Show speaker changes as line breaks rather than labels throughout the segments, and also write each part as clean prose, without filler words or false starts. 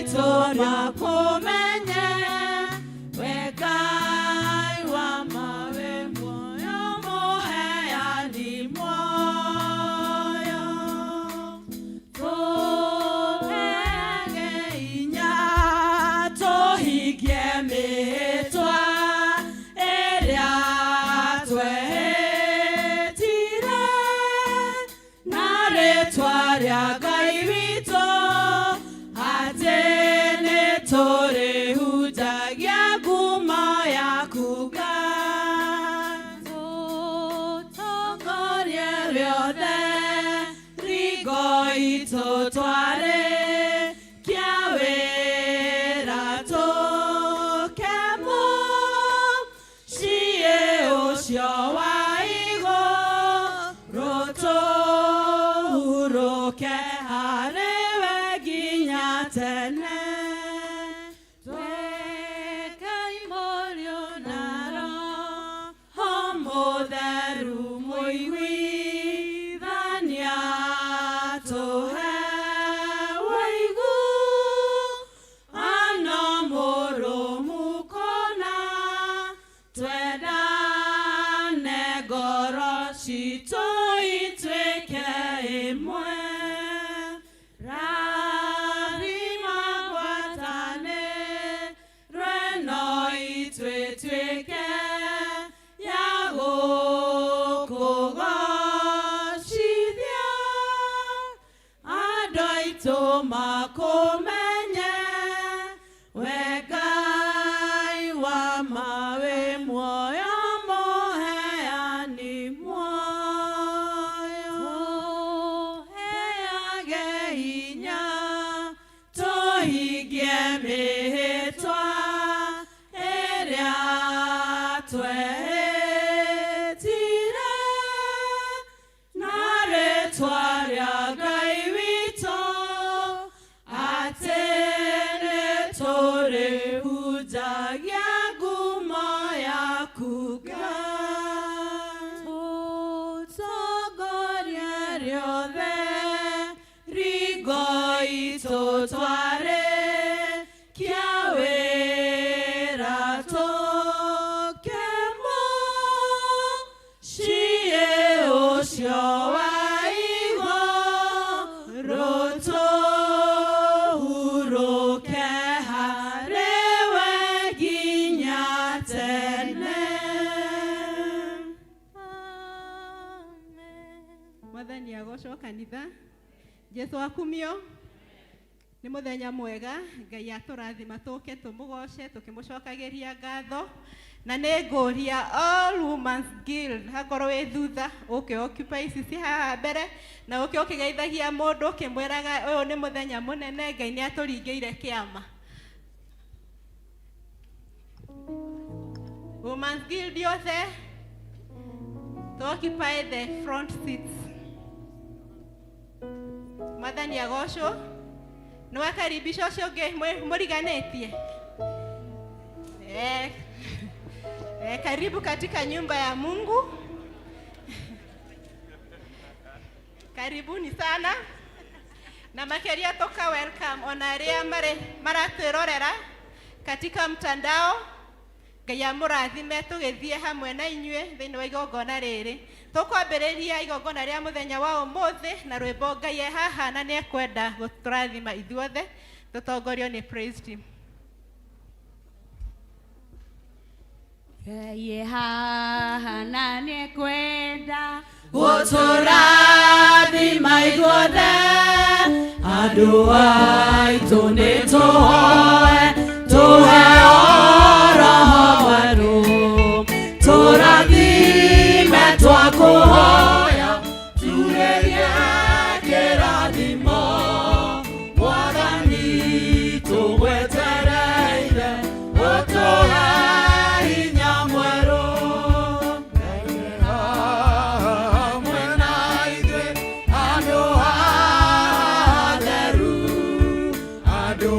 Aitũ makũmenye, we Ngai wa ma wĩ muoyo mũheani muoyo. Tũheage hinya tũhingie mĩhĩtwa ĩrĩa twehĩtire na rĩtwa rĩa Ngai witũ atĩ nĩtũrĩhunjagia ngumo yaku Ngai. Tũtongorie rĩothe rigo itũ twarĩkia wĩra tũke mũciĩ ũcio wa igũrũ tũhurũke harĩ we nginya tene. Twĩkai Mũriũ na Roho Mũtheru mũiguithania tũhe ũigu ano mũrũmu kũna twendane ngoro citũ ituĩke ĩmwe. Rathima ngwatanĩro ĩno ituĩtuĩke ya gũkũgocithia andũ aitũ makũmenye we Ngai wa ma wĩ muoyo mũheani muoyo. Tũheage hinya tũhingie mĩhĩtwa ĩrĩa twehĩtire na rĩtwa rĩa Ngai witũ atĩ nĩtũrĩhunjagia ngumo yaku Ngai. Tũtongorie rĩothe rigo itũ twarĩkia wĩra tũke mũciĩ ũcio wa igũrũ tũhurũke harĩ we nginya tene.
Mwathani agocwo kanitha. Jesu akumio. Nĩ mũthenya mwega Ngai atũrathima tũke tũmũgoce tũkĩmũcokagĩria ngatho na nĩ ngũria All Women's Guild hakorwo wĩ thutha ũke occupy ici ci haha mbere na ũke ũkĩgeithagia mũndũ ũkĩmwĩraga ũyũ nĩ mũthenya mũnene Ngai nĩ atũringĩire kĩama. Women's Guild yothe to occupy the front seats. Mwathani agocwo. Nĩ wakaribisha ũcio ũngĩ mũriganĩtie. Karibu katika nyumba ya Mungu. Karibuni sana. Na makeria toka welcome ona aria mare maratwirorera katika mtandao. Ngai amũrathime tũgĩthiĩ hamwe na inyuĩ thĩinĩ wa igongona rĩrĩ. Tũkwambĩrĩria igongona rĩa mũthenya wa ũmũthĩ na rwĩmbo Ngai e haha na nĩekwenda gũtũrathima ithuothe tũtongorio nĩ praise team.
Ngai e haha na nĩekwenda
gũtũrathima ithuothe andũ aitũ nĩtũhoe tũheo Roho mwerũ tũrathime twakũhoya turĩrie kĩrathimo Mwathani tũgwetereire ũtũhe hinya mwerũ hamwe na ithuĩ andũ atheru andũ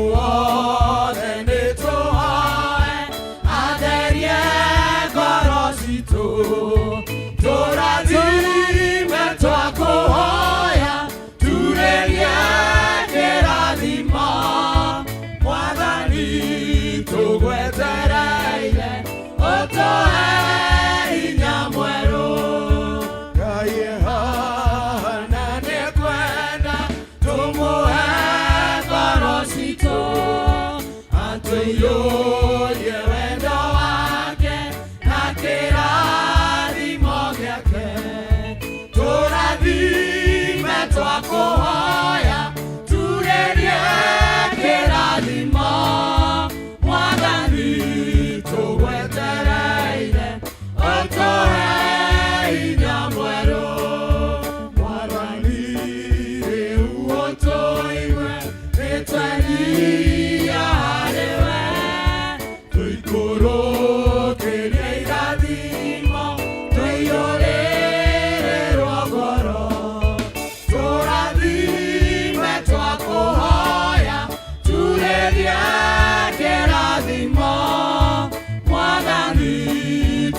Tũiyũrie wendo wake na kĩrathimo gĩake. Tũrathime twakũhoya, turĩrie kĩrathimo. Mwathani tũgwetereire, ũtũhe hinya mwerũ. Mwathani rĩu ũtũigue, nĩtwenyihia harĩ we. Tũikũrũkĩrie irathimo, tũiyũrĩrĩrwo ngoro. Tũrathime twakũhoya, turĩrie kĩrathimo. Mwathani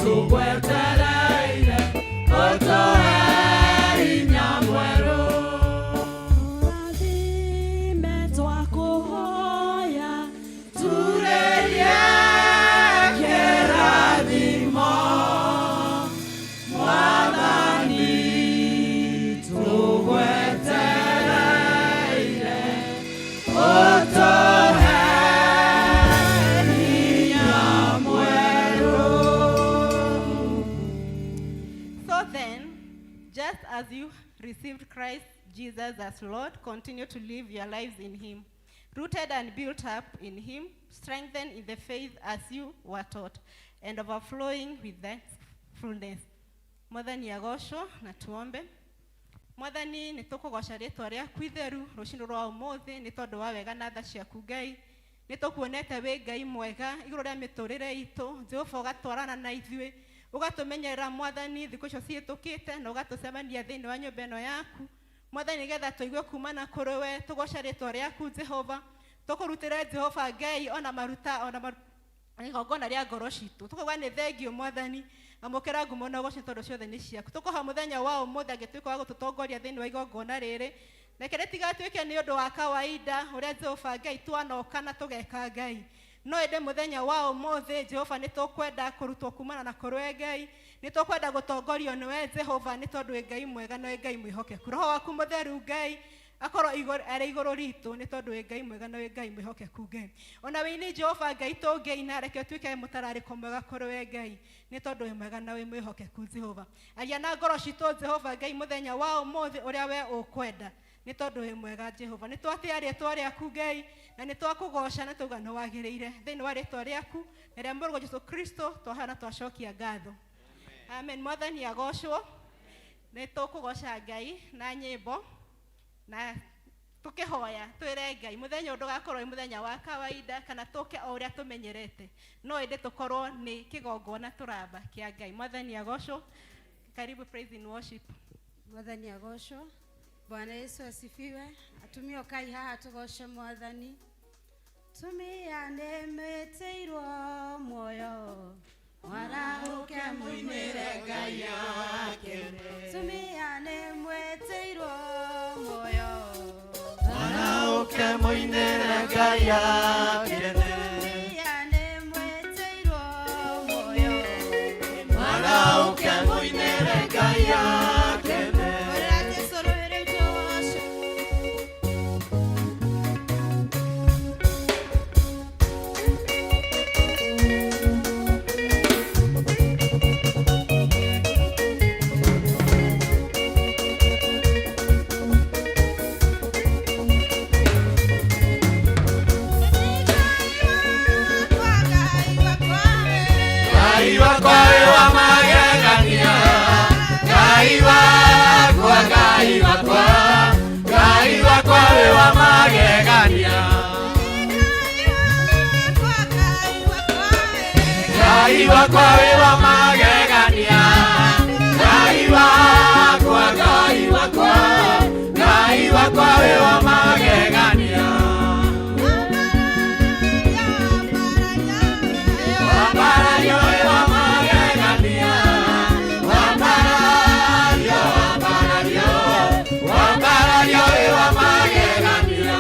tũgwetereire, ũtũhe hinya mwerũ.
Tũrathime twakũhoya,
Turĩrie kĩrathimo. Mwathani tũgwetereire, ũtũhe hinya mwerũ.
So then, just as you received Christ Jesus as Lord, continue to live your lives in him, rooted and built up in him, strengthened in the faith as you were taught, and overflowing with thankfulness. Mwathani agocwo na tuombe. Mwathani nĩ tũkũgoca rĩtwa rĩaku itheru rũcinĩ rwa ũmũthĩ nĩ tondũ wa wega na tha ciaku Ngai. Nĩ tũkuonete wĩ Ngai mwega igũrũ rĩa mĩtũrĩre itũ. Jehova, ũgatwarana na ithuĩ, ũgatũmenyerera Mwathani thikũ icio cihĩtũkĩte, na ũgatũcemania thĩinĩ wa nyũmba ĩno yaku Mwathani, nĩgetha tũigue kumana kũrĩ we. Tũgoce rĩtwa rĩaku Jehova, tũkũrutĩre Jehova Ngai ona maruta ona maruta igongona rĩa ngoro citũ. Tũkauga nĩ thengiũ Mwathani, amũkĩra ngumo na ũgoci tondũ ciothe nĩ ciaku. Tũkũha mũthenya wa ũmũthĩ angĩtuĩka wa gũtũtongoria thĩinĩ wa igongona rĩrĩ, reke rĩtigatuĩke nĩ ũndũ wa kawaida ũrĩa Jehova Ngai twanoka na tũgeka Ngai, no ĩndĩ mũthenya wa ũmũthĩ Jehova nĩ tũkwenda kũrutwo kumana na kũrĩ we Ngai, nĩ tũkwenda gũtongorio nĩwe Jehova, nĩ tondũ wĩ Ngai mwega na wĩ Ngai mwĩhokeku. Roho waku mũtheru Ngai akorwo arĩ igũrũ ritũ, nĩ tondũ wĩ Ngai mwega na wĩ Ngai mwĩhokeku Ngai. Ona wĩini Jehova Ngai tũngĩina, reke ũtuĩke mũtararĩko mwega kũrĩ we Ngai, nĩ tondũ wĩ mwega na wĩ mwĩhokeku Jehova. Aria na ngoro citũ Jehova Ngai mũthenya wa ũmũthĩ ũrĩa we ũkwenda, nĩ tondũ wĩ mwega Jehova. Nĩ twatĩa rĩtwa rĩaku Ngai na nĩ twakũgoca na tauga nĩ wagĩrĩire. Thĩinĩ wa rĩtwa rĩaku na rĩa mũrũguo Jesu Kristo twahoya na twacokia ngatho, amen. Mwathani agocwo. Nĩ tũkũgoca Ngai na nyĩmbo na tũkĩhoya twĩre Ngai mũthenya ũyũ ndũgakorwo wĩ mũthenya wa kawaida kana tũke o ũrĩa tũmenyerete, no ĩndĩ tũkorwo nĩ kĩgongona tũramba kĩa Ngai. Mwathani agocwo. Karibu praise and worship.
Mwathani agocwo. Bwana Yesu asifiwe. Atumia, ũkai haha tũgoce Mwathani. Tumia nĩmĩtĩirwo muoyo, mwarahũke mũinĩre Ngai yake. Tumia nĩmwĩtĩirwo muoyo,
Mwarahũke mũinĩre Ngai akene.
Tumia nĩmwĩtĩirwo muoyo,
Mwarahũke mũinĩre Ngai akene.
Hũrĩra Jesũ rũhĩ rĩu tũgoce.
Ngai wakwa wĩ wa magegania, Ngai wakwa, Ngai wakwa, Ngai wakwa wĩ wa magegania. Ngai wakwa wĩ wa magegania, Ngai wakwa, Ngai wakwa, Ngai wakwa wĩ wa magegania. Wambarario wĩ wa magegania, wambarario, wambarario, wambarario wĩ wa magegania.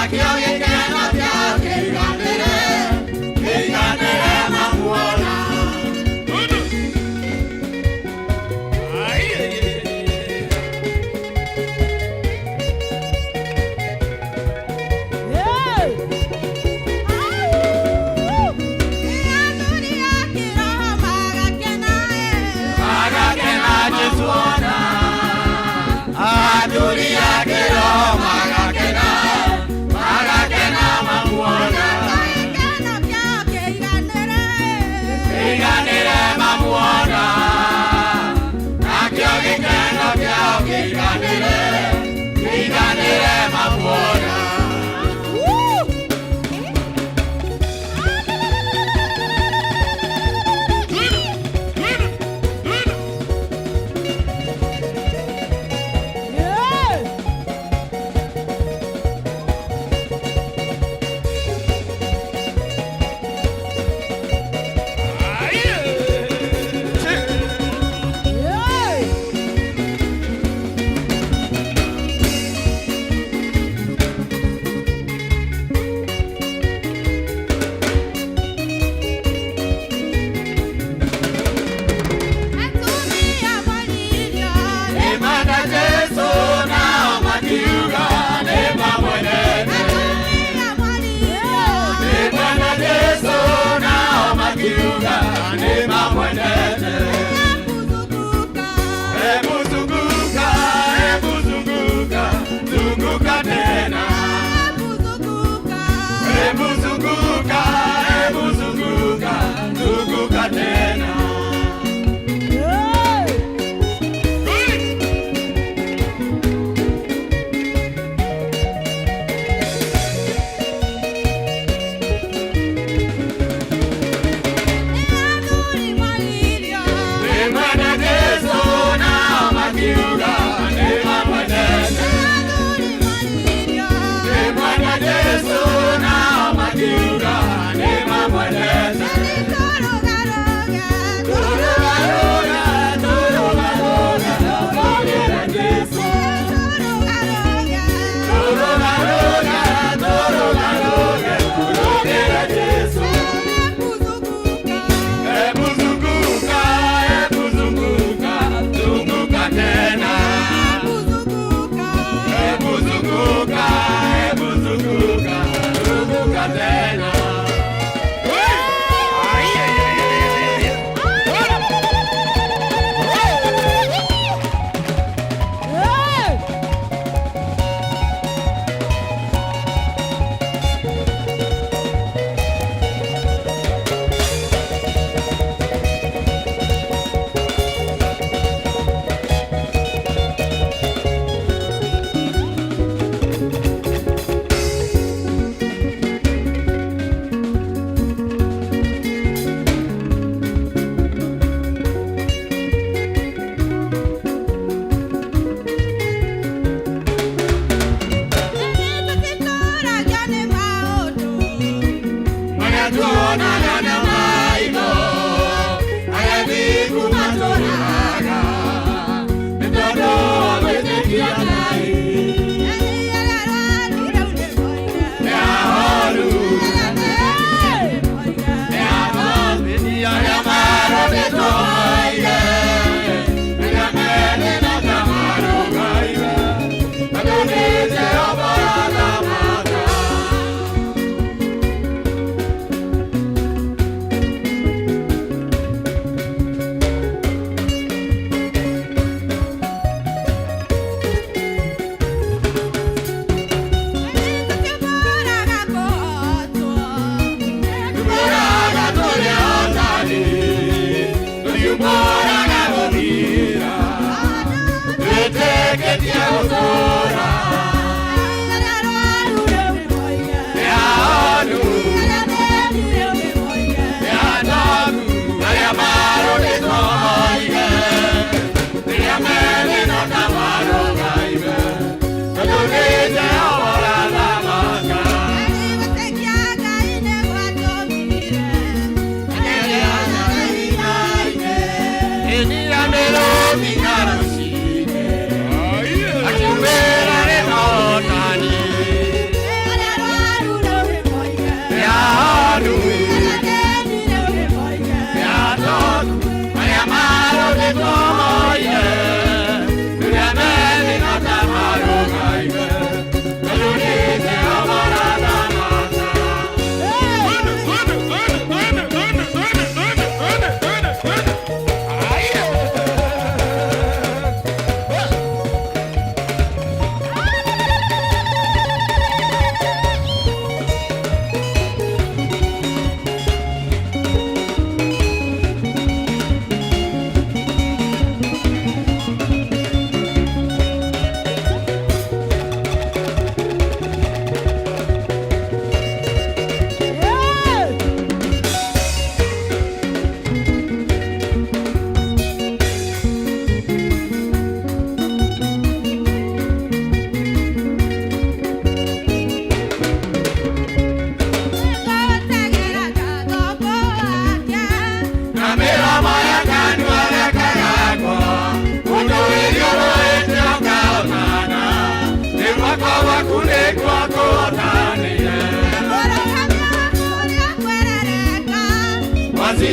Nakĩo gĩkeno kĩao kĩiganĩre, kĩiganĩre mamuona. Magakena Jesu ona. Athuri a kĩroho magakena, magakena mamuona. Kĩiganĩre mamuona. Nakĩo gĩkeno kĩao kĩiganĩre, kĩiganĩre mamuona. Nĩmenda Jesũ nao makiuga nĩmamwendete. Nĩmenda Jesũ nao makiuga nĩmamwendete. Hebu zunguka, hebu zunguka, zunguka tena. Hebu zunguka, hebu zunguka, zunguka tena.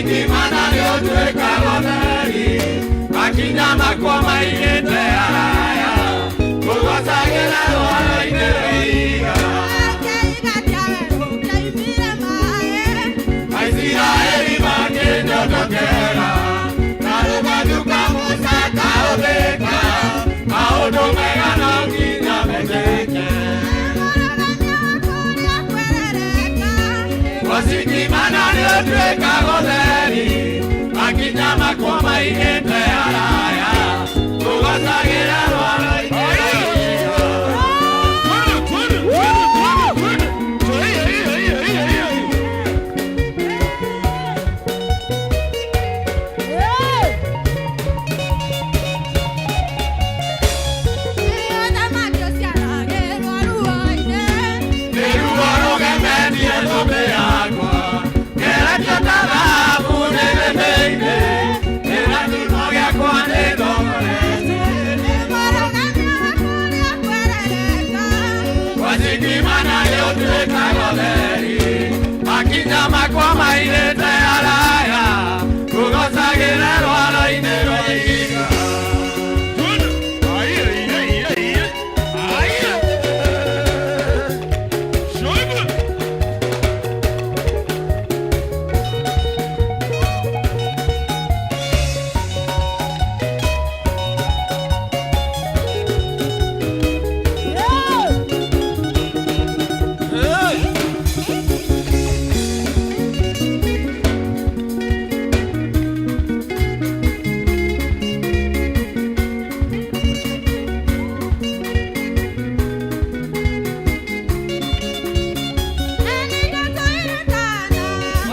Wasitimana nĩũtuĩkaga ũtheri, makinya makwa maigĩte haraya, ngũgocagĩra rwaro-inĩ rwa ihiga. Aisiraeli makĩnjotokera, na rũgathuka Musa kaũthĩka, maũndũ mega no nginya mekĩke. Wasitimana nĩũtuĩkaga ũtheri, makinya makwa maigĩte haraya, ngũgocagĩra rwaro-inĩ rwa ihiga. Nĩruo rũgemetie thũmbĩ yakwa, ngeretio ta thahabu nĩrĩmĩire, kĩrathimo gĩakwa nĩ thogorete. Wasitimana nĩũtuĩkaga ũtheri, makinya makwa mairĩte haraya, ngũgocagĩra rwaro-inĩ rwa ihiga.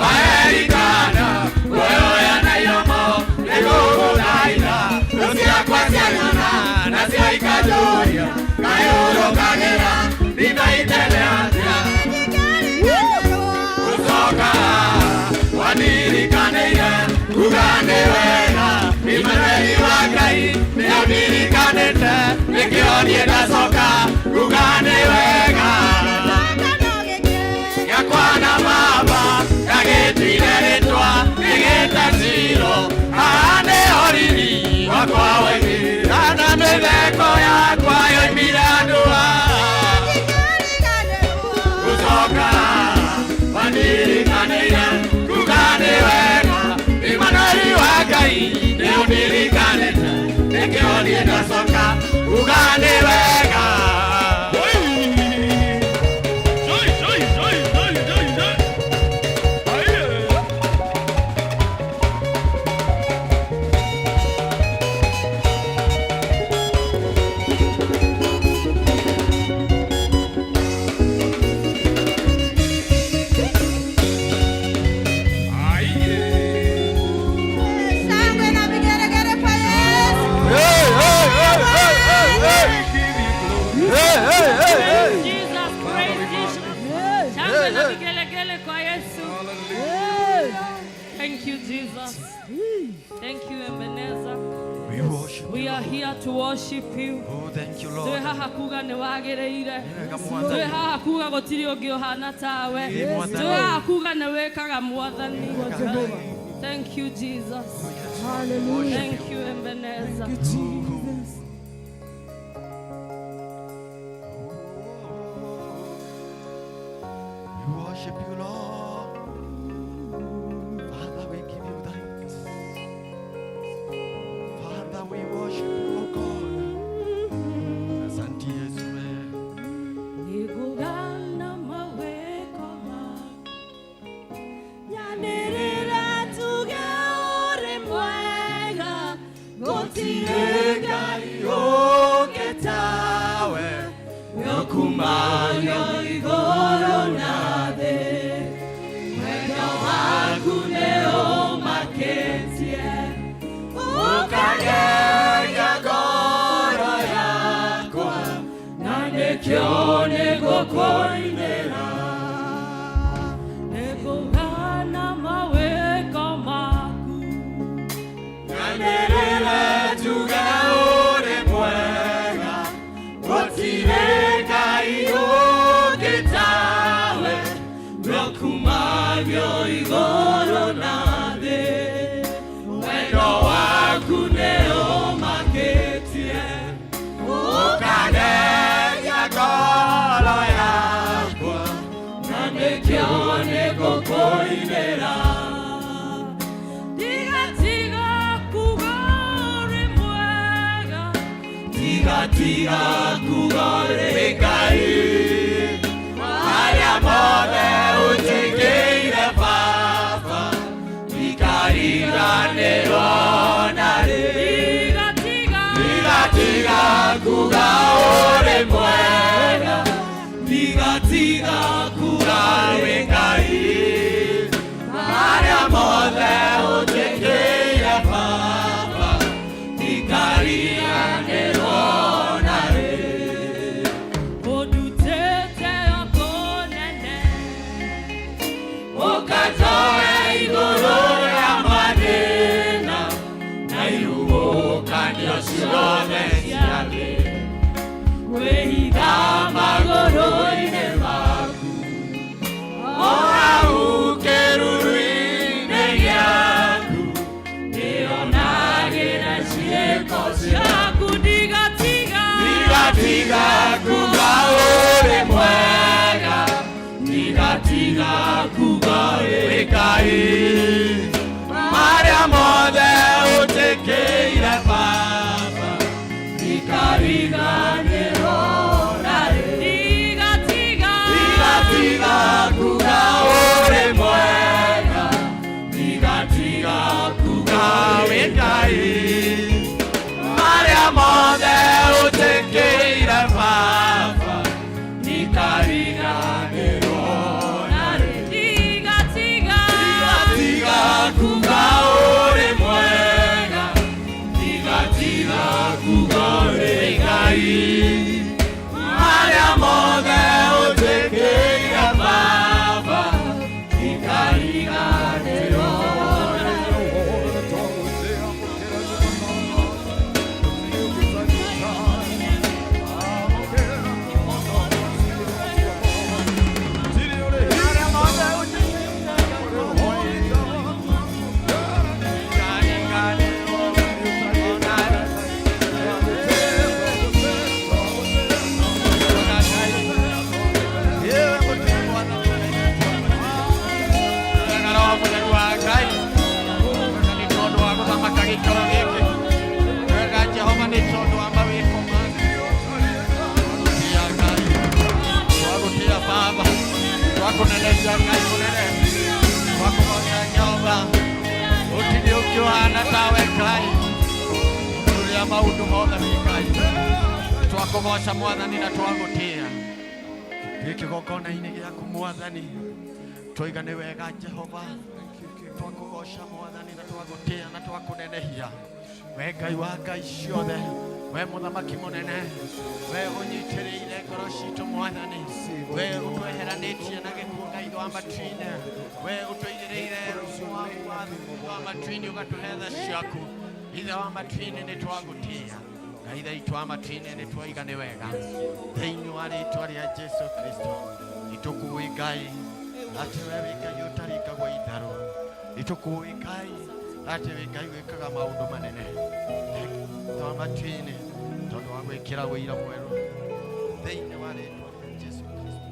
Waerikana, kuoya na iromo, nĩgũgũthaitha. Thũ ciakwa cianyona, nacio ikanjũria, kaĩ ũrũkagĩra ndibei tene atĩa? Gũcoka wanirikanĩire, kuga nĩ wega, Imanueli wa Ngai nĩũndirikanĩte, nĩkĩo niĩ ndacoka, kuga nĩ wega. Gĩakwa na baba gagĩtuire rĩtwa gĩgĩta Shilo, haha nĩho riri wakwa woimire, na mĩtheko yakwa yoimire andũ aya. Gũcoka wanirikanĩire, kuga nĩ wega, Imanueli wa Ngai nĩũndirikanĩte, nĩkĩo niĩ ndacoka, kuga nĩ wega.
Shangwe na vigelegele kwa Yesu.
Jesus, praise Jesus. Shangwe na vigelegele kwa Yesu. Thank you, Jesus. Thank you, Ebenezer.
We worship
We
you,
are
Lord.
here to worship you.
Oh, thank you,
Twĩ
Lord.
haha kuga nĩ wagĩrĩire.
Wega
Twĩ
Mwathani.
haha kuga gũtirĩ ũngĩ ũhana tawe.
Ĩ, Mwathani.
Twĩ haha kuga nĩ wĩkaga Mwathani. Thank you, Jesus. Thank you, Ebenezer.
We worship you, Lord. Father, we give you thanks. Father, we worship you, O God. Asante Yesu.
Nĩngũgana mawĩko maku, nyanĩrĩra njuge ũrĩ mwega, gũtirĩ Ngai ũngĩ tawe, nĩũkumanio igũrũ na thĩ. Wendo waku nĩũmakĩtie, ũkageria ngoro yakwa, na nĩkĩo nĩngũkũinĩra. Nĩngũgana mawĩko maku,
Nyanĩrĩra njuge ũrĩ mwega, gũtirĩ Ngai ũngĩ tawe, nĩũkumanio igũrũ na thĩ.
Nĩkĩo nĩngũkũinĩra. Tiga kuga ũrĩ mwega.
Tiga kuga ũrĩ Ngai, marĩa mothe ũnjĩkĩire Baba, ndikariganĩrwo narĩ.
Tiga
Tiga kuga ũrĩ mwega, tiga kuga wĩ Ngai, marĩa mothe ũnjĩkĩire Baba, ndikariganĩrwo narĩ.
Ũndutĩte o kũnene.
Ũkanjoe igũrũ rĩa mathĩna na ihuhũkanio ciothe cia thĩ,
Kwĩhitha
magũrũ-inĩ maku, o hau kĩruru-inĩ gĩaku,
ndĩonagĩra ciĩko ciaku. Ndigatiga.
Tiga kuga ũrĩ mwega, tiga kuga wĩ Ngai, marĩa mothe ũnjĩkĩire Baba, ndikariganĩrwo narĩ.
Tiga.
Tiga kuga ũrĩ mwega, tiga kuga wĩ Ngai, marĩa mothe ũnjĩkĩire Baba, ndikariganĩrwo narĩ.
Tiga.
Tiga kuga ũrĩ mwega, tiga kuga ũrĩ Ngai, marĩa mothe ũnjĩkĩire Baba, ndikariganĩrwo narĩ. Marĩa mothe ũnjĩkĩire ndikariganĩrwo narĩ. Maundu mothe wĩ Ngai, twakũgoca Mwathani na twagũtĩa ndĩ kĩgongona-inĩ gĩaku Mwathani, twaiga nĩ wega Jehova, twakũgoca Mwathani na twagũtĩa na twakũnenehia we Ngai wa ngai ciothe, we mũthamaki mũnene, we ũnyitĩrĩire ngoro citũ Mwathani, we ũtweheranĩtie na gĩkuũ Ngai wa matu-inĩ, we ũtũigĩrĩire rungu wa matu-inĩ ũgatũhe tha ciaku. Ithe wa matu-inĩ, nĩ twagũtĩa Ngai ithe wa matu-inĩ, nĩ twaiga nĩ wega thĩinĩ wa rĩtwa rĩa Jesu Kristo. Nĩtũkũĩ Ngai atĩ we wĩ Ngai ũtarĩkagwo itherũ, nĩtũkũĩ Ngai atĩ wĩ Ngai wĩkaga maũndũ manene twa matu-inĩ, tondũ wa gwĩkĩra wĩira mwerũ thĩinĩ wa rĩtwa rĩa Jesu Kristo.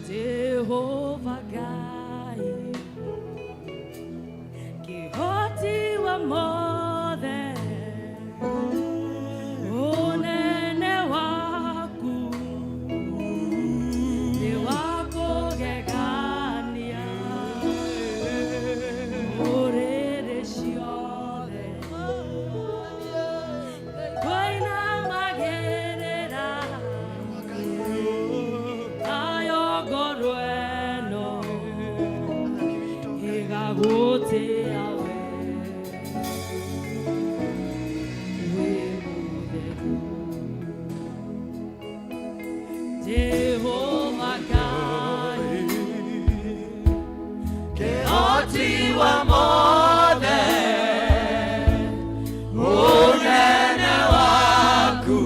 Jehova Ngai, kĩhoti wa mothe, ũnene waku nĩ wa kũgegania, ndũrĩrĩ ciothe kũinamagĩrĩra nayo ngoro ĩno ĩgagũtĩa we, wĩ mũtheru. Jehova Ngai,
Kĩhoti wa mothe, ũnene waku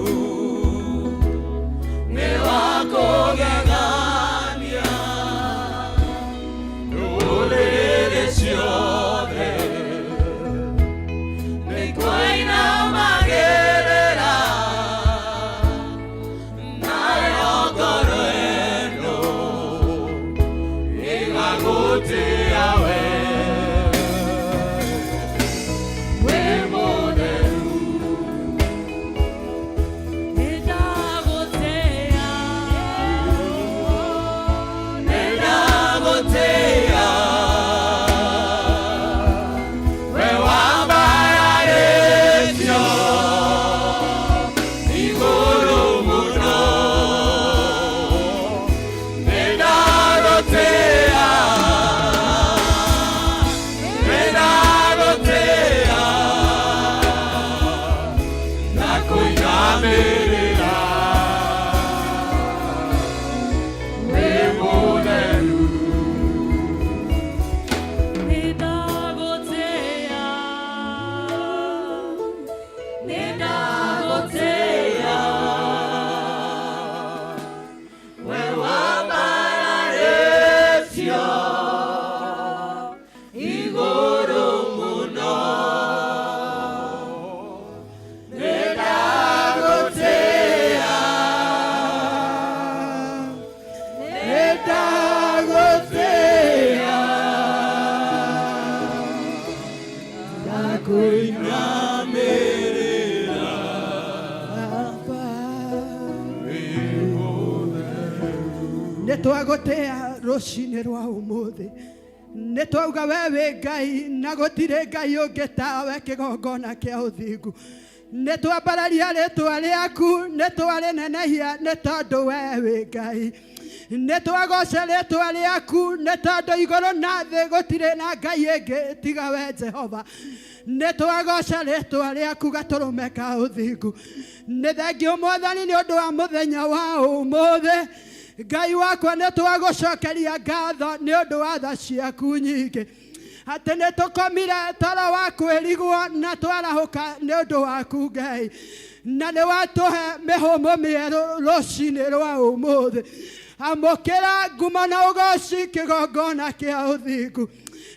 Nĩ twagũtĩa rũcinĩ rwa ũmũthĩ. Nĩ twauga we wĩ Ngai na gũtirĩ Ngai ũngĩ tawe kĩgongona kĩa ũthingu. Nĩ twambararia rĩtwa rĩaku, nĩ twarĩnenehia nĩ tondũ we wĩ Ngai. Nĩ twagoca rĩtwa rĩaku nĩ tondũ igũrũ na thĩ gũtirĩ na Ngai ĩngĩ tiga we Jehova. Nĩ twagoca rĩtwa rĩaku gatũrũme ka ũthingu. Nĩ thengio Mwathani nĩ ũndũ wa mũthenya wa ũmũthĩ. Ngai wakwa nĩ twagũcokeria ngatho nĩ ũndũ wa tha ciaku nyingĩ. Atĩ nĩ tũkomire toro wa kwĩrigwo na twarahũka nĩ ũndũ waku Ngai. Na nĩ watũhe mĩhũmũ mĩerũ rũcinĩ rwa ũmũthĩ. Amũkĩra ngumo na ũgoci kĩgongona kĩa ũthingu.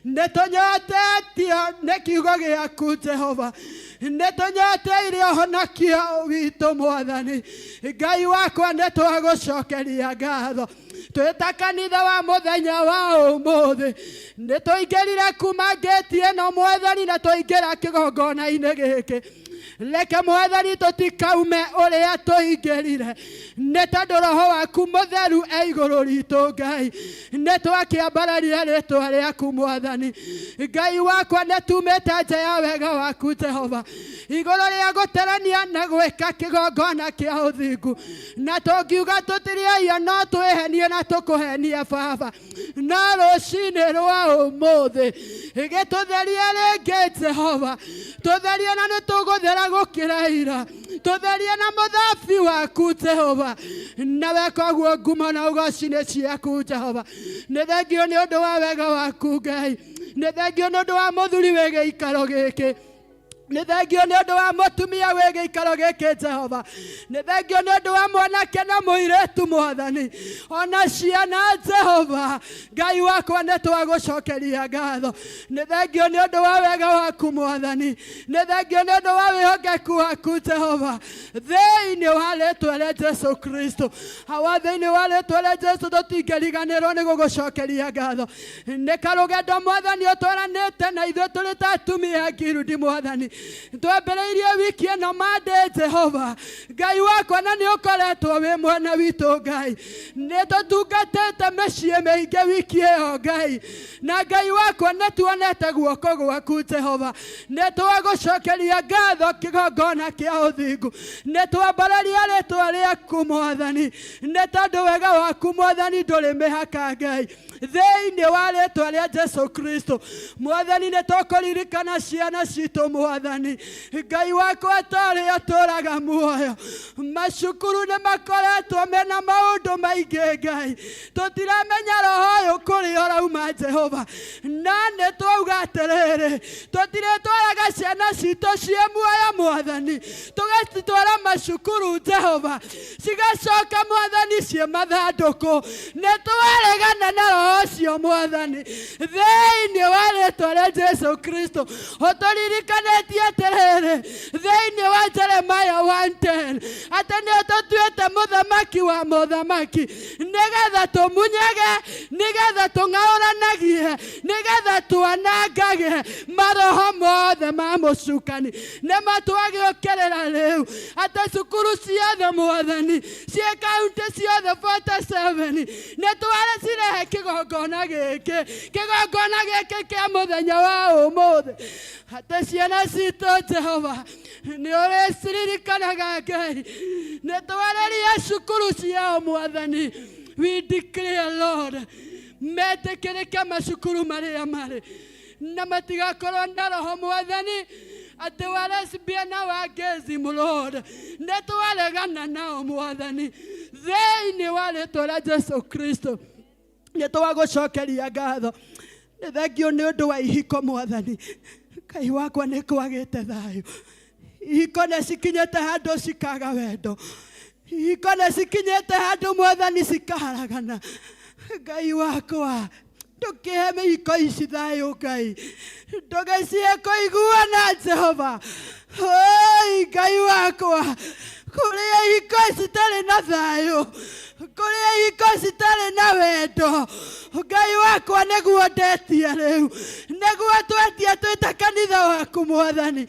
Nĩ tũnyotetio nĩ kiugo gĩaku Jehova. Nĩ tũnyoteire ũhonokio witũ Mwathani. Ngai wakwa nĩ twagũcokeria ngatho. Twĩ ta kanitha wa mũthenya wa ũmũthĩ. Nĩ tũingĩrire kuma ngĩti ĩno Mwathani na twaingĩra kĩgongona-inĩ gĩkĩ. Reke Mwathani tũtikaume ũrĩa tũingĩrire. Nĩ tondũ Roho waku mũtheru e igũrũ ritũ Ngai. Nĩ twakĩambararia rĩtwa rĩaku Mwathani. Ngai wakwa nĩ tumĩte nja ya wega waku Jehova. Igũrũ rĩa gũterania na gwĩka kĩgongona kĩa ũthingu. Na tũngiuga tũtirĩ no twĩhenie na tũkũhenie Baba. No rũcinĩ rwa ũmũthĩ gĩtũtherie rĩngĩ Jehova. Tũtherie na nĩ tũgũthera gũkĩra ira. Tũtherie na mũthabi waku Jehova. Na weka ũguo ngumo na ũgoci nĩ ciaku Jehova. Nĩ thengio nĩ ũndũ wa wega waku Ngai. Nĩ thengio nĩ ũndũ wa mũthuri wĩ gĩikaro gĩkĩ. Nĩ thengio nĩ ũndũ wa mũtumia wĩ gĩikaro gĩkĩ Jehova. Nĩ thengio nĩ ũndũ wa mwanake na mũirĩtu Mwathani. Ona ciana Jehova. Ngai wakwa nĩ twagũcokeria ngatho. Nĩ thengio nĩ ũndũ wa wega waku Mwathani. Nĩ thengio nĩ ũndũ wa wĩhokeku waku Jehova. Thĩinĩ wa rĩtwa rĩa Jesu Kristo. Hawa thĩinĩ wa rĩtwa rĩa Jesu tũtingĩriganĩrwo nĩ gũgũcokeria ngatho. Nĩ karũgendo Mwathani ũtwaranĩte na ithuĩ tũrĩ ta atumia a Ngirundi Mwathani. Twambĩrĩirie wiki ĩno Monday Jehova. Ngai wakwa na nĩ ũkoretwo wĩ mwena witũ Ngai. Nĩ tũtungatĩte mĩciĩ mĩingĩ wiki ĩyo Ngai. Na Ngai wakwa nĩ tuonete guoko gwaku Jehova. Nĩ twagũcokeria ngatho kĩgongona kĩa ũthingu. Nĩ twambararia rĩtwa rĩaku Mwathani. Nĩ tondũ wega waku Mwathani ndũrĩ mĩhaka Ngai. Thĩinĩ wa rĩtwa rĩa Jesu Kristo. Mwathani nĩ tũkũririkana ciana citũ Mwathani. Ngai wakwa ta ũrĩa ũtũũraga muoyo. Macukuru nĩ makoretwo mena maũndũ maingĩ Ngai. Tũtiramenya roho ũyũ kũrĩa ũrauma Jehova. Na nĩ twauga atĩrĩrĩ, tũtirĩtwaraga ciana citũ ciĩ muoyo Mwathani. Tũgacitwara macukuru Jehova. Cigacoka Mwathani ciĩ mathandũkũ. Nĩ twaregana na roho ũcio Mwathani. Thĩinĩ wa rĩtwa rĩa Jesu Kristo. Ũtũririkanĩtie atĩrĩrĩ, thĩinĩ wa Jeremiah 1:10 atĩ nĩ ũtũtuĩte mũthamaki wa mothamaki nĩgetha tũmunyage, nĩgetha tũng'aũranagie, nĩgetha twanangage maroho mothe ma mũcukani. Nĩ matwagĩũkĩrĩra rĩu atĩ cukuru ciothe Mwathani ciĩ kaunti ciothe 47 nĩ twarecirehe kĩgongona gĩkĩ, kĩgongona gĩkĩ kĩa mũthenya wa ũmũthĩ. Atĩ ciana citũ Jehova nĩ ũrĩciririkanaga Ngai. Nĩ twarĩria cukuru ciao Mwathani. We declare Lord metĩkĩrĩke macukuru marĩa marĩ na matigakorwo na roho Mwathani atĩ wa lesbian na wa gaysm Lord. Nĩ twaregana nao Mwathani thĩinĩ wa rĩtwa rĩa Jesu Kristo. Nĩ twagũcokeria ngatho. Nĩ thengio nĩ ũndũ wa ihiko Mwathani. Ngai wakwa nĩ kwagĩte thayũ. Ihiko nĩ cikinyĩte handũ cikaga wendo. Ihiko nĩ cikinyĩte handũ Mwathani cikaharagana. Ngai wakwa ndũkĩhe mĩhiko ici thayũ Ngai. Ndũgĩcihe kũiguana Jehova. Oi Ngai wakwa, kũrĩa ihiko citarĩ na thayũ. Kũrĩa ihiko citarĩ na wendo, Ngai wakwa, nĩguo ndetia rĩu, nĩguo twetia twĩta kanitha waku Mwathani.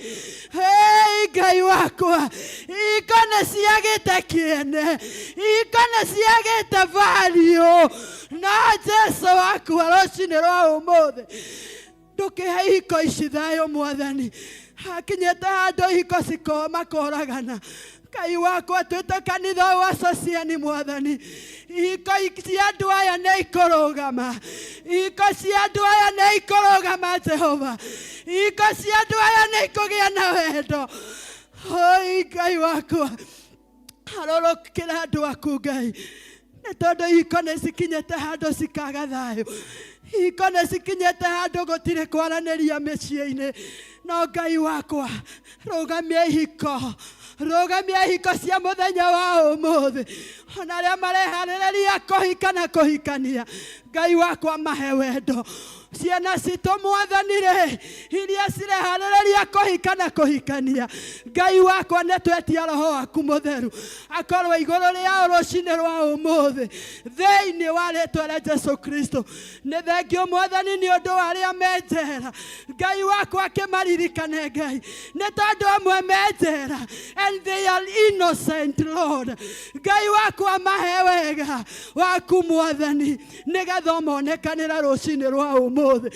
Hey, Ngai wakwa, ihiko nĩ ciagĩte kĩene, ihiko nĩ ciagĩte value. No Jesu wakwa, rũcinĩ rwa ũmũthĩ ndũkĩhe ihiko ici thayũ Mwathani. Hakinyĩte handũ ihiko ciko makoragana. Ngai wakwa, twĩte kanitha wa Sociani Mwathani, ihiko cia andũ aya nĩ ikũrũgama, ihiko cia andũ aya nĩ ikũrũgama Jehova, ihiko cia andũ aya nĩ ikũgĩa na wendo. Oi Ngai wakwa, harũrũkĩra andũ aku Ngai, nĩ tondũ ihiko nĩ cikinyĩte handũ cikaga thayũ, ihiko nĩ cikinyĩte handũ gũtirĩ kwaranĩria mĩciĩ-inĩ. No Ngai wakwa, rũgamia ihiko, rũgamia ihiko cia mũthenya wa ũmũthĩ, ona arĩa mareharĩrĩria kũhika na kũhikania, Ngai wakwa, mahe wendo. Ciana citũ Mwathani rĩ, iria cireharĩrĩria kũhika na kũhikania, Ngai wakwa, nĩ twetia Roho waku Mũtheru akorwo igũrũ rĩao rũcinĩ rwa ũmũthĩ, thĩinĩ wa rĩtwa rĩa Jesu Kristo. Nĩ thengio Mwathani nĩ ũndũ wa arĩa me njera. Ngai wakwa, akĩmaririkane Ngai, nĩ tondũ amwe me njera and they are innocent, Lord. Ngai wakwa, mahe wega waku Mwathani, nĩgetha monekanĩre rũcinĩ rwa ũmũthĩ,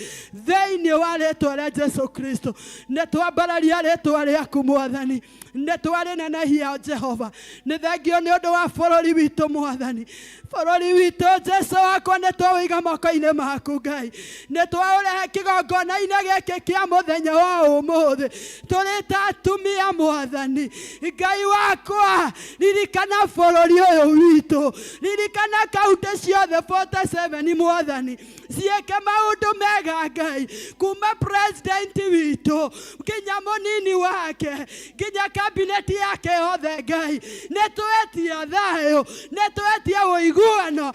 thĩinĩ wa rĩtwa rĩa Jesu Kristo. Nĩ twambararia rĩtwa rĩaku Mwathani, nĩ twarĩnenehia Jehova. Nĩ thengio nĩ ũndũ wa bũrũri witũ Mwathani. Bũrũri witũ, Jesu wakwa, nĩ twaũiga moko-inĩ maku Ngai, nĩ twaũrehe kĩgongona-inĩ gĩkĩ kĩa mũthenya wa ũmũthĩ tũrĩ ta atumia. Mwathani Ngai wakwa, ririkana bũrũri ũyũ witũ, ririkana kaunti ciothe 47 Mwathani, ciĩke maũndũ mega Ngai, kuma president witũ nginya mũnini wake nginya kabineti yake yothe. Ngai, nĩ twetia thayũ, nĩ twetia ũiguano,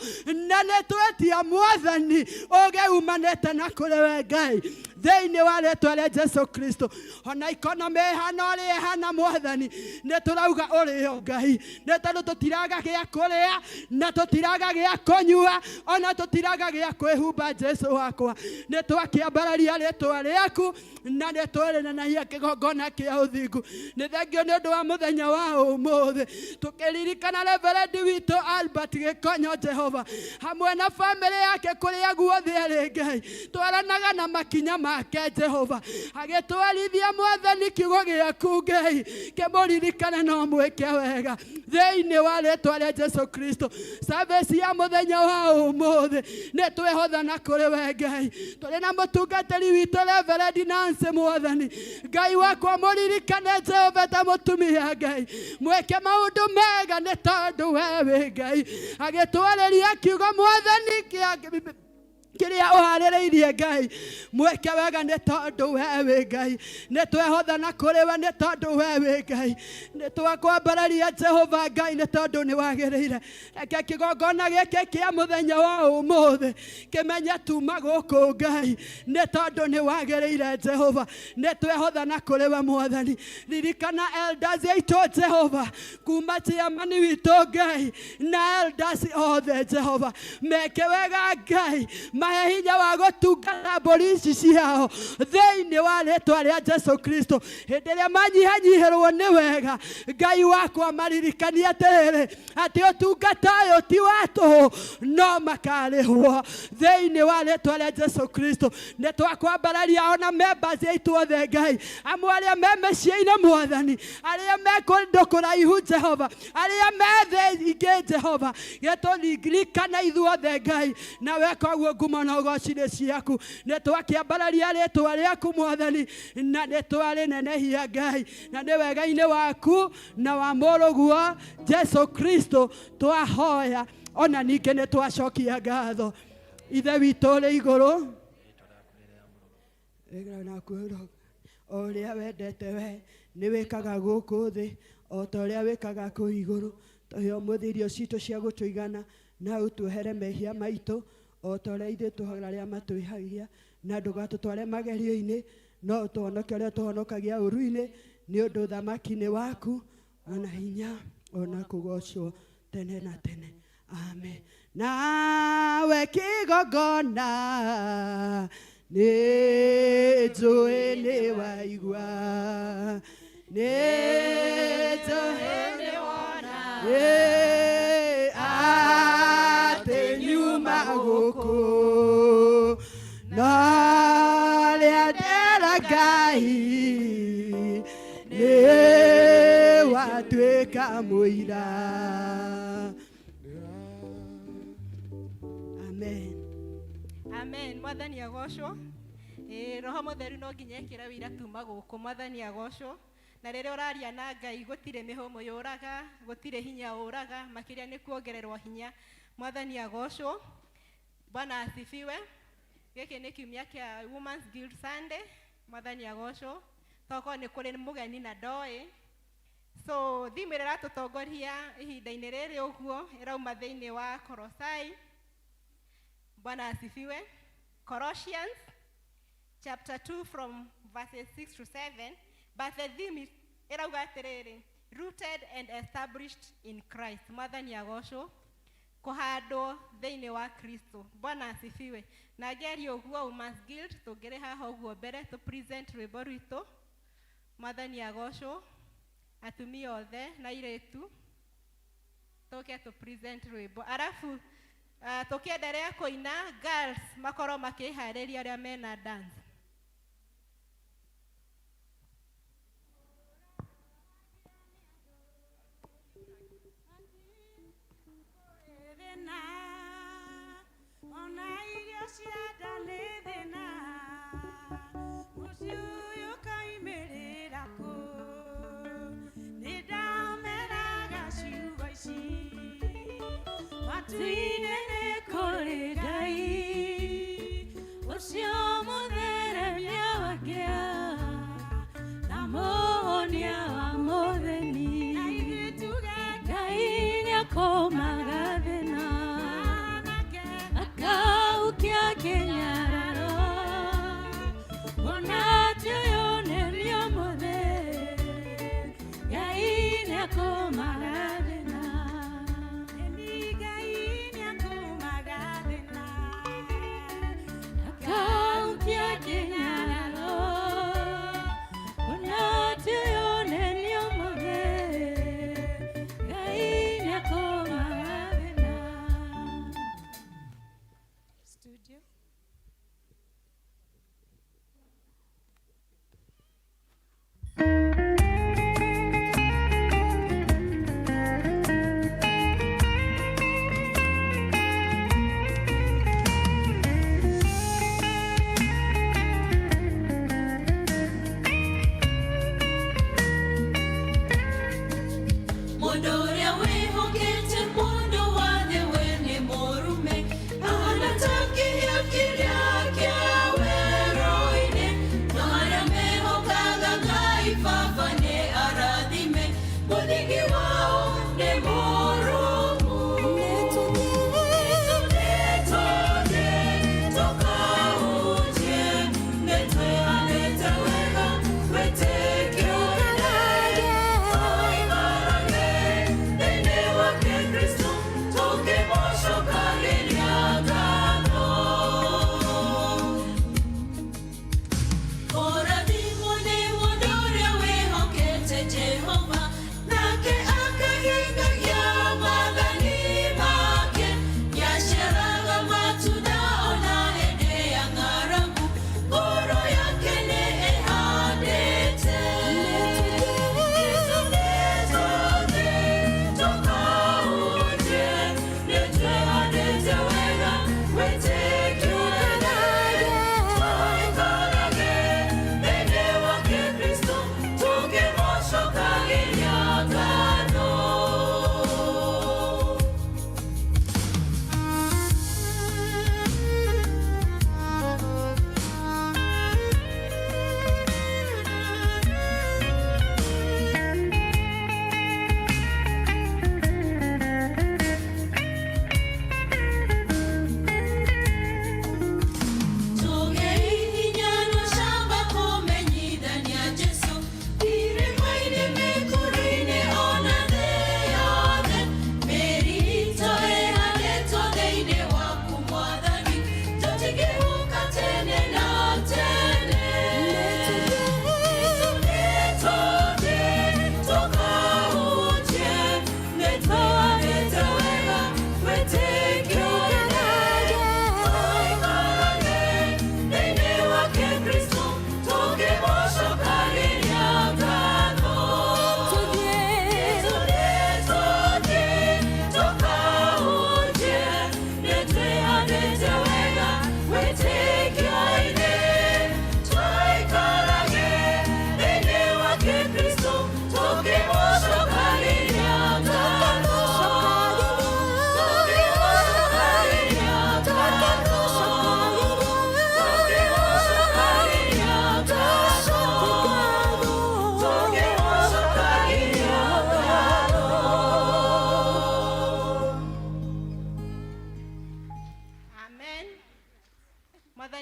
na nĩ twetia Mwathani ũge umanĩte na kũrĩ we Ngai, thĩinĩ wa rĩtwa rĩa Jesu Kristo. Ona economy ĩhana ũrĩa ĩhana Mwathani, nĩ tũrauga ũrĩo Ngai, nĩ tondũ tũtiraga gĩa kũrĩa na tũtiraga gĩa kũnyua, ona tũtiraga gĩa kwĩhumba. Jesu wakwa, nĩ twakĩambararia rĩtwa rĩaku na nĩ twerĩnanagia kĩgongona kĩa ũthingu. Nĩ thengio nĩ ũndũ wa mũthenya wa ũmũthĩ, tũkĩririkana reverend witũ Albert Gĩkonyo, Jehova, hamwe na bamĩrĩ yake kũrĩa guothe arĩ. Ngai, twaranaga na makinya make Jehova, agĩtwarithia Mwathani kiugo gĩaku. Ngai, kĩmũririkane no mwĩke wega, thĩinĩ wa rĩtwa rĩa Jesu Kristo. Service ya mũthenya wa ũmũthĩ nĩ twĩhothana kũrĩ we Ngai, tũrĩ na mũtungatĩri witũ Reverend Nancy. Mwathani Ngai wakwa, mũririkane Jehova ta mũtumia. Ngai, mwĩke maũndũ mega, nĩ tondũ we wĩ Ngai, agĩtwarĩria kiugo Mwathani kĩa kĩrĩa ũharĩrĩirie. Ngai, mwĩke wega, nĩ tondũ we wĩ Ngai. Nĩ twehothana kũrĩ we, nĩ tondũ we wĩ Ngai. Nĩ twakwambararia Jehova Ngai, nĩ tondũ nĩ wagĩrĩire. Reke kĩgongona gĩkĩ kĩa mũthenya wa ũmũthĩ kĩmenye tuma gũkũ Ngai, nĩ tondũ nĩ wagĩrĩire Jehova. Nĩ twehothana kũrĩ we Mwathani. Ririkana elders aitũ Jehova, kuma chairman witũ Ngai na elders othe Jehova, meke wega Ngai, mahe hinya wa gũtungata mbũri ici ciao, thĩinĩ wa rĩtwa rĩa Jesu Kristo. Hĩndĩ ĩrĩa manyihanyihĩrwo nĩ wega, Ngai wakwa, maririkanie atĩrĩrĩ, atĩ ũtungata ũyũ ti wa tũhũ, no makarĩhwo, thĩinĩ wa rĩtwa rĩa Jesu Kristo. Nĩ twakwambararia ona members aitũ othe Ngai, amwe arĩa me mĩciĩ-inĩ Mwathani, arĩa me kũndũ kũraihu Jehova, arĩa me thĩ ingĩ Jehova, gĩtũririkana ithuothe Ngai, na weka ũguo ngumo na ũgoci nĩ ciaku. Nĩ twakĩambararia rĩtwa rĩaku Mwathani, na nĩ twarĩnenehia Ngai, na nĩ wega-inĩ waku na wa mũrũguo Jesu Kristo twahoya, ona ningĩ nĩ twacokia ngatho. Ithe witũ ũrĩ igũrũ, o ũrĩa wendete we nĩ wĩkaga gũkũ thĩ o ta ũrĩa wĩkaga kũu igũrũ. Tũhe ũmũthĩ irio citũ cia gũtũigana, na ũtuohere mehia maitũ o ta ũrĩa ithuĩ tuohagĩra arĩa matwĩhagia, na ndũgatũtware magerio-inĩ, no ũtũhonokie ũrĩa ũtũhonokagia ũru-inĩ, nĩ ũndũ ũthamaki nĩ waku, ona hinya, ona kũgocwo tene na tene. Amen. Nawe kĩgongona nĩ njũĩ nĩ waigua, nĩ njũĩ nĩ wona, atĩ nyuma gũkũ no rĩa ndera Ngai nĩ watuĩka mũira. Amen.
Amen. Mwathani agocwo. Ĩĩ, roho mũtheru no nginya ekĩra wĩira tuma gũkũ. Mwathani agocwo. Na rĩrĩa ũraria na Ngai gũtirĩ mĩhũmũ yũraga, gũtirĩ hinya ũraga, makĩria nĩ kuongererwo hinya. Mwathani agocwo. Bwana asifiwe. Gĩkĩ nĩ kiumia kĩa Women's Guild Sunday. Mwathani agocwo. Tokorwo nĩ kũrĩ mũgeni na ndoĩ. So theme ĩrĩa ĩratũtongoria ihinda-inĩ rĩrĩ ũguo ĩrauma thĩinĩ wa Kolosai. Bwana asifiwe. Colossians chapter 2 from verses 6 to 7. But the theme is ĩrauga atĩrĩrĩ, rooted and established in Christ. Mwathani agocwo. Kũhandwo thĩinĩ wa Kristo. Bwana asifiwe. Na ngeria ũguo Women's Guild tũngĩrĩ haha ũguo mbere tũ present rwĩmbo rwitũ. Mwathani agocwo. Atumia othe na airĩtu tũke tũ present rwĩmbo. Arabu tũkĩenderea kũina, girls makorwo makĩharĩria arĩa mena dance.
Thĩna ona irio cia nda nĩ thĩna, mũciĩ ũyũ ũkoimĩrĩra kũ? Nĩ ndameraga ciugo ici, matu-inĩ nĩ kũrĩ Ngai ũcio mũtheremia wa kĩa na mũhonia wa mũthĩni. Na ithuĩ tuge Ngai nĩakũmaga thĩna, akaukia kĩnyararo, ona ti ũyũ nĩrio mũthĩ. Ngai nĩakũmaga thĩna. Ngai nĩakũmaga thĩna, akaukia kĩnyararo, ona ti ũyũ nĩrio mũthĩ. Ngai nĩakũmaga.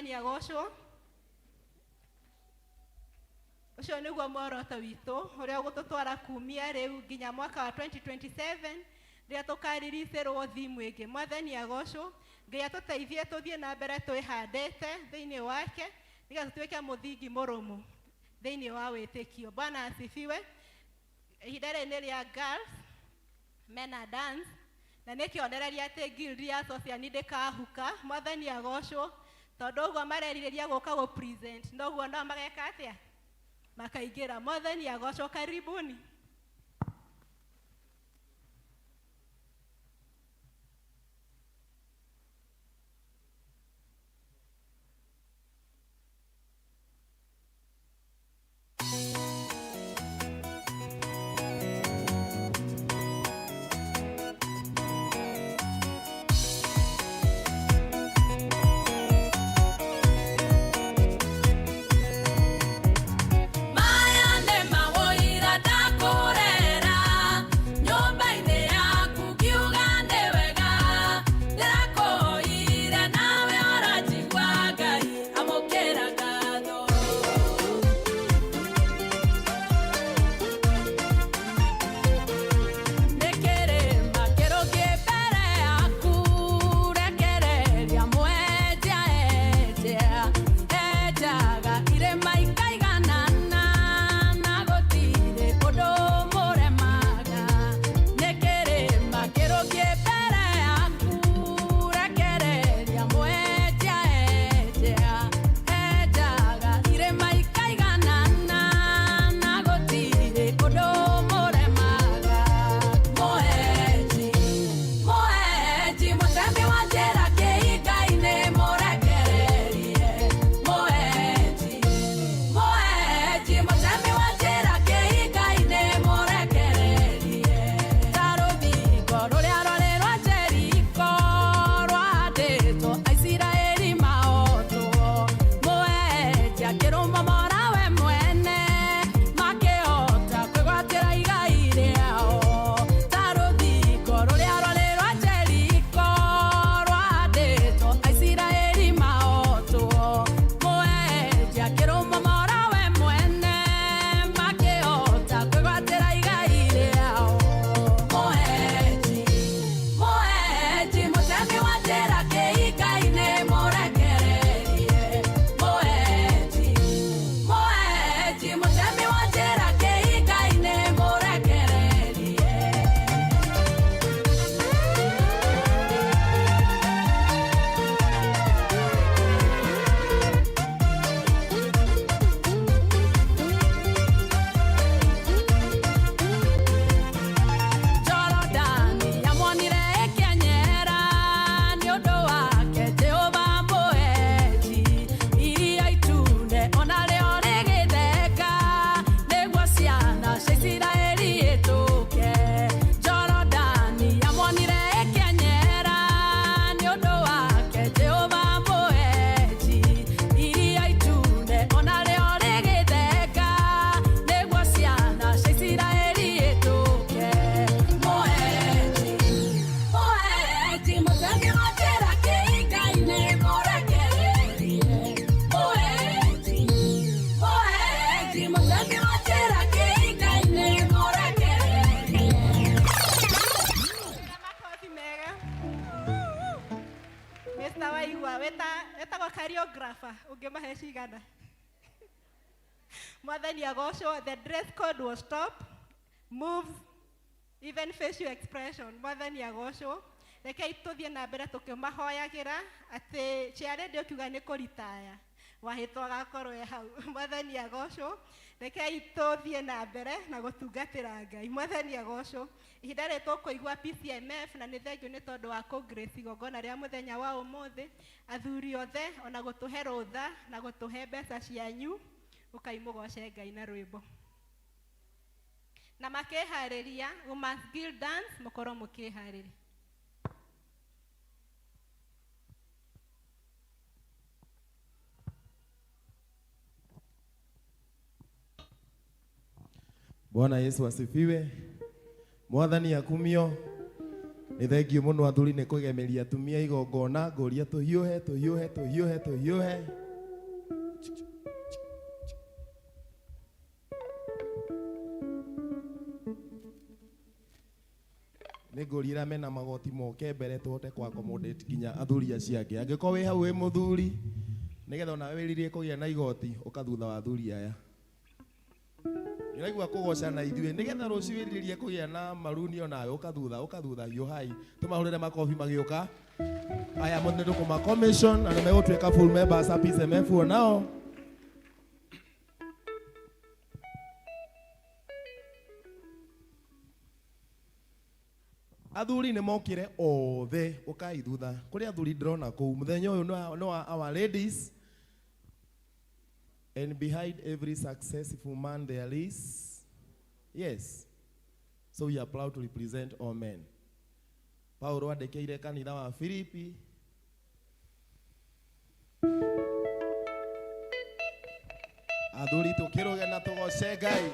Mwathani agocwo. Ũcio nĩguo muoroto witũ ũrĩa ũgũtũtwara kumia rĩu nginya mwaka wa 2027 rĩrĩa tũkariritĩrwo thimu ĩngĩ. Mwathani agocwo. Ngai atũteithie tũthiĩ na mbere twĩhandĩte thĩinĩ wake nĩgetha tũtuĩke mũthingi mũrũmu thĩinĩ wa wĩtĩkio. Bwana asifiwe. Ihinda rĩrĩ nĩ rĩa girls mena dance na nĩ kĩonereria atĩ guild ya Sociani ndĩkahuka. Mwathani agocwo, tondũ ũguo marerirĩria gũka gũ present noguo nao mageka atĩa, makaingĩra. Mwathani agocwo. Karibuni.
Maya nĩ mawoira ndakũrera nyũmba-inĩ yaku ngiuga nĩ wega ndĩrakũhoire nawe ũranjigua Ngai amũkĩra ngatho. Nĩ kĩrĩma kĩrũngiĩ mbere yaku rekereria mwenja enjea enjaga irĩma ikaiganana na gũtirĩ ũndũ mũremaga. Nĩ kĩrĩma kĩrũngiĩ mbere yaku rekereria mwenja enjea enjaga irĩma ikaiganana na gũtirĩ ũndũ mũremaga. Mũenji mũenji mũtemi wa njĩra kĩhinga-inĩ mũrekererie. Mũenji mũenji mũtemi wa njĩra kĩhinga-inĩ mũrekererie. Ta rũthingo rũrĩa rwarĩ rwa Jeriko rwahandĩtwo Aisiraeli mahotwo, mũenji akĩrũmomora we mwene makĩhota kwĩgwatĩra igai rĩao. Ta rũthingo rũrĩa rwarĩ rwa Jeriko rwahandĩtwo Aisiraeli mahotwo, mũenji akĩrũmomora we mwene makĩhota kwĩgwatĩra igai rĩao. Mũenji mũenji mũtemi wa njĩra kĩhinga-inĩ mũrekererie. Mũenji mũenji mũtemi wa njĩra kĩhinga-inĩ mũrekererie. Jorodani yamuonire ĩkĩenyera nĩ ũndũ wake Jehova mũenji. Iria itune onarĩo rĩgĩtheka nĩguo ciana cia Isiraeli ĩtũke. Jorodani yamuonire ĩkĩenyera nĩ ũndũ wake Jehova mũenji. Iria itune onarĩo rĩgĩtheka nĩguo ciana cia Isiraeli ĩtũke. Mũenji mũenji mũtemi wa njĩra kĩhinga-inĩ mũrekererie. Mũenji mũenji mũtemi wa njĩra kĩhinga-inĩ mũrekererie.
Makobi mega. Mr. Waigua wetagwo choreographer ũngĩmahe cigana? Mwathani agocwo. The dress code was top moves, even facial expression. Mwathani agocwo. Rekei tũthiĩ na mbere tũkĩmahoyagĩra atĩ ciarĩndĩ ũkiuga nĩ kũritaya wahĩtwo agakorwo e hau. Mwathani agocwo. Rekei tũthiĩ na mbere na gũtungatĩra Ngai. Mwathani agocwo. Ihinda rĩrĩ tũkũigua PCMF na nĩ thengiũ nĩ tondũ wa kũ-grace igongona rĩa mũthenya wa ũmũthĩ, athuri othe ona gũtũhe rũtha na gũtũhe mbeca cianyu. Ũkai mũgoce Ngai na rwĩmbo na makĩharĩria Women's Guild dance, mũkorwo mũkĩharĩria.
Bwana Yesu asifiwe. Mwathani akumio.
Nĩ thengiũ mũno athuri nĩ kũgemeria atumia igongona, ngũria tũhiũhe tũhiũhe tũhiũhe tũhiũhe. Nĩ ngũria arĩa mena magoti moke mbere tũhote kũ accommodate nginya athuri acio angĩ. Angĩkorwo wĩ hau wĩ mũthuri, nĩgetha onawe wĩrirĩrie kũgĩa na igoti, ũka thutha wa athuri aya. Nĩũraigua kũgoca na ithuĩ, nĩgetha rũciũ wĩrirĩrie kũgĩa na maruni onawe, ũka thutha, ũka thutha, hiũhai. Tũmahũrĩre makobi magĩũka. Aya nĩ tũkũma commission na nĩ megũtuĩka full members a Peace MF onao. Athuri nĩ mokire othe, ũkai thutha. Kũrĩ athuri ndĩrona kũu. Mũthenya ũyũ nĩ wa our ladies. And behind every successful man there is, yes. So we are proud to represent all men. Paulo andĩkĩire kanitha wa Filipi. Athuri tũkĩrũge na tũgoce Ngai.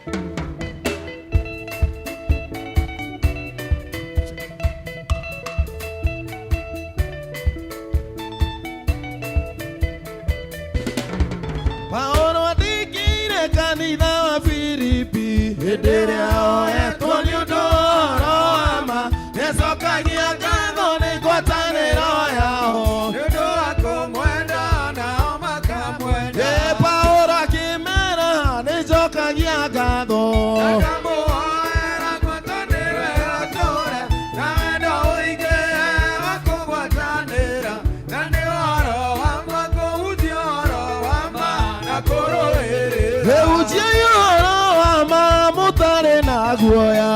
Paulo andĩkĩire kanitha wa Filipi hĩndĩ ĩrĩa oetwo nĩ ũndũ wa ũhoro wa ma, nĩacokagia ngatho nĩ ngwatanĩro yao.
Nĩ ũndũ wa kũmwenda nao makamwenda.
Ĩ Paulo akĩmera nĩnjokagia ngatho.
Akamũhoera ngwatanĩro ĩratũũre, na wendo ũingĩhe wa kũgwatanĩra, na nĩ ũhoro wa ma kũhunjia ũhoro wa ma na kũrũĩrĩra.
Hũnjiai ũhoro wa ma mũtarĩ na guoya.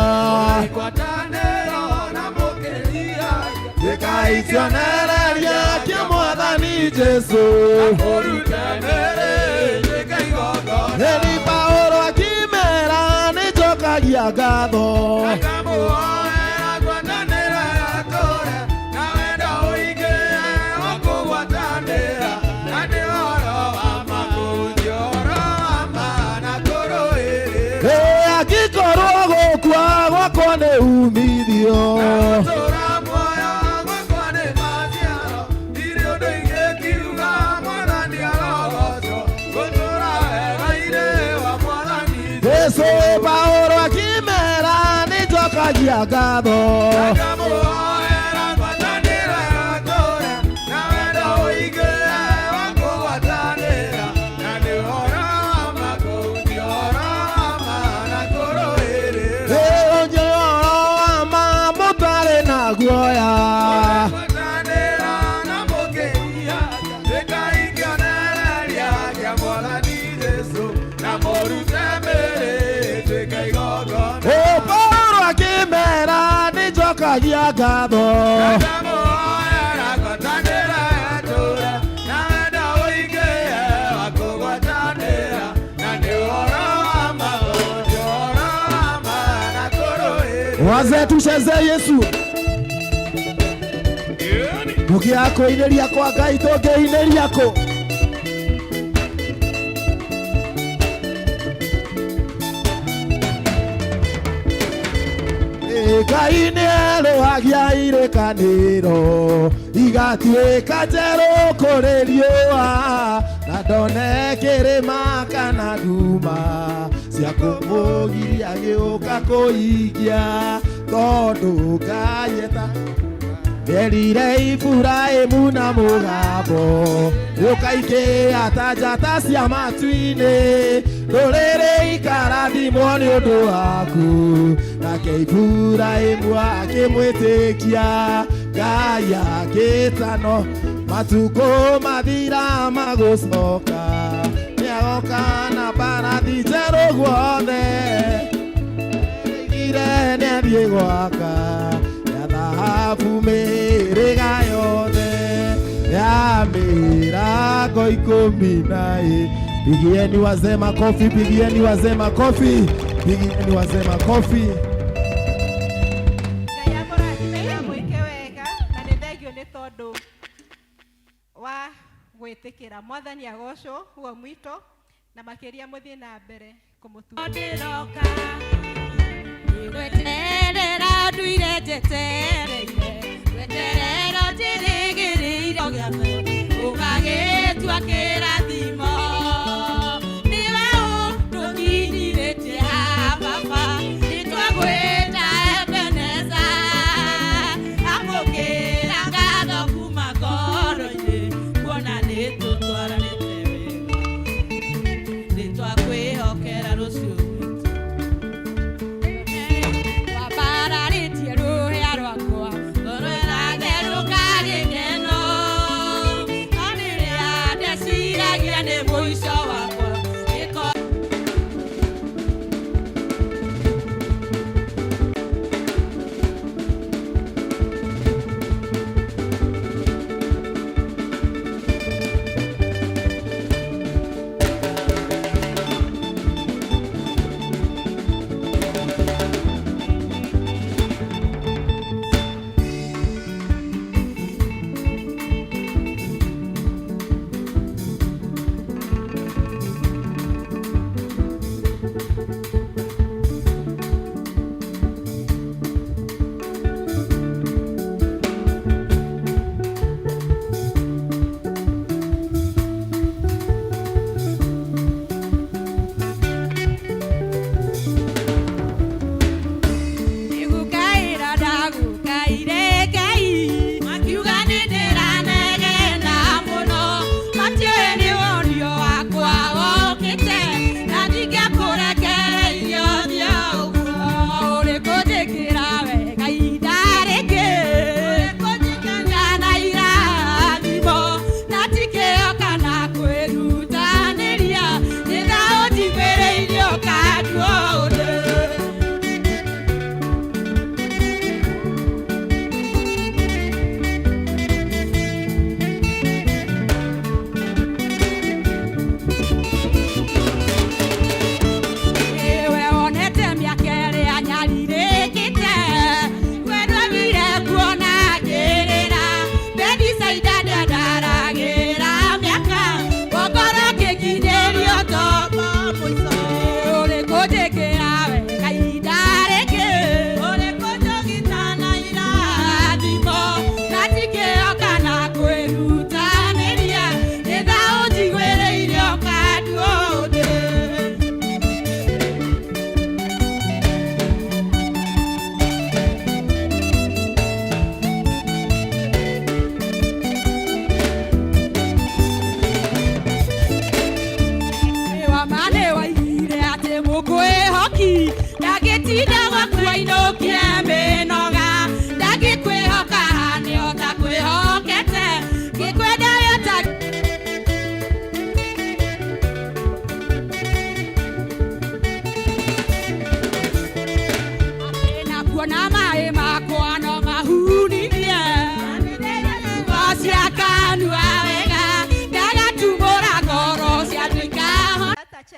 Ngwatanĩro na mũkĩria,
Ĩkai kĩonereria kĩa Mwathani Jesũ.
Mũrute mĩĩrĩ ĩtuĩke igongona.
Ĩni Paulo akĩmera nĩnjokagia ngatho.
Akamũhoera ngwatanĩro ĩratũũre, na wendo ũingĩhe wa kũgwatanĩra, na nĩ ũhoro wa ma kũhunjia ũhoro wa ma na kũrũĩrĩra.
Ĩ angĩkorwo gũkua gwakwa nĩ umithio.
Gũtũũra muoyo gwakwa nĩ maciaro, ndirĩ ũndũ ingĩkiuga Mwathani arogocwo, gũtũũra wega-inĩ wa Mwathani
Jesũ. Paulo akĩmera nĩnjokagia ngatho.
Akamũhoera ngwatanĩro ĩratũũre, na wendo ũingĩhe wa kũgwatanĩra, na nĩ ũhoro wa ma kũhunjia ũhoro wa ma na kũrũĩrĩra.
Hũnjiai ũhoro wa ma mũtarĩ na guoya.
Ngwatanĩro na mũkĩria, tuĩkai kĩonereria kĩa Mwathani Jesũ, na mũrute mĩĩrĩ ĩtuĩke igongona.
Ĩ Paulo akĩmera nĩnjokagia ngatho.
Akamũhoera ngwatanĩro ĩratũũre, na wendo ũingĩhe wa kũgwatanĩra, na nĩ ũhoro wa ma kũhunjia ũhoro wa ma na kũrũĩrĩra.
Wazee tuchezee Yesu. Tũkĩaga kũinĩria kwa Ngai tũngĩinĩria kũ? Ĩ Ngai nĩerũhagia irĩkanĩro igatuĩka njerũ kũrĩ riũa, na ndone kĩrĩma kana nduma cia kũmũgiria gĩũka kũhingia, tondũ Ngai eta Nderire Iburahĩmu na mũgambo ũkaingĩha ta njata cia matu-inĩ, ndũrĩrĩ ikarathimwo nĩ ũndũ waku. Nake Iburahĩmu akĩmwĩtĩkia, Ngai akĩtano matukũ mathira magũcoka, nĩagoka na mbarathi njerũ guothe, ire nĩathiĩ gwaka ya thahabu mĩhĩrĩga yothe ya mĩrango 14. Pigieni wazee makofi, pigieni wazee makofi, pigieni wazee makofi.
Ngai amũrathime na mwĩke wega, na nĩ thengio nĩ tondũ wa gwĩtĩkĩra. Mwathani agocwo huo mwito, na makĩria mũthiĩ na mbere kũmũtungatĩra.
Ndĩroka nĩgweterera nduire njetereire.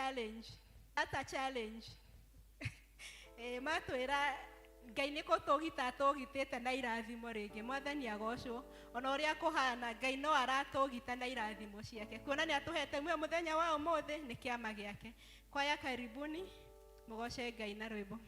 challenge. That's a challenge. Matwĩra Ngai nĩ kũtũgita atũgitĩte na irathimo rĩngĩ. Mwathani agocwo. Ona ũrĩa kũhana Ngai no aratũgita na irathimo ciake. Kuona nĩ atũhete muoyo mũthenya wa ũmũthĩ nĩ kĩama gĩake. Kwaya karibuni mũgoce Ngai na rwĩmbo.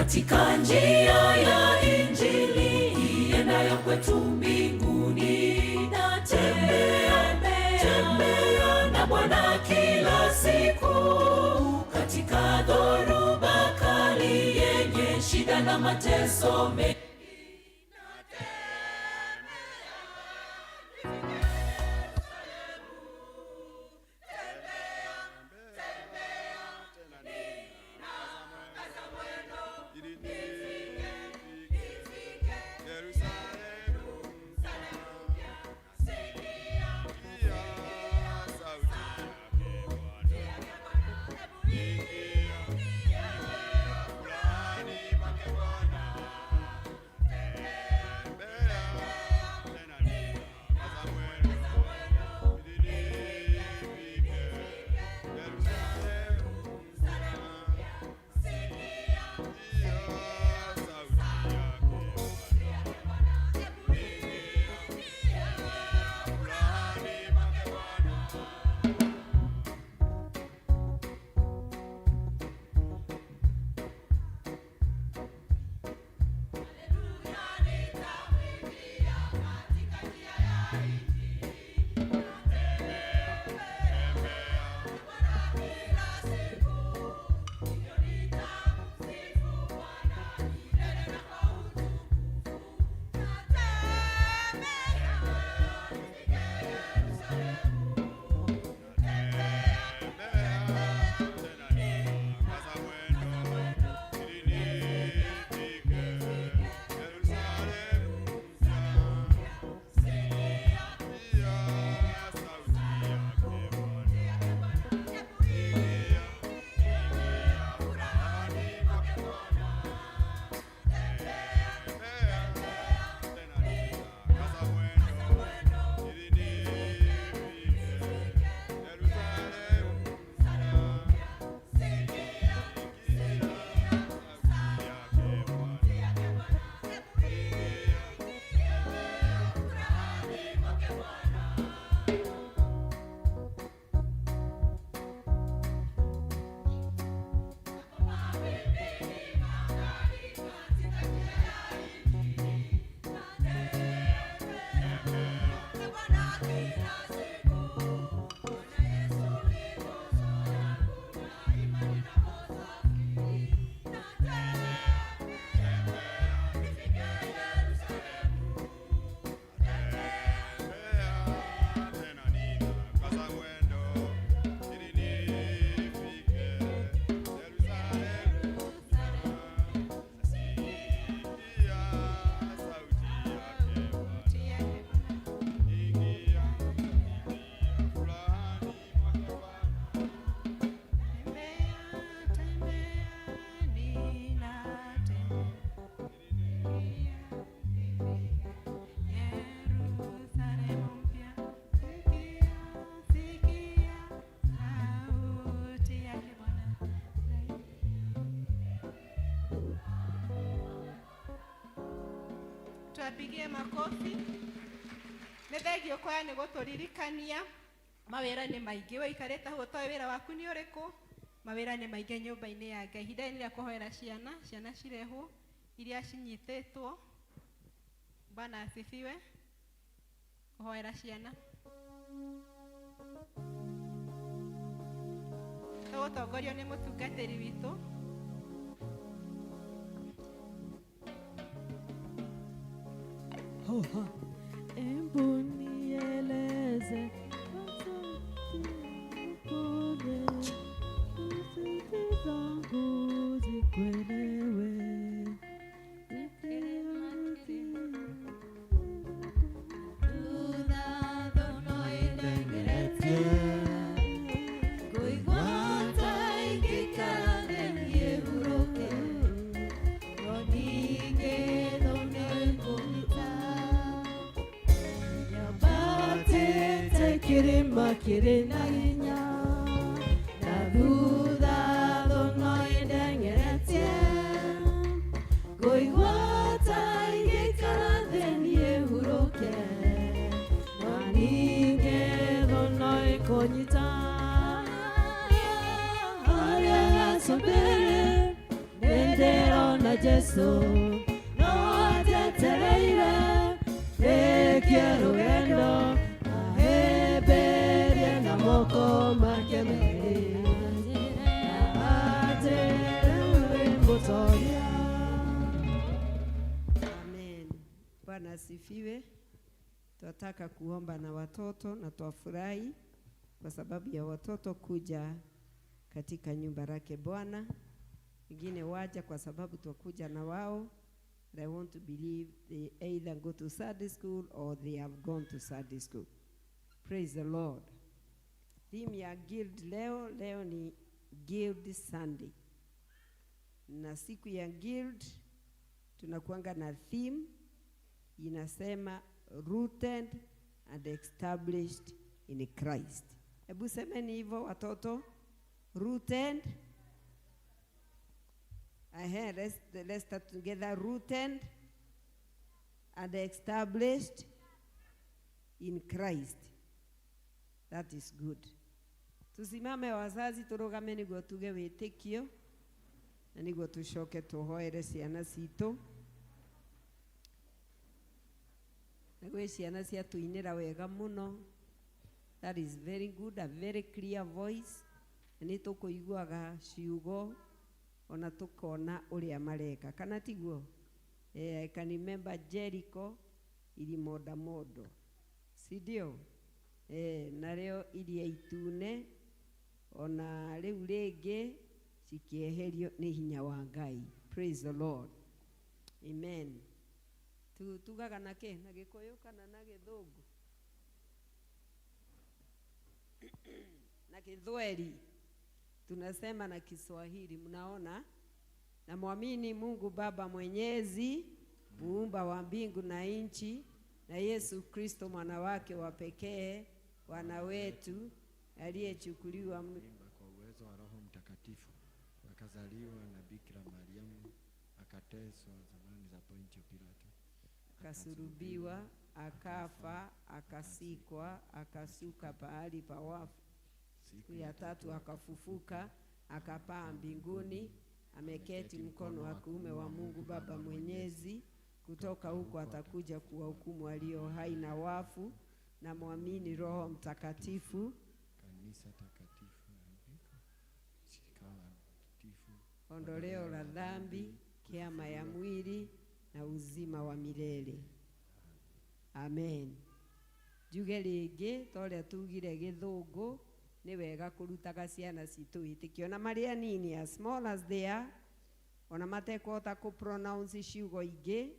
Katika njia ya Injili iendayo kwetu mbinguni, natembea tembea na Bwana kila siku, katika dhoruba kali yenye shida na mateso mengi.
Twapigie makofi. Nĩ thengio kwaya nĩ gũtũririkania mawĩra nĩ maingĩ. We ikarĩte hau ũtoĩ wĩra waku nĩ ũrĩkũ. Mawĩra nĩ maingĩ nyũmba-inĩ ya Ngai. Ihinda nĩ rĩa kũhoera ciana, ciana cirehwo iria cinyitĩtwo. Bwana asifiwe. Kũhoera ciana. Tũgũtongorio nĩ mũtungatĩri witũ.
Embu nieleze upone, sauti zangu zikuelewe.
Kirima kirina hinya na thutha thuno ĩndengeretie ngũigua ta ingĩikara thĩ niĩ hurũke no ningĩ thuno ĩkũnyita harĩa gacũmbĩrĩ nĩ ndĩrona Kwa Jesu no njetereire rĩkie rũgendo ahĩmbĩrie na moko make merĩ na anjĩre wĩ mũtoria.
Amen. Bwana asifiwe. Tunataka kuomba na watoto na twafurahi kwa sababu ya watoto kuja katika nyumba lake Bwana. Wengine waja kwa sababu twakuja na wao. But I want to believe they either go to Sunday school or they have gone to Sunday school. Praise the Lord. Theme ya guild leo, leo ni Guild Sunday. Na siku ya guild tunakuanga na theme inasema rooted and established in Christ. Hebu semeni hivyo watoto, rooted. Ehe, let's start together. Rooted and established in Christ. That is good. Tusimame wazazi, turugame niguo tuge wĩtĩkio na niguo tucoke tuhoere ciana citũ. Na gwĩ ciana ciatũinĩra wega mũno. That is very good, a very clear voice. Na nĩ tũkũiguaga ciugo ona tukona ũrĩa mareka, kana tiguo? I can remember Jericho ilimodamodo, si ndio? Narĩo iria itune ona rĩu rĩngĩ cikĩeherio nĩ hinya wa Ngai. Praise the Lord. Amen. Tugaga na kĩ? Na Gĩkũyũ kana na Gĩthũngũ? Na Kithweri tunasema na Kiswahili, mnaona? Na mwamini Mungu Baba Mwenyezi, muumba wa mbingu na nchi, na Yesu Kristo mwana wake wa pekee, Bwana wetu, aliyechukuliwa
mimba kwa uwezo wa Roho Mtakatifu, akazaliwa na Bikira Mariamu, akateswa zamani za Pontio Pilato,
akasulubiwa, akafa, akasikwa, akasuka pahali pa wafu, siku ya tatu akafufuka, akapaa mbinguni, ameketi mkono wa kuume wa Mungu Baba Mwenyezi. Kutoka huko atakuja kuwahukumu walio hai na wafu. Na muamini Roho Mtakatifu,
kanisa takatifu, shirika la mtakatifu,
ondoleo la dhambi, kiama ya mwili na uzima wa milele. Amen. Njuge rĩngĩ ta ũrĩa tugire Gĩthũngũ, nĩ wega kũrutaga ciana citũ wĩtĩkio na marĩ anini, as small as they are, ona matekũhota kũ pronounce ciugo ingĩ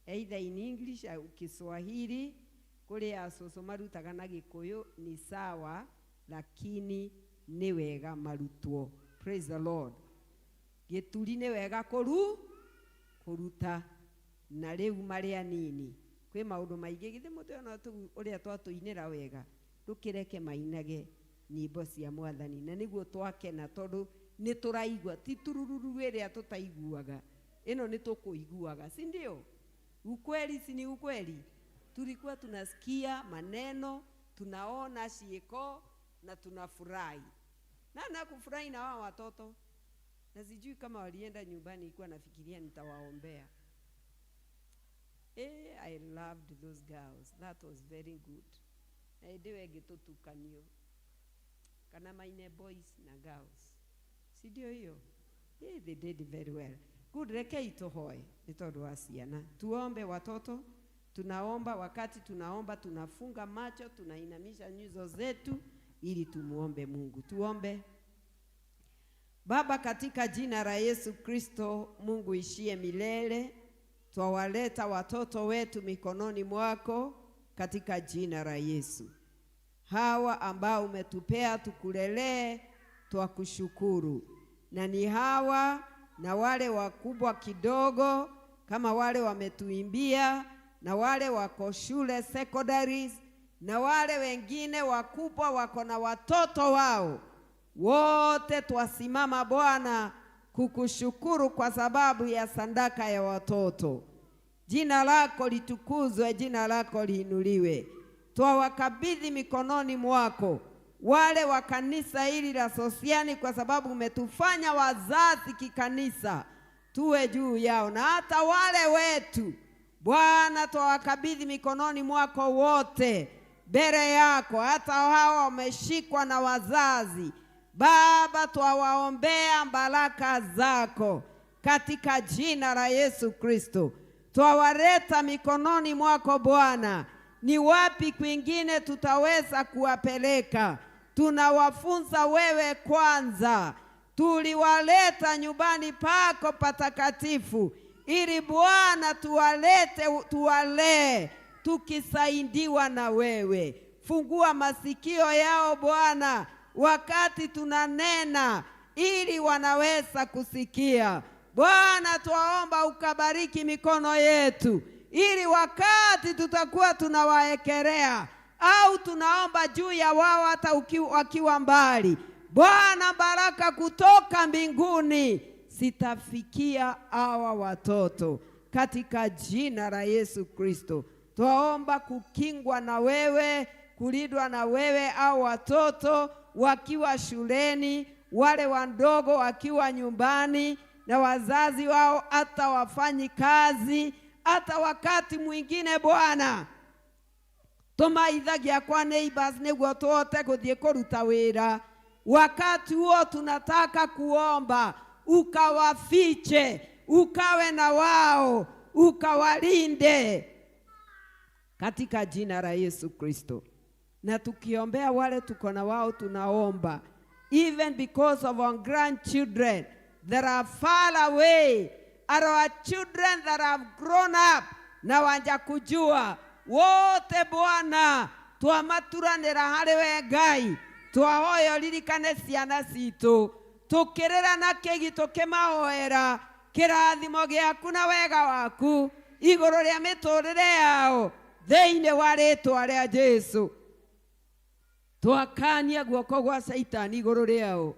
either in English au Kiswahili. Kũrĩ acũcũ marutaga na Gĩkũyũ ni sawa, lakini nĩ wega marutwo. Praise the Lord. Gĩturi nĩ wega kũruta na rĩu marĩ anini. Kwĩ maũndũ maingĩ githĩ mũtĩ ũrĩa twatũinĩra wega, ndũkĩreke mainage nyĩmbo cia Mwathani, na nĩguo twakena tondũ nĩ tũraigua, ti turururu ĩrĩa tũtaiguaga, ĩno nĩ tũkũiguaga, si ndio? Ukweli si ni ukweli? Tulikuwa tunasikia maneno, tunaona ciĩko na tunafurahi. Na kufurahi na wao watoto. Na sijui kama walienda nyumbani, nilikuwa nafikiria nitawaombea. I loved those girls. That was very good. Na ĩndĩ we ngĩtũtukanio. Kana maine boys na girls. Si ndio hiyo? They did very well. Good, rekei tuhoe nĩ tondũ wa ciana. Tuombe watoto. Tunaomba, wakati tunaomba tunafunga macho, tunainamisha nyuso zetu ili tumuombe Mungu. Tuombe. Baba, katika jina la Yesu Kristo, Mungu ishie milele, twawaleta watoto wetu mikononi mwako katika jina la Yesu. Hawa ambao umetupea tukulelee, twakushukuru. Na ni hawa na wale wakubwa kidogo kama wale wametuimbia, na wale wako shule secondaries, na wale wengine wakubwa wako na watoto wao, wote twasimama Bwana kukushukuru kwa sababu ya sadaka ya watoto. Jina lako litukuzwe, jina lako liinuliwe. Twawakabidhi mikononi mwako wale wa kanisa hili la Sosiani, kwa sababu umetufanya wazazi kikanisa. tuwe juu yao, na hata wale wetu Bwana twawakabidhi mikononi mwako wote mbele yako, hata hawa wameshikwa na wazazi. Baba, twawaombea baraka zako katika jina la Yesu Kristo. Twawaleta mikononi mwako Bwana. Ni wapi kwingine tutaweza kuwapeleka? Tunawafunza wewe kwanza. Tuliwaleta nyumbani pako patakatifu ili Bwana tuwalete, tuwalee tukisaidiwa na wewe. Fungua masikio yao Bwana wakati tunanena, ili wanaweza kusikia. Bwana, twaomba ukabariki mikono yetu, ili wakati tutakuwa tunawaekelea au tunaomba juu ya wao hata wakiwa mbali, Bwana, baraka kutoka mbinguni zitafikia hawa watoto katika jina la Yesu Kristo. Twaomba kukingwa na wewe, kulindwa na wewe, au watoto wakiwa shuleni, wale wadogo wakiwa nyumbani na wazazi wao, hata wafanyi kazi, hata wakati mwingine Bwana tumaithagia kwa neighbors nĩguo tũhote gũthiĩ kũruta wĩra. Wakati huo tunataka kuomba ukawafiche, ukawe na wao, ukawalinde katika jina la Yesu Kristo. Na tukiombea wale tuko na wao, tunaomba even because of our grandchildren that are far away, are our children that have grown up na wanja kujua wote Bwana twamaturanĩra harĩ we Ngai, twahoya ũririkane ciana citũ, tũkĩrĩra na kĩgi tũkĩmahoera kĩrathimo gĩaku na wega waku igũrũ rĩa mĩtũrĩre yao thĩinĩ wa rĩtwa rĩa Jesu. Twakania guoko gwa Caitani igũrũ rĩao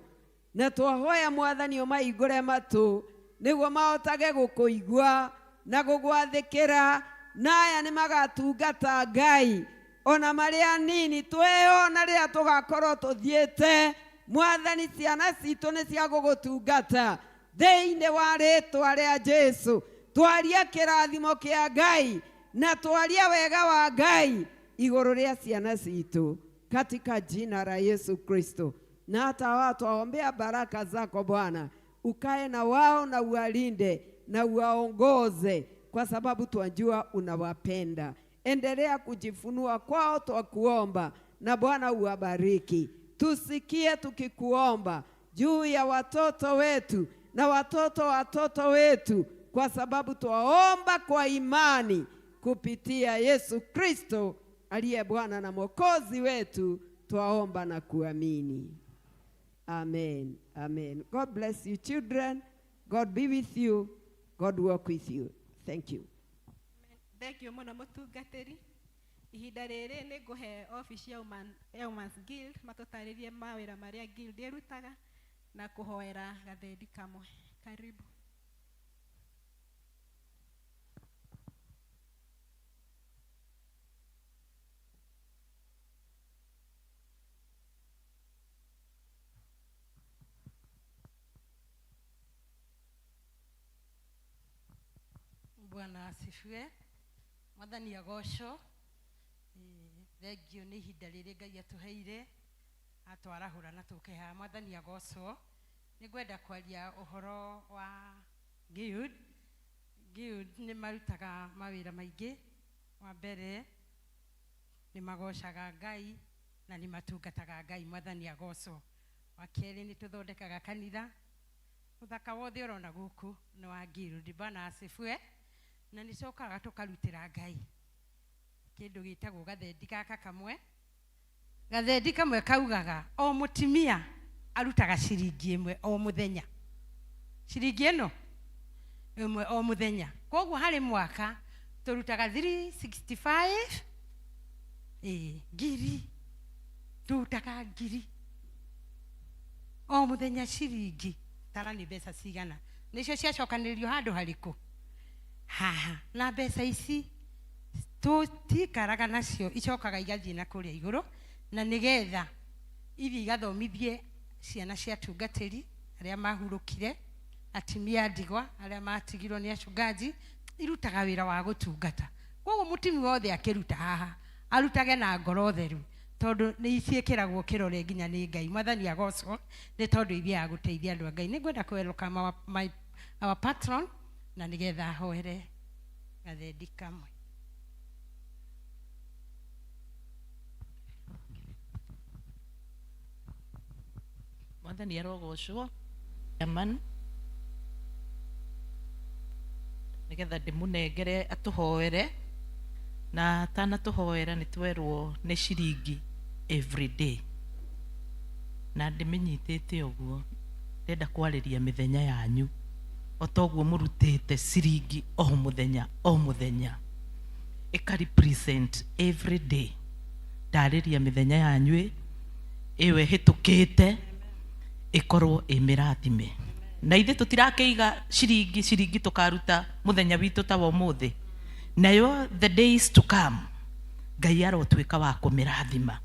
na twahoya Mwathani ũmahingũre matũ nĩguo mahotage gũkũigua na gũgwathĩkĩra, na aya nĩ magatungata Ngai ona marĩ anini twĩona rĩrĩa tũgakorwo tũthiĩte. Mwathani, ciana citũ nĩ cia gũgũtungata thĩinĩ wa rĩtwa rĩa Jesu. Twaria kĩrathimo kĩa Ngai na twaria wega wa Ngai igũrũ rĩa ciana citũ katika jina la Yesu Kristo. Na hata wao twaombea baraka zako Bwana, ukae na wao na uwalinde na uwaongoze, kwa sababu twajua unawapenda. Endelea kujifunua kwao, twakuomba, na Bwana uwabariki. Tusikie tukikuomba juu ya watoto wetu na watoto watoto wetu, kwa sababu twaomba kwa imani kupitia Yesu Kristo aliye Bwana na Mwokozi wetu, twaomba na kuamini. Amen. Amen. God bless you children. God be with you. God walk with you. Thank you.
Thank you mũno mũtungatĩri. Ihinda rĩrĩ nĩ ngũhe office ya Women's Guild matũtarĩrie mawĩra marĩa guild ĩrutaga na kũhoera gathendi kamwe. Karibu.
Bwana asifiwe. Mwathani agocwo. Thengio nĩ ihinda rĩrĩ Ngai atũheire atwarahũra na tũke haha. Mwathani agocwo. Nĩ ngwenda kwaria ũhoro wa guild. Guild nĩ marutaga mawĩra maingĩ. Wa mbere nĩ magocaga Ngai na nĩ matungataga Ngai. Mwathani agocwo. Wa kerĩ nĩ tũthondekaga kanitha. Ũthaka wothe ũrona gũkũ nĩ wa guild. Bwana asifiwe. Na nĩ cokaga tũkarutĩra Ngai kĩndũ gĩtagwo gathendi gaka kamwe. Gathendi kamwe kaugaga o mũtumia arutaga ciringi ĩmwe o mũthenya, ciringi ĩno ĩmwe o mũthenya. Koguo harĩ mwaka tũrutaga 365 ngiri, tũrutaga ngiri o mũthenya ciringi. Tara nĩ mbeca cigana? Nĩcio ciacokanĩrĩrio handũ harĩkũ? Haha. Na mbeca ici tũtikaraga nacio, icokaga igathiĩ na kũrĩa igũrũ, na nĩgetha ithiĩ igathomithie ciana cia tungatĩri arĩa mahurũkire, Atimia a ndigwa arĩa matigirwo nĩ achungaji irutaga wĩra wa gũtungata. Koguo mũtumia wothe akĩruta haha arutage na ngoro theru, tondũ nĩ ciĩkĩragwo kĩrore nginya nĩ Ngai. Mwathani agocwo nĩ tondũ ithiaga gũteithia andũ a Ngai. Nĩ ngwenda kũ welcome our patron na nĩgetha ahoere gathendi kamwe.
Mwathani arogocwo. Chairman, nigetha ndĩmũnengere atũhoere, na atanatũhoera nĩ twerwo nĩ ciringi every day, na ndĩmĩnyitĩte ũguo ndenda kwarĩria mĩthenya yanyu o toguo mũrutĩte ciringi o mũthenya o mũthenya, ĩka represent every day. Ndarĩria mĩthenya yanyu ĩyo ĩhĩtũkĩte ĩkorwo ĩ mĩrathime, na ithuĩ tũtirakĩiga ciringi ciringi tũkaruta mũthenya witũ ta wa ũmũthĩ, nayo the days to come Ngai arotuĩka wa kũmĩrathima.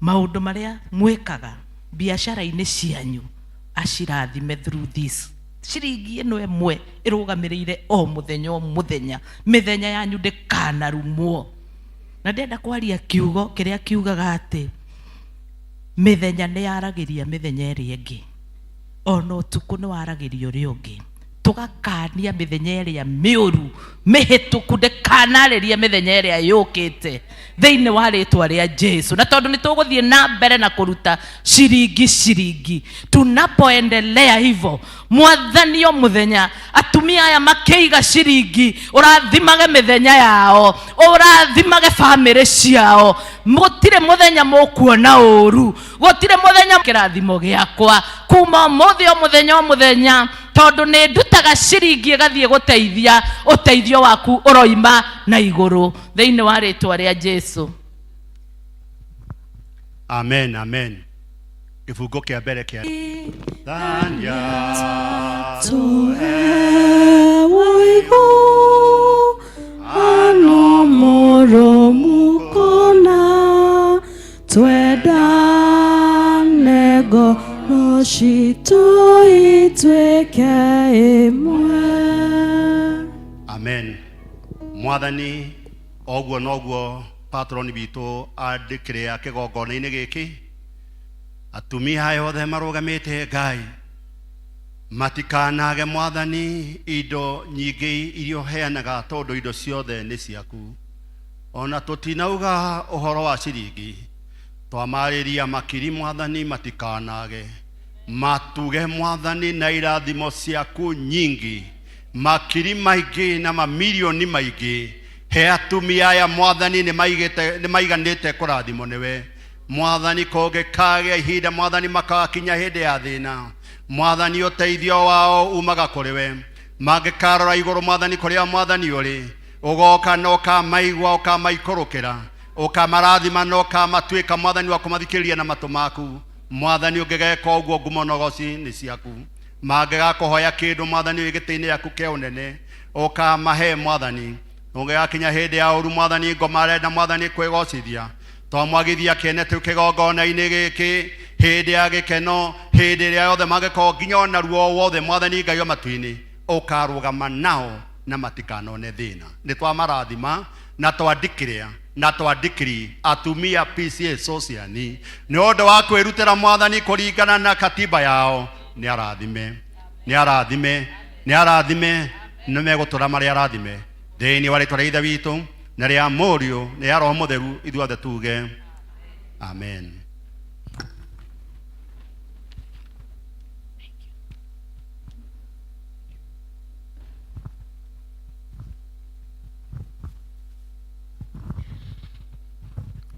Maũndũ marĩa mwĩkaga biacara-inĩ cianyu acirathime through this ciringi ĩno ĩmwe ĩrũgamĩrĩire o mũthenya o mũthenya. Mĩthenya yanyu ndĩkanarumwo. Na ndĩrenda kwaria kiugo kĩrĩa kiugaga atĩ mĩthenya nĩ yaragĩria mĩthenya ĩrĩa ĩngĩ, ona ũtukũ nĩ waragĩria ũrĩa ũngĩ. Tũgakania mĩthenya ĩrĩa mĩũru mĩhĩtũku ndĩkanarĩrie mĩthenya ĩrĩa yũkĩte thĩinĩ wa rĩtwa rĩa Jesu. Na tondũ nĩ tũgũthiĩ na mbere na kũruta ciringi ciringi, tunapoendelea hivyo, Mwathani o mũthenya atumia aya makĩiga ciringi, ũrathimage mĩthenya yao, ũrathimage bamĩrĩ ciao. Gũtirĩ mũthenya mũkuona ũru, gũtirĩ mũthenya. Kĩrathimo gĩakwa kuma ũmũthĩ o mũthenya o mũthenya, tondũ nĩ ndutaga ciringi ĩgathiĩ gũteithia, ũteithio waku ũroima na igũrũ thĩinĩ wa rĩtwa rĩa Jesu.
Amen, amen. Kĩbungo kĩa mbere kĩa Thania.
Ano mũrũmu kũna twendane ngoro citũ ituĩke ĩmwe.
Amen. Mwathani oguo noguo patron witũ andĩkĩrĩa kĩgongona-inĩ gĩkĩ, atumia aya othe marũgamĩte, Ngai matikanage Mwathani indo nyingĩ iria ũheanaga, tondũ indo ciothe nĩ ciaku. Ona tũtinauga ũhoro wa ciringi, twamarĩria makiri. Mwathani matikanage matuge Mwathani na irathimo ciaku nyingi, makiri maingĩ na mamirioni maingĩ. He atumia aya Mwathani nĩ maiganĩte kũrathimwo nĩwe Mwathani. Kũngĩkagĩa ihinda Mwathani makakinya hĩndĩ ya thĩna, Mwathani ũteithio wao umaga kũrĩ we. Mangĩkarora igũrũ Mwathani, kũrĩa Mwathani ũrĩ, ũgoka na ũkamaigua, ũkamaikũrũkĩra, ũkamarathima na ũkamatuĩka Mwathani wa kũmathikĩrĩria na matũ maku. Mwathani ũngĩgeka ũguo, ngumo na ũgoci nĩ ciaku. Mangĩgakũhoya kĩndũ Mwathani wĩ gĩtĩ-inĩ gĩaku kĩa ũnene, ũkamahe Mwathani. Ũngĩgakinya hĩndĩ ya ũru Mwathani, ngoma arenda Mwathani kwĩgocithia, twamwagithia kĩene tũ kĩgongona-inĩ gĩkĩ hĩndĩ ya gĩkeno, hĩndĩ ĩrĩa yothe mangĩkorwo nginya ona ruo wothe, Mwathani Ngai wa matu-inĩ ũkarũgama nao na matikanone thĩna. Nĩ twamarathima na twandikĩrĩa na twandikiri atumia PCA Sociani nĩ ũndũ wa kwĩrutĩra Mwathani kũringana na katiba yao. Nĩ arathime, nĩ arathime, nĩ arathime, nĩ megũtũra marĩ arathime thĩinĩ wa rĩtwa rĩa Ithe witũ na rĩa Mũriũ na rĩa Roho Mũtheru. Ithuothe tuge amen.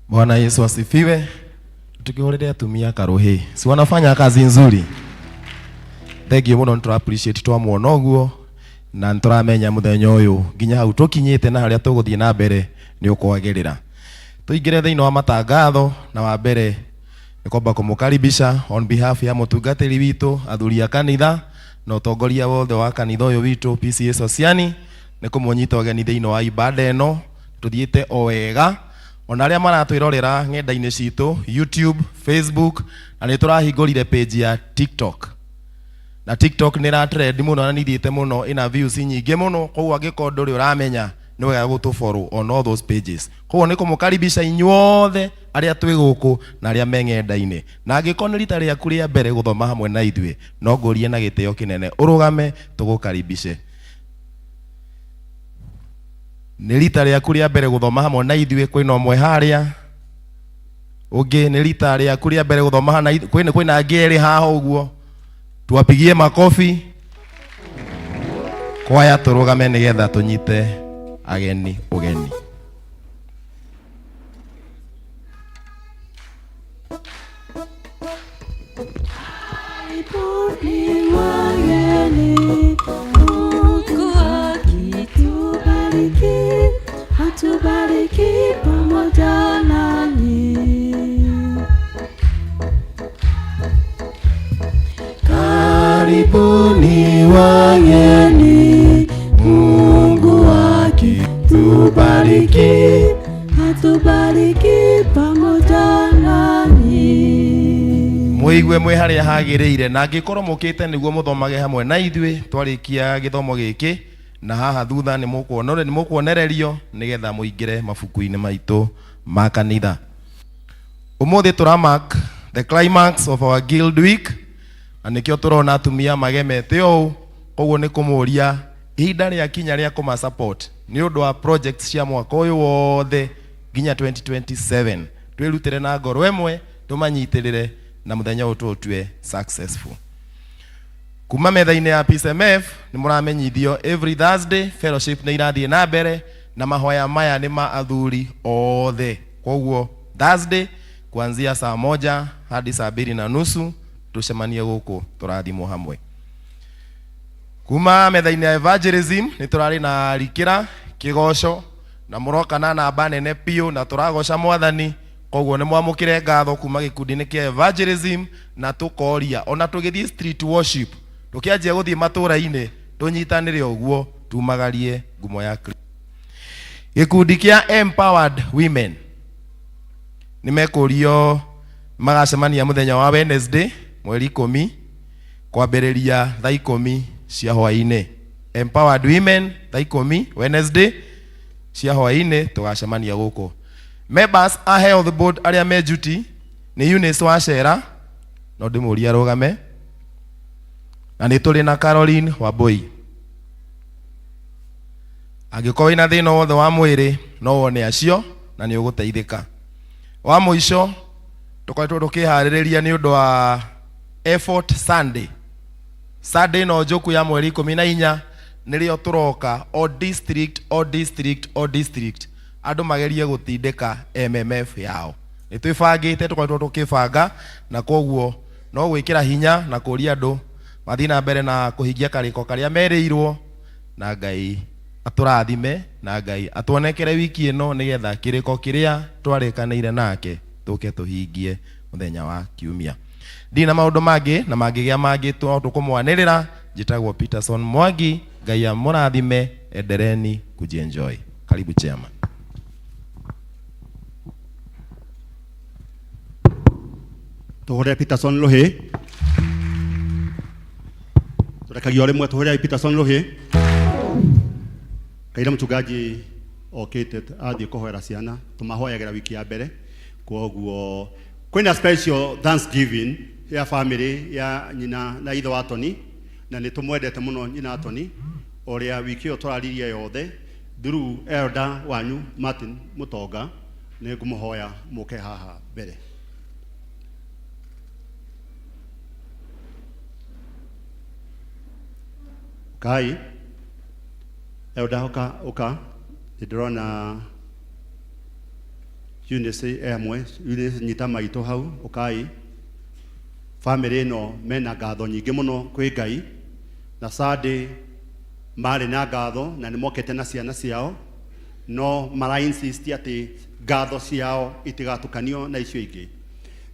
Bwana Yesu asifiwe. Tukihũrĩre atumia karuhi, si wanafanya kazi nzuri? Thank you mũno, nĩ appreciate twamwona ũguo na nĩ tũramenya mũthenya ũyũ nginya hau tũkinyĩte na harĩa tũgũthiĩ na mbere nĩ ũkwagĩrĩra. Tũingĩre thĩinĩ wa matangatho, na wa mbere nĩ kwamba kũmũkaribisha on behalf ya mũtungatĩri witũ, athuri a kanitha na ũtongoria wothe wa kanitha ũyũ witũ PCA Sociani, nĩ kũmũnyita ũgeni thĩinĩ wa ibada ĩno. Tũthiĩte o wega, ona arĩa maratwĩrorera ng'enda-inĩ citũ, YouTube, Facebook, na nĩ tũrahingũrire page ya TikTok. Na TikTok nĩ ĩra trend mũno na nĩ ithiĩte mũno, ĩna views nyingĩ mũno, koguo angĩkorwo ndũrĩ ũramenya nĩ wega gũtũ follow on all those pages. Koguo nĩ kũmũkaribisha inyuothe arĩa twĩ gũkũ na arĩa me ng'enda-inĩ. Na angĩkorwo nĩ rita rĩaku rĩa mbere gũthoma hamwe na ithuĩ, no ngũrie na gĩtĩo kĩnene ũrũgame tũgũkaribishe. Nĩ rita rĩaku rĩa mbere gũthoma hamwe na ithuĩ, kwĩna ũmwe harĩa ũngĩ nĩ rita rĩaku rĩa mbere gũthoma na ithuĩ, kwĩna angĩ erĩ haha ũguo. Tuwapigie makofi. Kwaya tũrũgame nĩgetha tũnyite ageni ũgeni.
Karibuni wageni, Mungu akitubariki, atubariki pamoja nanyi.
Karibuni wageni, Mungu akitubariki,
atubariki pamoja nanyi.
Muigue mwi haria hagiriire, na angikorwo mukite niguo muthomage hamwe na ithuĩ twarikia githomo giki, na haha thutha ni mukuonererio nigetha muingire mabuku-inĩ maitũ ma kanitha. Umuthi tũramark the climax of our guild week, na nikio turona atumia magemete ũũ, koguo nĩ kũmũria ihinda rĩa kinya rĩa kũma support nĩ ũndũ wa projects cia mwaka ũyũ wothe nginya 2027. Twĩrutĩre na ngoro ĩmwe, tũmanyitĩrĩre na mũthenya ũyũ tũũtue successful. Kuma metha-inĩ ya Peace MF nĩ mũramenyithio every Thursday fellowship nĩ irathiĩ na mbere, na mahoya maya nĩ ma athuri othe. Koguo Thursday kuanzia saa 1 hadi saa 2:30 tucemanie gũkũ tũrathimwo hamwe. Kuma metha-inĩ ya evangelism nĩ tũrarĩ na rikĩra kĩgoco na mũroka na namba nene biũ na tũragoca mwathani, koguo nĩ mwamũkĩre ngatho kuma gĩkundi-inĩ kĩa evangelism, na tũkoria ona tũgĩthiĩ street worship tũkĩanjia gũthiĩ matũra-inĩ tũnyitanĩre ũguo tumagarie ngumo ya Kristo. Gĩkundi kĩa empowered women nĩ mekũrio magacemania mũthenya wa Wednesday mweri 10 kwambĩrĩria thaa 10 cia hwaĩ-inĩ. Empowered women thaa 10 Wednesday cia hwaĩ-inĩ tũgacemania gũkũ. Members a health board arĩa me duty nĩ Eunice Wacera, no ndĩmũrie arũgame, na nĩ tũrĩ na Caroline Wambui. Angĩkorwo wĩna thĩna wothe wa mwĩrĩ no wone acio na nĩ ũgũteithĩka. Wa mũico tũkoretwo tũkĩharĩrĩria nĩ ũndũ wa Effort Sunday. Sunday no njũku ya mweri 14 nĩrĩo tũroka o district, o district, o district andũ magerie gũtindĩka MMF yao. Nĩ twĩbangĩte, tũkoretwo tũkĩbanga, na koguo no gwĩkĩra hinya na kũria andũ mathiĩ na mbere na kũhingia karĩko karĩa merĩirwo, na Ngai atũrathime na Ngai atuonekere wiki ĩno nĩgetha kĩrĩko kĩrĩa twarĩkanĩire nake tũke tũhingie mũthenya wa kiumia. Ndirĩ na maũndũ mangĩ, na mangĩgĩa mangĩ no tũkũmwanĩrĩra. Njĩtagwo Peterson Mwangi, Ngai amũrathime, endereni kujienjoy. Karibu chairman.
Tũhũre Peterson Luhi. Tũrekagia o rĩmwe tũhũre Peterson Luhi. Kaira mchungaji okĩte athiĩ kũhoera ciana, tũmahoyagĩra wiki ya mbere. Kwoguo kwĩna special thanksgiving ya family ya nyina na ithe wa Tony, na nĩ tũmwendete mũno nyina Tony, ũrĩa wiki ĩyo tũraririe yothe through elder wanyu Martin Mutonga. Nĩ ngũmũhoya mũke haha mbere. Kai elder, ũka ũka, ndĩrona Eunice amwe, Eunice nyita maitũ hau, ũkai. Family ĩno mena ngatho nyingĩ mũno kwĩ Ngai, na Sunday marĩ na ngatho na nĩ mokĩte na ciana ciao, no mara insist atĩ ngatho ciao itigatukanio na icio ingĩ.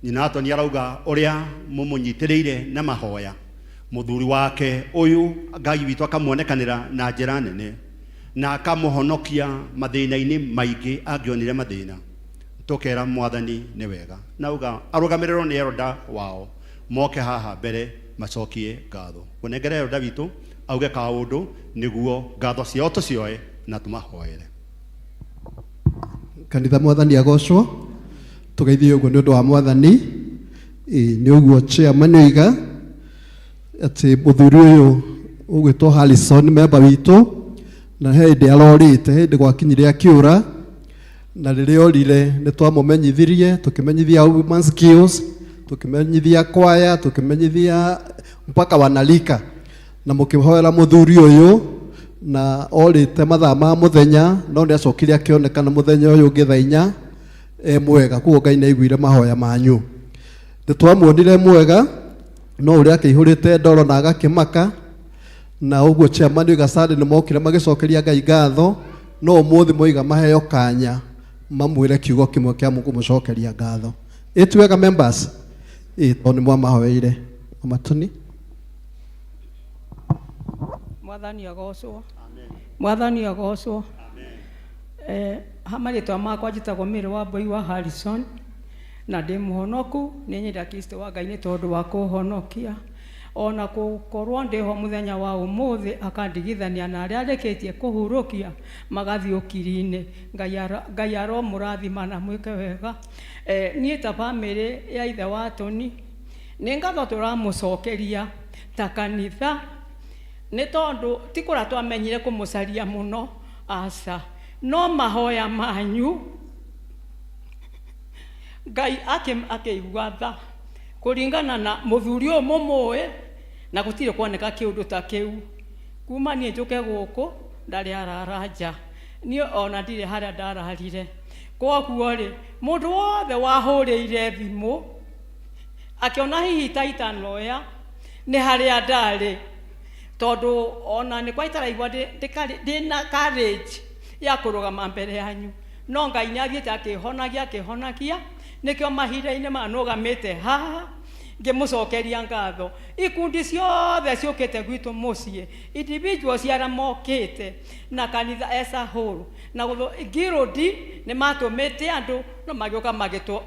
Nyina Tony arauga ũrĩa mũmũnyitĩrĩire na mahoya, mũthuri wake ũyũ Ngai witũ akamuonekanĩra na njĩra nene na akamũhonokia mathĩna-inĩ maingĩ angĩonire mathĩna. Tũkera mwathani nĩ wega. Nauga arũgamĩrĩrwo nĩ elder wao moke haha mbere macokie ngatho. Kũnengere elder witũ auge kaũndũ nĩguo ngatho ciao tũcioe na tũmahoere.
Kanitha mwathani agocwo, tugeithio ũguo nĩ ũndũ wa mwathani. Nĩ ũguo chairman oiga atĩ mũthuri ũyũ ũgwĩtwo Harrison memba witũ, na he hĩndĩ arorĩte, hĩndĩ gwakinyire akĩũra, na rĩrĩa orire nĩ twamũmenyithirie, tũkĩmenyithia Women's Skills, tũkĩmenyithia kwaya, tũkĩmenyithia mpaka wanalika, na mũkĩhoera mũthuri ũyũ, na orĩte mathaa ma mũthenya, no nĩ acokire akĩonekana mũthenya ũyũ ũngĩ thaa inya e mwega. Koguo Ngai nĩ aiguire mahoya manyu. Nĩ twamuonire mwega, no ũrĩa akĩihũrĩte ndoro na agakĩmaka, na ũguo chairman oiga Sunday nĩ mokire magĩcokeria Ngai ngatho, no ũmũthĩ moiga maheo kanya mamwĩre kiugo kĩmwe kĩa kũmũcokeria ngatho. Ĩ wega members? Ĩ tondũ nĩ mwamahoeire. Mama Tony.
Mwathani agocwo. Mwathani agocwo. Ha marĩtwa makwa njĩtagwo Mary wa Mbui wa Harrison, na ndĩ mũhonoku, nĩ nyenda Kristo wa Ngai nĩ tondũ wa kũhonokia. Ona gũkorwo ndĩho mũthenya wa ũmũthĩ akandigithania na arĩa arĩkĩtie kũhurũkia magathiĩ ũkiri-inĩ. Ngai aromũrathima na mwĩke wega. Niĩ ta bamĩrĩ ya ithe wa Tony nĩ ngatho tũramũcokeria ta kanitha, nĩ tondũ ti kũrĩa twamenyire kũmũcaria mũno, aca, no mahoya manyu Ngai akĩigua tha kũringana na mũthuri ũyũ mũmũĩ, na gũtirĩ kuoneka kĩũndũ ta kĩu. Kuma niĩ njũke gũkũ ndarĩ arara nja, niĩ ona ndirĩ harĩa ndararire. Koguo rĩ, mũndũ wothe wahũrĩire thimũ akĩona hihi ta itanoya nĩ harĩa ndarĩ, tondũ ona nĩ kwa itaraigua ndĩna courage ya kũrũgama mbere yanyu, no Ngai nĩ athiĩte akĩhonagia akĩhonagia, nĩkĩo mahinda-inĩ maya nũgamĩte haha ngĩmũcokeria ngatho. Ikundi ciothe ciũkĩte gwitũ mũciĩ, individuals arĩa mokĩte na kanitha as a whole, na guild nĩ matũmĩte andũ no magĩũka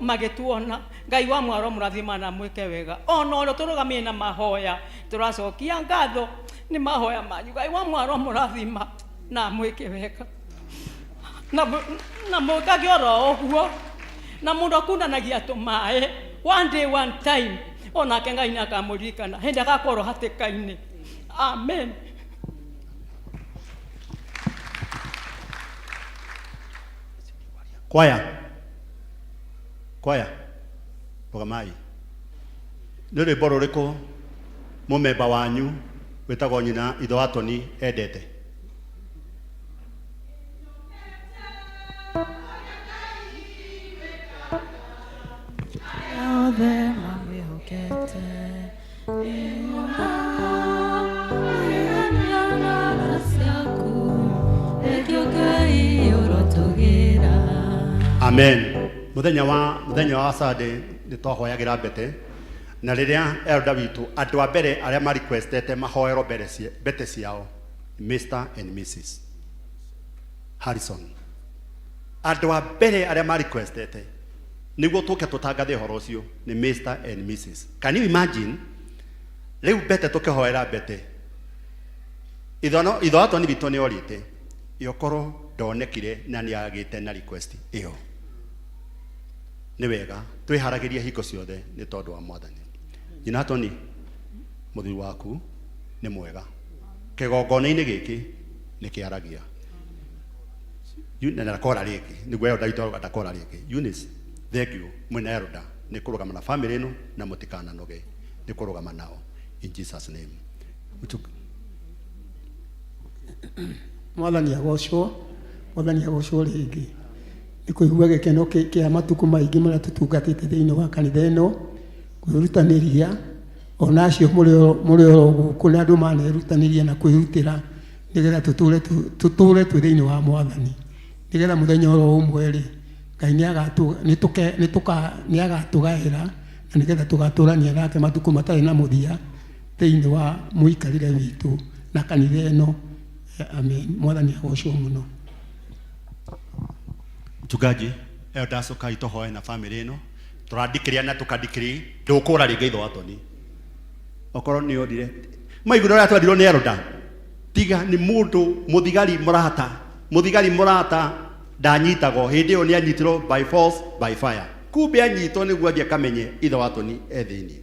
magĩtuona. Ngai wa mwaro mũrathima na mwĩke wega. Ona ũrĩa tũrũgamĩte na mahoya tũracokia ngatho nĩ mahoya manyu. Ngai wa mwaro mũrathima na mwĩke wega, na mwĩkage oro ũguo, na mũndũ akundanagia tũmaĩ one day one time, onake Ngai nĩ akamũririkana hĩndĩ agakorwo hatĩka-inĩ. Amen.
Kwaya, kwaya, rũgamai. Nĩ rwĩmbo rũrĩkũ mũmemba wanyu wĩtagwo nyina ithe wa Tony endete?
Othe mamwĩhokete.
Amen. Mũthenya wa Sunday nĩ twahoyagĩra mbete, na rĩrĩa elder witũ andũ a mbere arĩa ma requestete mahoerwo mbete ciao, Mr and Mrs Harrison, andũ a mbere arĩa ma requestete nĩguo tũke tũtangathe ũhoro ũcio nĩ Mr and Mrs. Can you imagine rĩu mbete tũkĩhoera mbete, ithe wa Tony witũ nĩ orĩte ĩokorwo ndonekire na nĩ agĩte na request ĩyo. Nĩ wega twĩharagĩrie hingo ciothe nĩ tondũ wa mwathani. Nyina Tony, mũthuri waku nĩ mwega, kĩgongona-inĩ gĩkĩ nĩ kĩaragia na ndakora rĩngĩ, nĩguo elder witũ arauga ndakora rĩngĩ. Eunice, thank you mwĩna elder nĩ kũrũgama na family ĩno, na mũtikananoge nĩ kũrũgama nao in Jesus name.
Mwathani agocwo, mwathani agocwo rĩngĩ. Nĩ kũigua gĩkeno kĩa matukũ maingĩ marĩa tũtungatĩte thĩinĩ wa kanitha ĩno, kwĩrutanĩria, ona acio mũrĩ oro gũkũ nĩ andũ manerutanĩria na kwĩrutĩra nĩgetha tũtũre twĩ thĩinĩ wa mwathani, nĩgetha mũthenya oro ũmwe rĩ, Ngai nĩ agatũgaĩra, na nĩgetha tũgatũrania nake matukũ matarĩ na mũthia thĩinĩ wa mũikarĩre witũ na kanitha ĩno. Amen. Mwathani agocwo mũno.
Mchungaji, elders ũkai tũhoe na family ĩno. Tũrandikĩria na tũkandikĩria ndũkũra rĩngĩ ithe wa Tony. Okorwo nĩ orire maigua ũrĩa twerirwo nĩ elder, tiga nĩ mũndũ mũthigari mũrata, mũthigari mũrata ndanyitagwo hĩndĩ ĩyo, nĩ anyitirwo by force by fire. Kumbe anyitwo nĩguo athiĩ akamenye ithe wa Toni e thĩinĩ,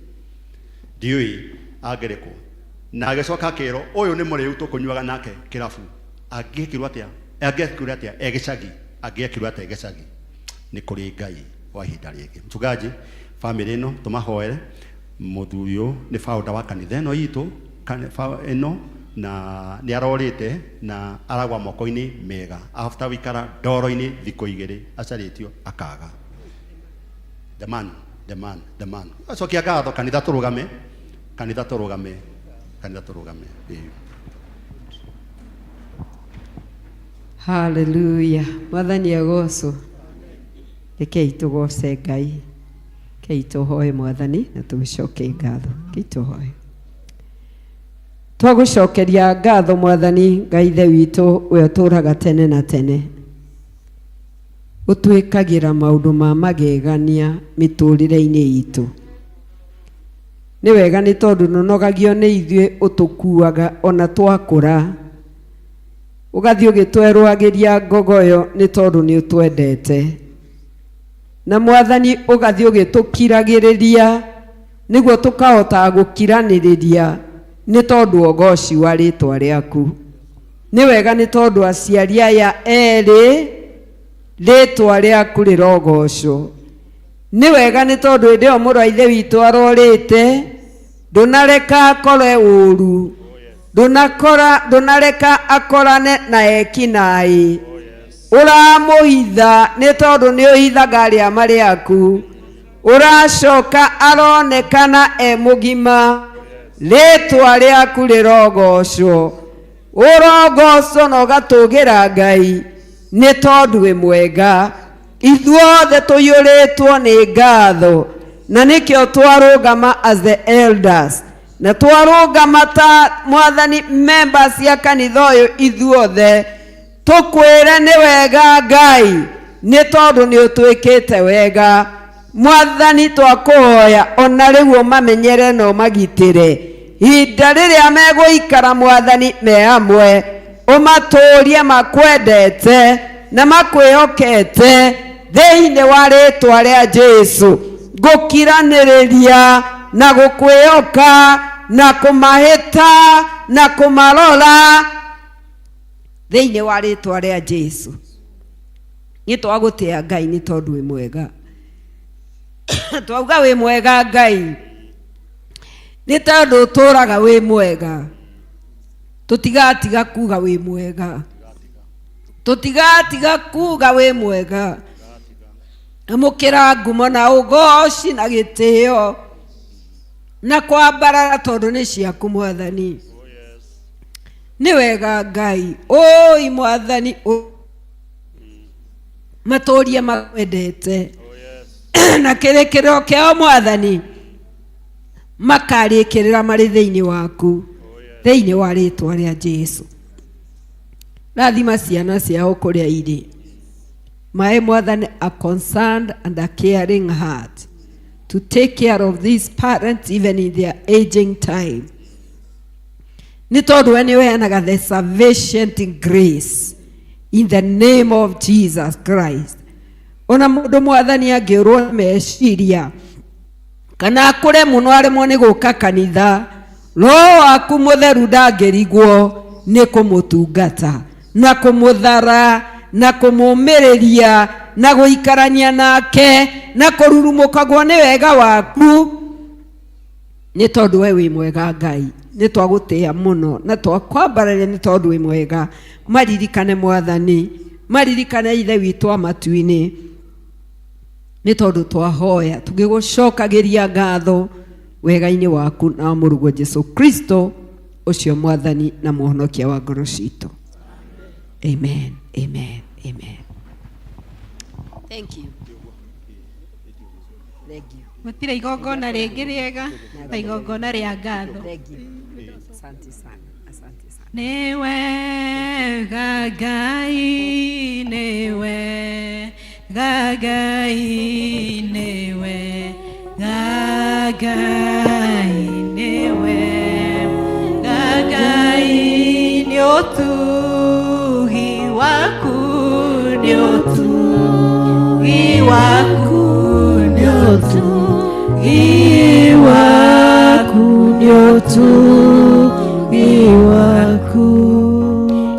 ndiũĩ angĩrĩkũ. Na agĩcoka akĩrwo ũyũ nĩ mũrĩu tũkũnyuaga nake kĩrabu, angĩekirwo atĩa? Angĩekirwo atĩa e gĩcagi? Angĩekirwo atĩa e gĩcagi? Nĩ kũrĩ Ngai wa ihinda rĩngĩ. Mchungaji, family ĩno tũmahoere. Mũthuri ũyũ nĩ founder wa kanitha ĩno itũ ĩno, na nĩ arorĩte na aragwa moko-inĩ mega after wikara ndoro-inĩ thikũ 2 acarĩtio akaga. The man, the man, the man. Acokia ngatho kanitha, tũrũgame kanitha, tũrũgame kanitha, tũrũgame. Ĩĩ.
Haleluya, Mwathani agocwo. Rekei tũgoce Ngai, rekei tũhoe Mwathani na tũgĩcoke ngatho. Rekei tũhoe. Twagũcokeria ngatho Mwathani Ngai Ithe witũ, we ũtũũraga tene na tene, ũtwĩkagĩra maũndũ ma magegania mĩtũrĩre-inĩ itũ. Nĩ wega nĩ tondũ ndũnogagio nĩ ithuĩ, ũtũkuaga ona twakũra, ũgathiĩ ũgĩtwerũagĩria ngogoyo nĩ tondũ nĩ ũtwendete. Na Mwathani, ũgathiĩ ũgĩtũkiragĩrĩria nĩguo tũkahotaga gũkiranĩrĩria nĩ tondũ ũgoci wa rĩtwa rĩaku. Nĩ wega nĩ tondũ aciari aya erĩ, rĩtwa rĩaku rĩrogocwo. Nĩ wega nĩ tondũ hĩndĩ ĩyo mũrũ wa ithe witũ arorĩte, ndũnareka akore ũru, ndũnakora, ndũnareka akorane na ekinaĩ, ũramũhitha nĩ tondũ nĩ ũhithaga arĩa marĩ aku. Ũracoka aronekana e mũgima. Rĩtwa rĩaku rĩrogocwo, ũrogocwo na ũgatũgĩra Ngai nĩ tondũ wĩ mwega. Ithuothe tũiyũrĩtwo nĩ ngatho, na nĩkĩo twarũgama as the elders na twarũgama ta Mwathani members cia kanitha ũyũ, ithuothe tũkwĩre nĩ wega Ngai nĩ tondũ nĩ ũtwĩkĩte wega. Mwathani, twakũhoya ona rĩu ũmamenyere na ũmagitĩre ihinda rĩrĩa megũikara, Mwathani, me hamwe, ũmatũrie makwendete na makwĩhokete thĩinĩ wa rĩtwa rĩa Jesu. Gũkiranĩrĩria na gũkwĩhoka na kũmahĩta na kũmarora thĩinĩ wa rĩtwa rĩa Jesu. Nĩ twagũtĩa Ngai nĩ tondũ wĩ mwega. Twauga wĩ mwega Ngai nĩ tondũ ũtũũraga wĩ mwega. Tũtigatiga kuga wĩ mwega, tũtigatiga kuga wĩ mwega. Amũkĩra ngumo na ũgoci na gĩtĩo na kwambarara tondũ nĩ ciaku, Mwathani. Nĩ wega Ngai ũi Mwathani matũrie makwendete na kĩrĩkĩrĩro kĩao, Mwathani, makarĩkĩrĩra marĩ thĩinĩ waku, thĩinĩ wa rĩtwa rĩa Jesu. Rathima ciana ciao kũrĩa irĩ maĩ, Mwathani, a concerned and a caring heart to take care of these parents even in their aging time, nĩ tondũ we nĩ ũheanaga the sufficient grace in the name of Jesus Christ. Ona mũndũ, Mwathani, angĩũrwo nĩ meciria kana akũre mũno aremwo nĩ gũka kanitha, Roho waku Mũtheru ndangĩrigwo nĩ kũmũtungata na kũmũthara na kũmũmĩrĩria na gũikarania nake na kũrurumũkagwo nĩ wega waku, nĩ tondũ we wĩ mwega. Ngai, nĩ twagũtĩa mũno na twakwambararia nĩ tondũ wĩ mwega. Maririkane, Mwathani, maririkane, Ithe witũ wa matu-inĩ, nĩ tondũ twahoya tũgĩgũcokagĩria ngatho wega-inĩ waku na wa mũrũguo Jesu Kristo, ũcio Mwathani na Mũhonokia wa ngoro citũ. Amen, amen, amen. Thank you. Thank you.
Gũtirĩ igongona rĩngĩ rĩega ta igongona rĩa ngatho.
Thank you. Asante sana. Asante sana.
Nĩ wega Ngai, nĩ wega Ngai, nĩ wega Ngai, nĩ wega. Waku nĩ ũtugi waku nĩ ũtugi waku nĩ ũtugi waku.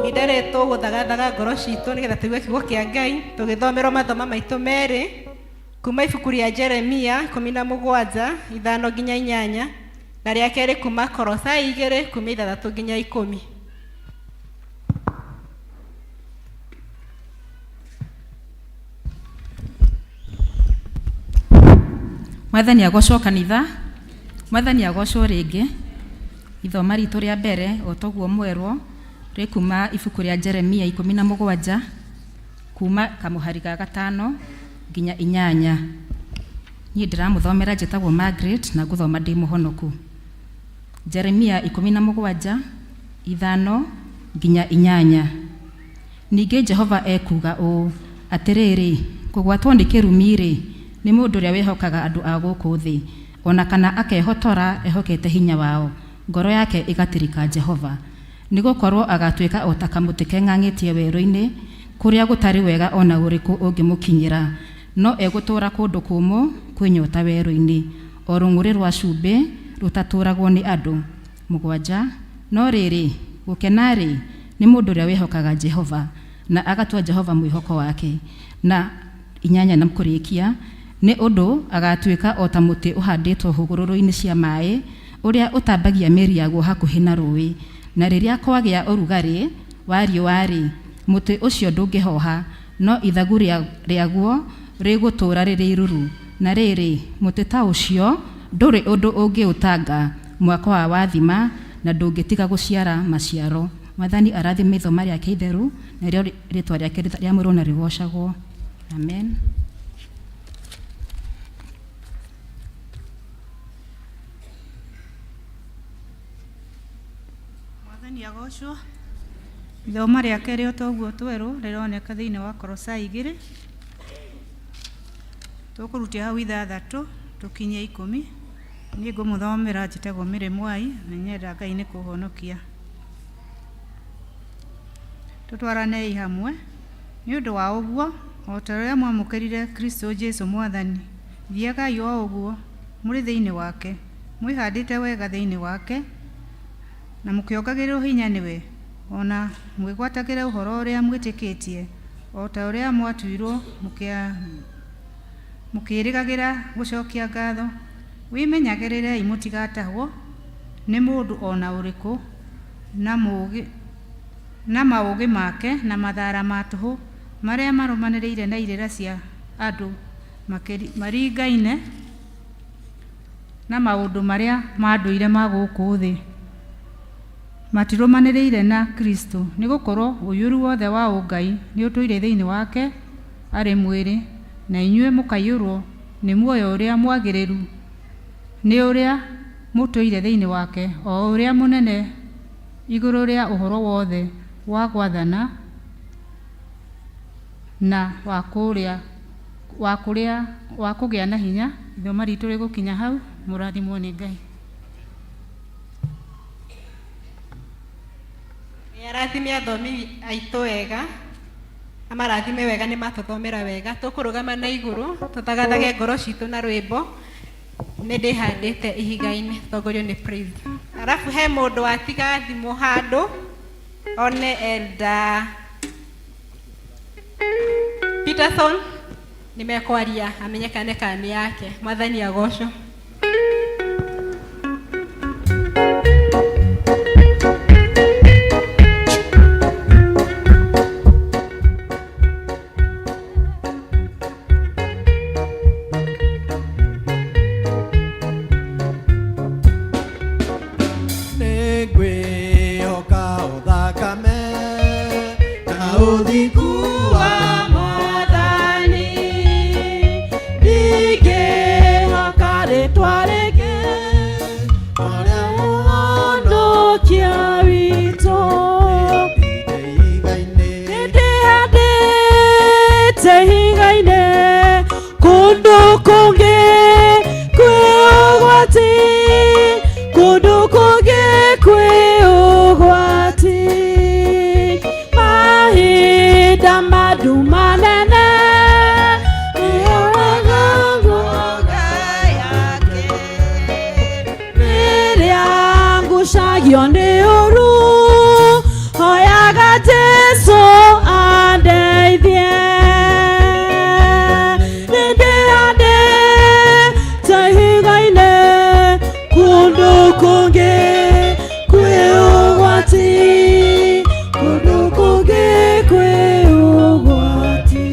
Ihinda rĩrĩ tũgũthagathaga ngoro citũ nĩgetha tũigue kiugo kĩa Ngai tũgĩthomerwo mathoma maitũ merĩ kuma ibuku rĩa Jeremia 17 5 nginya 8 na rĩa kerĩ kuma Kolosai 2 kuma 6 nginya 10.
Mwathani agocwo kanitha, Mwathani agocwo rĩngĩ. Ithoma ritũ rĩa mbere o toguo mwerwo rĩ kuma ibuku rĩa Jeremia 17 kuma kamũhari ga 5 nginya 8. Niĩ ndĩramũthomera njĩtagwo Margaret na ngũthoma ndĩ mũhonoku. Jeremia 17 5 nginya 8. Ningĩ Jehova ekuuga ũũ, Atĩrĩrĩ, kũgwatwo nĩ kĩrumi-rĩ, nĩ mũndũ ũrĩa wĩhokaga andũ a gũkũ thĩ, o na kana akehotora ehokete hinya wao, ngoro yake ĩgatirika Jehova. Nĩ gũkorũo agatuĩka o ta kamũtĩ keng'ang'ĩtie werũ-inĩ, kũrĩa gũtarĩ wega o na ũrĩkũ ũngĩmũkinyĩra, no egũtũũra kũndũ kũũmũ kwĩ nyota werũ-inĩ, o rũng'ũrĩ rũa cumbĩ rũtatũũragwo nĩ andũ. 7 no rĩrĩ, gũkena-rĩ, nĩ mũndũ ũrĩa wĩhokaga Jehova, na agatua Jehova mwĩhoko wake. Na 8 na kũrĩkia, nĩ ũndũ agatuĩka o ta mũtĩ ũhandĩtwo hũgũrũrũ-inĩ cia maĩ, ũrĩa ũtambagia mĩri yaguo hakuhĩ na rũũĩ, na rĩrĩa kwagĩa ũrugarĩ wa riũa-rĩ, mũtĩ ũcio ndũngĩhoha, no ithagu rĩaguo rĩgũtũũra rĩrĩ iruru. Na rĩrĩ, mũtĩ ta ũcio ndũrĩ ũndũ ũngĩũtanga mwaka wa wathima, na ndũngĩtiga gũciara maciaro. Mwathani arathime ithoma rĩake itheru, narĩo rĩĩtwa rĩake rĩamũrwo na rĩgoocagwo. Amen.
Mwathani agocwo. Ithoma rĩa kerĩ o ta ũguo twerwo rĩroneka thĩinĩ wa Kolosai 2. Tũkũrutia hau 6 tũkinye 10. Niĩ ngũmũthomera njĩtagwo Mary Mwai na nyenda Ngai nĩ kũhonokia. Tũtwaranei hamwe. Nĩ ũndũ wa ũguo, o ta ũrĩa mwamũkĩrire Kristo Jesu Mwathani, thiagai o ũguo mũrĩ thĩinĩ wake, mwĩhandĩte wega thĩinĩ wake, na mũkĩongagĩrĩrwo hinya nĩwe, o na mwĩgwatagĩre ũhoro ũrĩa mwĩtĩkĩtie, o ta ũrĩa mwatuirwo mũkĩĩrĩgagĩra gũcokia ngatho. Wĩmenyagĩrĩrei mũtigatahwo nĩ mũndũ o na ũrĩkũ na maũgĩ make na mathara ma tũhũ marĩa marũmanĩrĩire na irĩra cia andũ maringaine na maũndũ marĩa ma ndũire ma gũkũ thĩ, matirũmanĩrĩire na Kristo, nĩ gũkorwo ũiyũru wothe wa ũngai nĩũtũire thĩinĩ wake arĩ mwĩrĩ, na inyuĩ mũkaiyũrwo nĩ muoyo ũrĩa mwagĩrĩru nĩ ũrĩa mũtũire thĩinĩ wake, o ũrĩa mũnene igũrũ rĩa ũhoro wothe wa gwathana na wa kũgĩa na hinya. Ithoma ritũ rĩgũkinya hau. Mũrathimwo nĩ Ngai.
Arathime athomi aitũ wega, amarathime wega nĩ matũthomera wega. Tũkũrũgama na igũrũ tũthagathage ngoro citũ na rwĩmbo nĩ ndĩhandĩte ihiga-inĩ, tũtongorio nĩ praise. Arabu he mũndũ watiga thimũ handũ one Elder Peterson nĩ mekwaria amenyekane kana nĩ yake. Mwathani agocwo.
Nĩngwĩhoka ũthakame na ũthingu wa
Mwathani, ndingĩhoka rĩtwa rĩngĩ ũrĩa mũhonokia witũ. Nĩndĩhandĩte ihiga-inĩ kũndũ kũngĩ kwĩ ũgwati, kũndũ kũngĩ kwĩ ũgwati. Mahinda
nduma nene nĩoraga nguga yake rĩrĩa ngucagio nĩ ũru hoyaga Jesu andeithie nĩndĩhandĩte ihiga-inĩ kũndũ kũngĩ kwĩ ũgwati kũndũ kũngĩ kwĩ ũgwati.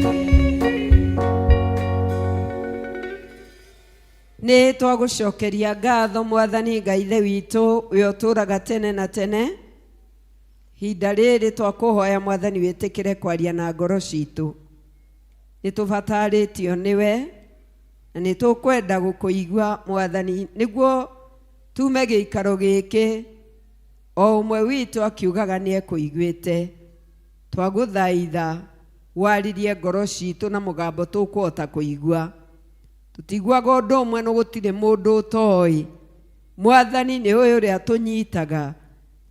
Nĩ twagũcokeria ngatho mwathani Ngai Ithe witũ ũrĩa ũtũũraga tene na tene. Ihinda rĩrĩ twakũhoya mwathani wĩtĩkĩre kwaria na ngoro citũ. Nĩ tũbatarĩtio nĩwe na nĩ tũkwenda gũkũigua mwathani nĩguo tume gĩikaro gĩkĩ o ũmwe witũ akiugaga nĩ ekũiguĩte. Twagũthaitha waririe ngoro citũ na mũgambo tũkũhota kũigua. Tũtiguaga ũndũ ũmwe no gũtirĩ mũndũ ũtoĩ. Mwathani nĩ ũyũ ũrĩa tũnyitaga.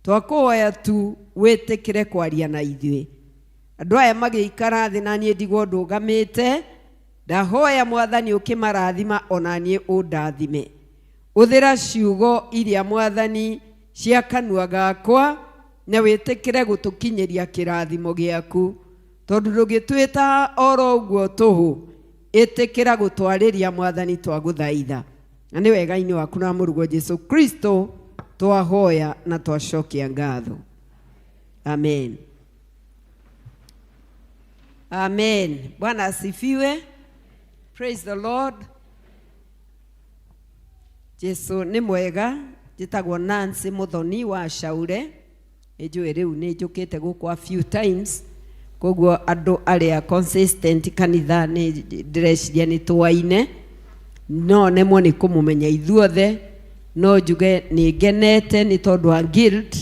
Twakũhoya tu wĩtĩkĩre kwaria na ithuĩ. Andũ aya magĩikara thĩ na niĩ ndigwo ndũgamĩte, ndahoya mwathani ũkĩmarathima ona niĩ ũndathime. Ũthĩra ciugo iria mwathani cia kanua gakwa na wĩtĩkĩre gũtũkinyĩria kĩrathimo gĩaku. Tondũ ndũgĩtwĩta oro ũguo tũhũ, ĩtĩkĩra gũtwarĩria mwathani twagũthaitha. Na nĩ wega-inĩ waku na mũrugo Jesu Kristo twahoya na twacokia ngatho. Amen. Amen. Bwana asifiwe. Praise the Lord. Jesu nĩ mwega. Njĩtagwo Nancy Muthoni wa Caure. Nĩ njũĩ rĩu nĩ njũkĩte gũkũ a few times. Koguo andũ arĩa consistent kanitha nĩ ndĩreciria nĩ tũaine. No nemwo nĩ kũmũmenya ithuothe. No njuge nĩ ngenete nĩ tondũ wa guild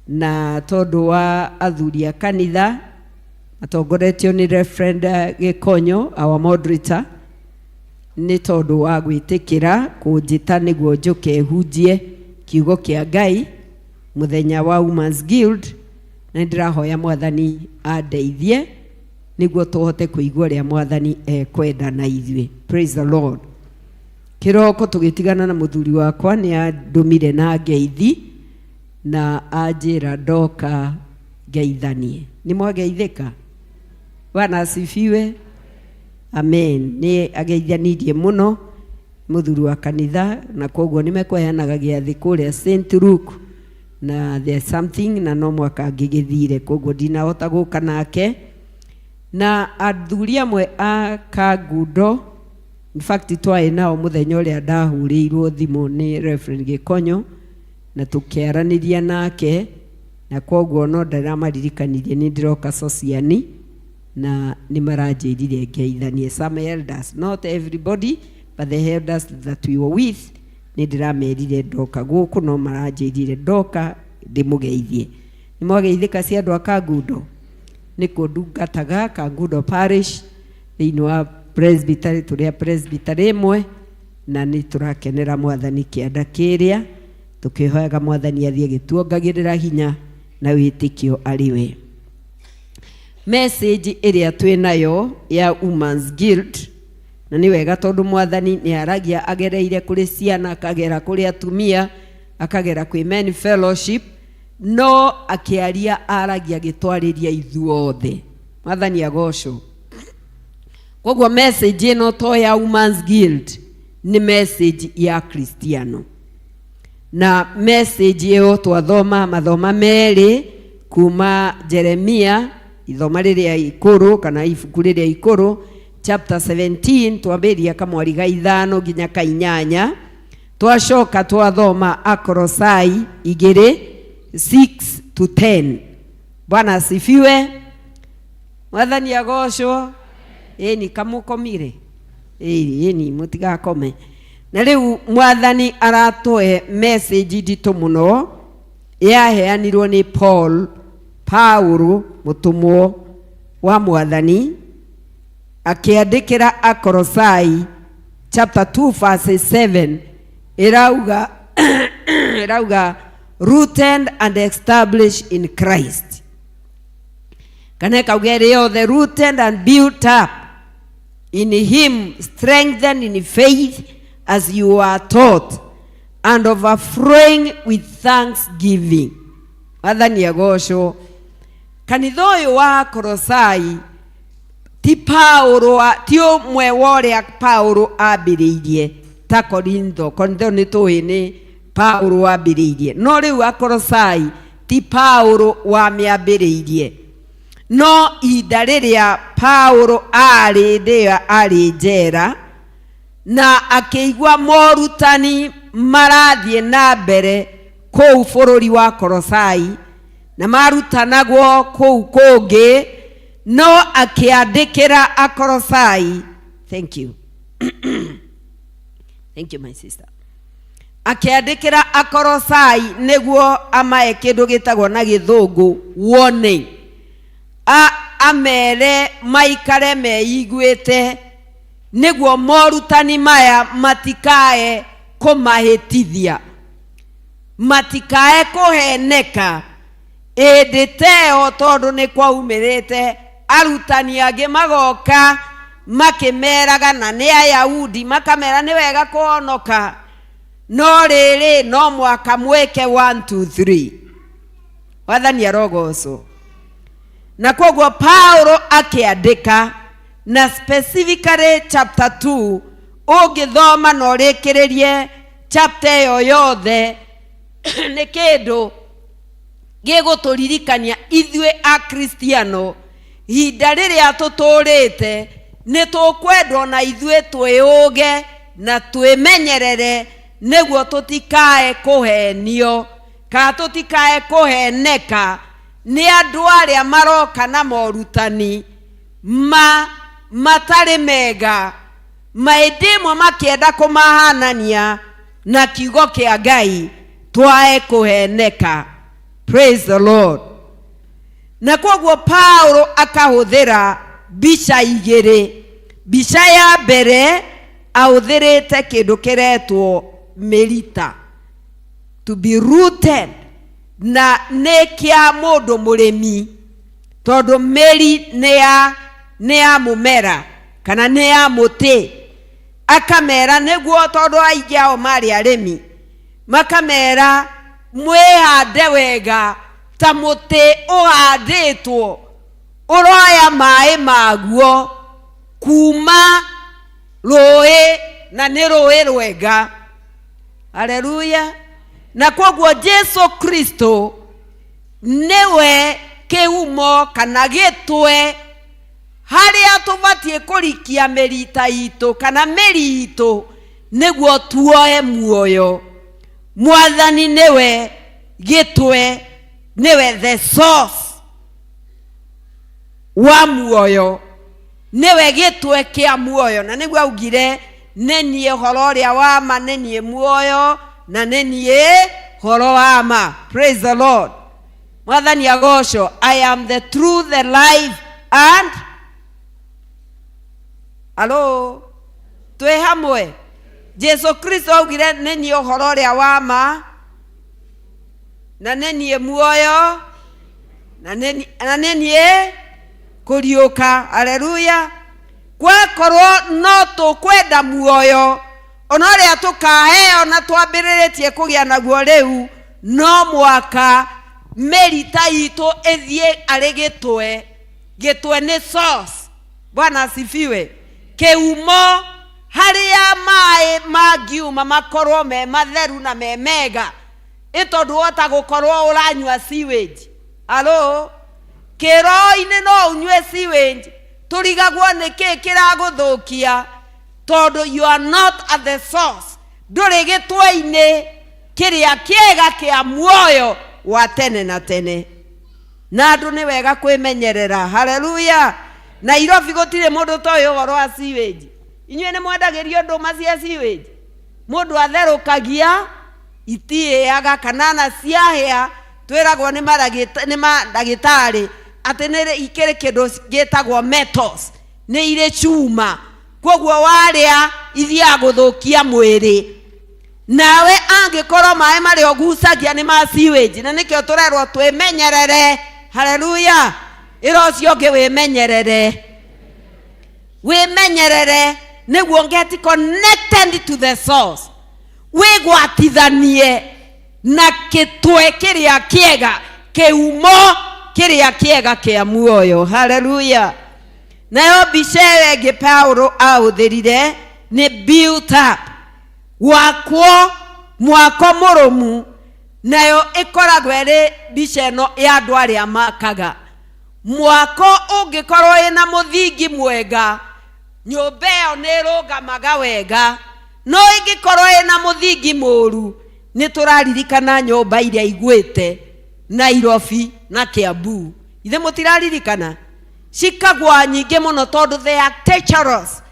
na tondũ wa athuri a kanitha matongoretio nĩ Reverend Gĩkonyo, our moderator, nĩ tondũ wa gwĩtĩkĩra kũnjĩta nĩguo njũke hunjie kiugo kĩa Ngai mũthenya wa Women's Guild, na nĩndĩrahoya mwathani andeithie nĩguo tũhote kũigua ũrĩa mwathani ekwenda na ithuĩ. Praise the Lord. Kĩroko tũgĩtigana na mũthuri wakwa nĩ andũmire na ngeithi na anjĩra ndoka ngeithanie. Nĩ mwageithĩka? Bwana asifiwe. Amen. Nĩ ageithanirie mũno mũthuri wa kanitha na koguo nĩ mekũheanaga gĩathĩ kũrĩa St. Luke na there's something na no mwaka ngĩgĩthire koguo ndinahota gũka nake. Na athuri amwe a Kangundo, in fact twarĩ nao mũthenya ũrĩa ndahũrĩirwo thimũ nĩ Reverend Gĩkonyo na tũkĩaranĩria nake na koguo no ndĩramaririkanirie nĩ ndĩroka Sociani na nĩ maranjĩrire ngeithanie. Some elders, not everybody, but the elders that we were with, nĩ ndĩramerire ndoka gũkũ no maranjĩrire ndoka ndĩmũgeithie. Nĩ mwageithĩka cia andũ a Kangundo? Nĩ kũ ndungataga Kangundo Parish thĩinĩ wa presbytery, tũrĩ a presbytery ĩmwe na nĩ tũrakenera mwathani kĩanda kĩrĩa tũkĩhoyaga mwathani athiĩ agĩtuongagĩrĩra hinya na wĩtĩkio arĩ we. Message ĩrĩa twĩ nayo ya Women's Guild, na nĩ wega tondũ mwathani nĩ aragia agereire kũrĩ ciana, akagera kũrĩ atumia, akagera kwĩ men fellowship, no akĩaria aragia agĩtwarĩria ithuothe. Mwathani agocwo. Koguo message ĩno to ya Women's Guild, nĩ message ya Kristiano. Na message ĩyo twathoma mathoma merĩ kuma Jeremia, ithoma rĩrĩa ikũrũ kana ibuku rĩrĩa ikũrũ, chapter 17, twambĩrĩria kamwari ga ithano nginya ka inyanya. Twacoka twathoma Akolosai igĩrĩ 6 to 10. Bwana asifiwe. Mwathani agocwo. Ĩni kamũkomire? Ĩni mũtigakome. Na rĩu mwathani aratũhe message nditũ mũno yaheanirwo nĩ Paul, Paulo mũtũmwo wa mwathani, akĩandĩkĩra Akolosai chapter 2 verse 7, ĩrauga rooted and established in Christ. Kana ĩkauga ĩrĩ yothe rooted and built up in him, strengthened in faith as you are taught, and overflowing with thanksgiving. Mwathani agocwo. Kanitha ũyũ wa Kolosai ti Paulo ti ũmwe wa ũrĩa Paulo ambĩrĩirie ta Korintho. Korintho nĩ tũĩ nĩ Paulo wambĩrĩirie, no rĩu Akolosai ti Paulo wamĩambĩrĩirie. No ihinda rĩrĩa Paulo arĩ ndĩa arĩ njera na akĩigua morutani marathiĩ na mbere kũu bũrũri wa Kolosai na marutanagwo kũu kũngĩ, no akĩandĩkĩra Akolosai. Thank you. Thank you my sister. Akĩandĩkĩra Akolosai nĩguo amae kĩndũ gĩtagwo na gĩthũngũ warning, amere maikare meiguĩte nĩguo morutani maya matikae kũmahĩtithia, matikae kũheneka ĩndĩ teo, tondũ nĩ kwaumĩrĩte arutani angĩ magoka makĩmeraga na nĩ Ayahudi, makamera nĩ wega kũhonoka, no rĩrĩ no mwaka mwĩke 1 2 3. Wathani arogocwo. Na koguo Paulo akĩandĩka na specifically chapter 2, ũngĩthoma na ũrĩkĩrĩrie chapter ĩyo yothe, nĩ kĩndũ gĩgũtũririkania ithuĩ Akristiano ihinda rĩrĩa tũtũrĩte nĩ tũkwendwo na ithuĩ twĩũge na twĩmenyerere nĩguo tũtikae kũhenio kana tũtikae kũheneka nĩ andũ arĩa maroka na morutani ma matarĩ mega, maĩndĩ ĩmwe makĩenda kũmahanania na kiugo kĩa Ngai, twae kũheneka. Praise the Lord. Na koguo Paulo akahũthĩra mbica igĩrĩ. Mbica ya mbere ahũthĩrĩte kĩndũ kĩretwo mĩrita, to be rooted, na nĩ kĩa mũndũ mũrĩmi, tondũ mĩri nĩ ya mũmera kana nĩ ya mũtĩ. Akamera nĩguo, tondũ aingĩ ao marĩ arĩmi, makamera mwĩhande wega ta mũtĩ ũhandĩtwo ũroya maĩ maguo kuma rũĩ, na nĩ rũĩ rwega. Haleluya. Na koguo Jesu Kristo nĩwe kĩhumo kana gĩtwe harĩa tũbatiĩ kũrikia mĩrita itũ kana mĩri itũ nĩguo tuoe muoyo. Mwathani nĩwe gĩtwe, nĩwe the source wa muoyo, nĩwe gĩtwe kĩa muoyo. Na nĩguo augire nĩ niĩ ũhoro ũrĩa wa ma, nĩ niĩ muoyo na nĩ niĩ ũhoro wa ma. Praise the Lord. Mwathani agocwo. I am the truth, the life and alo twĩ hamwe. Jesu Kristo augire nĩ niĩ ũhoro ũrĩa wa ma na nĩ niĩ muoyo na nĩ niĩ kũriũka. Haleluya. Kwakorwo no tũkwenda muoyo ona ũrĩa tũkaheo na twambĩrĩrĩtie kũgĩa naguo rĩu, no mwaka mĩrita itũ ĩthiĩ arĩ gĩtwe. Gĩtwe nĩ source. Bwana asifiwe. Kĩhumo harĩa maĩ mangiuma makorwo me matheru na me mega, ĩ tondũ wota gũkorwo ũranyua sewage. Alo, kĩro-inĩ no ũnyue sewage, tũrigagwo nĩ kĩ kĩragũthũkia, tondũ you are not at the source, ndũrĩ gĩtwe-inĩ kĩrĩa kĩega kĩa muoyo wa tene na tene. Na andũ nĩ wega kwĩmenyerera. Haleluya. Nairobi gũtirĩ mũndũ ũtoĩ ũhoro wa sewage. Inyuĩ nĩ mwendagĩrio ndũma cia sewage? Mũndũ atherũkagia itiĩaga kana na ciahĩa, twĩragwo nĩ mandagĩtarĩ atĩ nĩ ikĩrĩ kĩndũ gĩtagwo metals, nĩ irĩ cuma, koguo warĩa ithiaga gũthũkia mwĩrĩ. Nawe angĩkorwo maĩ marĩa ũgucagia nĩ ma sewage, na nĩkĩo tũrerwo twĩmenyerere. Haleluya. Ĩra ũcio ũngĩ wĩmenyerere. Wĩmenyerere nĩguo get connected to the source. Wĩgwatithanie na gĩtwe kĩrĩa kĩega, kĩhumo kĩrĩa kĩega kĩa muoyo. Haleluya. Nayo mbica ĩyo ĩngĩ Paulo ahũthĩrire nĩ built up, gwakwo mwako mũrũmu, nayo ĩkoragwo ĩrĩ mbica ĩno ya andũ arĩa makaga. Mwako ũngĩkorwo wĩna mũthingi mwega, nyũmba ĩyo nĩ ĩrũgamaga wega. No ĩngĩkorwo ĩna mũthingi mũru, nĩ tũraririkana nyũmba iria igwĩte Nairobi na Kiambu. Ithe mũtiraririkana? Cikagwa nyingĩ mũno tondũ they are treacherous.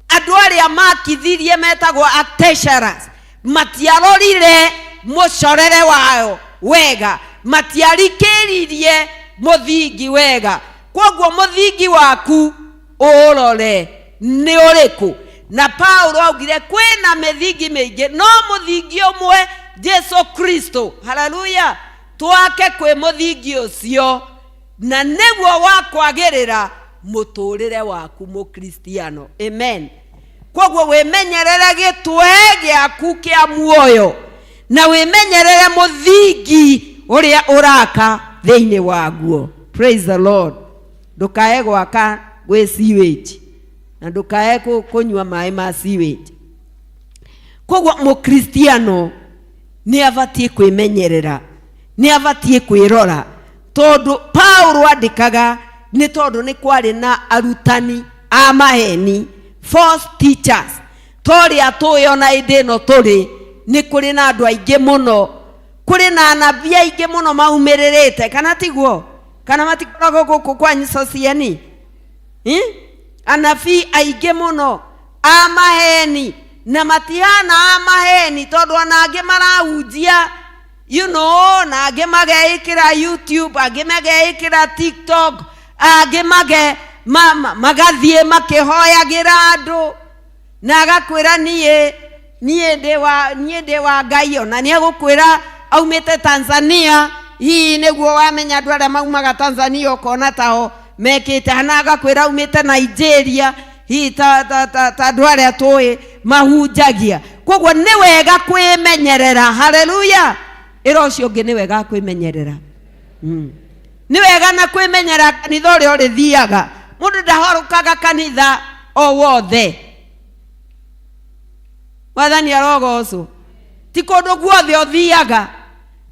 Andũ arĩa makithirie metagwo architecturers matiarorire mũcorere wayo wega, matiarikĩririe mũthingi wega. Kwoguo mũthingi waku ũrore nĩ ũrĩkũ. Na Paulo augire kwĩna mĩthingi mĩingĩ, no mũthingi ũmwe Jesu Kristo. Haleluya. Twake kwĩ mũthingi ũcio, na nĩguo wa kwagĩrĩra mũtũrĩre waku mũkristiano. Amen. Kwoguo wĩmenyerere gĩtwe gĩaku kĩa muoyo, na wĩmenyerere mũthingi ũrĩa ũraka thĩinĩ waguo. Praise the Lord. Ndũkae gwaka gwĩ sewage, na ndũkae kũnyua maĩ ma sewage. Kwoguo mũkristiano nĩ abatiĩ kwĩmenyerera, nĩ abatiĩ kwĩrora, tondũ Paulo andĩkaga nĩ tondũ nĩ kwarĩ na arutani a maheni, false teachers. Torĩa tũĩ ona hĩndĩ ĩno tũrĩ, nĩ kũrĩ na andũ aingĩ mũno, kũrĩ na anabii aingĩ mũno maumĩrĩrĩte, kana tiguo? Kana matikoragwo gũkũ kwanyu socieni? Anabii aingĩ mũno a maheni, na matihana a maheni tondũ ona angĩ marahunjia, you know, na angĩ mageĩkĩra YouTube, angĩ mageĩkĩra TikTok, angĩ magathiĩ makĩhoyagĩra andũ, na agakwĩra niĩ ndĩ wa Ngai, ona nĩ egũkwĩra aumĩte Tanzania. Hihi nĩguo wamenya andũ arĩa maumaga Tanzania ũkona tao mekĩte, na agakwĩra aumĩte Nigeria, hihi ta andũ arĩa tũĩ mahunjagia. Koguo nĩ wega kwĩmenyerera. Haleluya. Ĩra ũcio ũngĩ nĩ wega kwĩmenyerera. Nĩ wega na kwĩmenyerera kanitha ũrĩa ũrĩthiaga. Mũndũ ndahorũkaga kanitha o wothe. Mwathani arogocwo. Ti kũndũ guothe ũthiaga.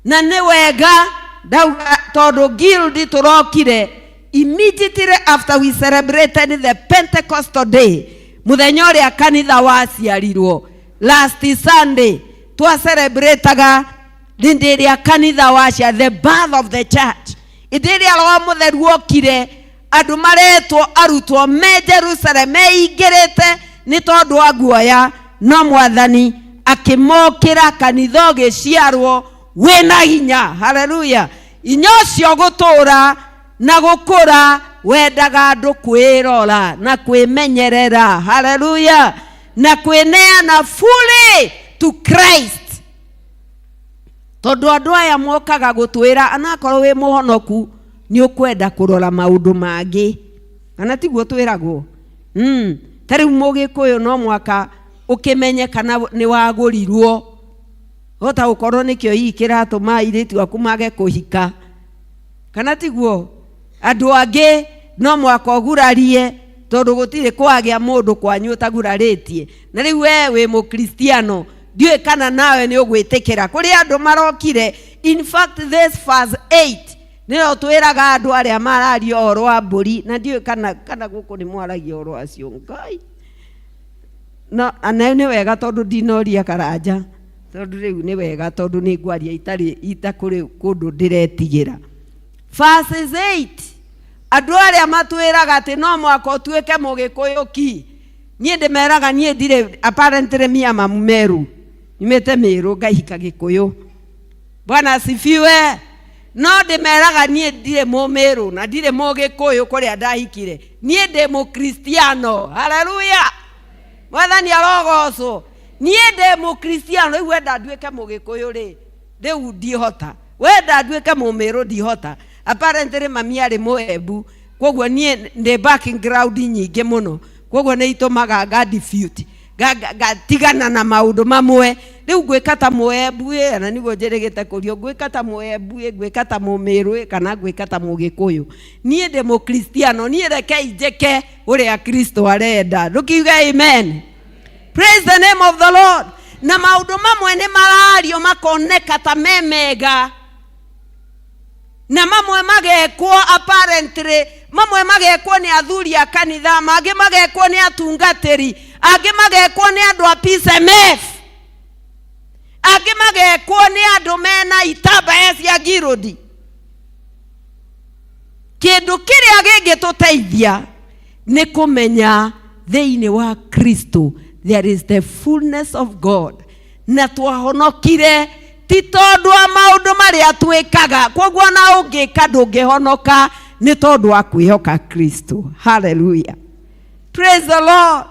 Na nĩ wega ndauga tondũ guild tũrokire immediately after we celebrated the Pentecostal day, mũthenya ũrĩa kanitha waciarirwo last Sunday, twa celebrataga hĩndĩ ĩrĩa kanitha wacia, the birth of the church. Hĩndĩ ĩrĩa Roho Mũtheru okire, andũ maretwo arutwo me Jerusalem meingĩrĩte nĩ tondũ wa guoya, no Mwathani akĩmokĩra, kanitha ũgĩciarwo wĩna hinya. Haleluya. Inya ũcio gũtũra na gũkũra wendaga andũ kwĩrora na kwĩmenyerera. Haleluya. Na kwĩneana fully to Christ. Tondũ andũ aya mokaga gũtwĩra anakorwo wĩ mũhonoku nĩ ũkwenda kũrora maũndũ mangĩ, kana tiguo twĩragwo? Ta rĩu mũgĩkũyũ no mwaka ũkĩmenye kana nĩ wagũrirwo, hota gũkorwo nĩkĩo hihi kĩratũma airĩtu aku mage kũhika, kana tiguo? Andũ angĩ no mwaka ũgurarie tondũ gũtirĩ kwagĩa mũndũ kwanyu ũtagurarĩtie. Na rĩu we wĩ mũkristiano, ndiũĩ kana nawe nĩ ũgwĩtĩkĩra. Kũrĩ andũ marokire, in fact this verse 8 nĩyo twĩraga andũ arĩa mararia ũhoro wa mbũri, na ndiũĩ kana gũkũ nĩ mwaragia ũhoro wacio. Ngai. No, nayo nĩ wega tondũ ndinoria Karanja, tondũ rĩu nĩ wega tondũ nĩ ngwaria itarĩ itakũrĩ kũndũ ndĩretigĩra. Verses 8, andũ arĩa matwĩraga atĩ no mwaka ũtuĩke mũgĩkũyũ ki, niĩ ndĩmeraga niĩ ndirĩ, apparently me am a Mũmeru, nyumĩte Mĩrũ ngaihika Gĩkũyũ. Bwana asifiwe. No ndĩmeraga niĩ ndirĩ Mũmĩrũ na ndirĩ Mũgĩkũyũ kũrĩa ndahikire, niĩ ndĩ Mũkristiano. Haleluya. Mwathani arogocwo. Niĩ ndĩ Mũkristiano. Rĩu wenda nduĩke Mũgĩkũyũ rĩ, rĩu ndihota. Wenda nduĩke Mũmĩrũ ndihota. Apparently mami arĩ mũembu, koguo niĩ ndĩ background nyingĩ mũno, koguo nĩ itũmaga nga defute ngatigana na maũndũ mamwe. Rĩu ngwĩka ta mũembu ĩ, na nĩguo njĩrĩgĩte kũrio, ngwĩka ta mũembu ĩ, ngwĩka ta mũmĩrũ ĩ, kana ngwĩka ta mũgĩkũyũ. Niĩ ndĩ mũkristiano, niĩ rekei njĩke ũrĩa Kristo arenda. Ndũkiuge amen. Praise the name of the Lord. Na maũndũ mamwe nĩ marario makoneka ta me mega, na mamwe magekwo apparently, mamwe magekwo nĩ athuri a kanitha, mangĩ magekwo nĩ atungatĩri, angĩ magekwo nĩ andũ a PCMF, angĩ magekwo nĩ andũ mena itambaya cia ngirũndi. Kĩndũ kĩrĩa gĩngĩtũteithia nĩ kũmenya thĩinĩ wa Kristo there is the fullness of God, na twahonokire ti tondũ wa maũndũ marĩa twĩkaga. Koguo ona ũngĩka ndũngĩhonoka nĩ tondũ wa kwĩhoka Kristo. Hallelujah, praise the Lord.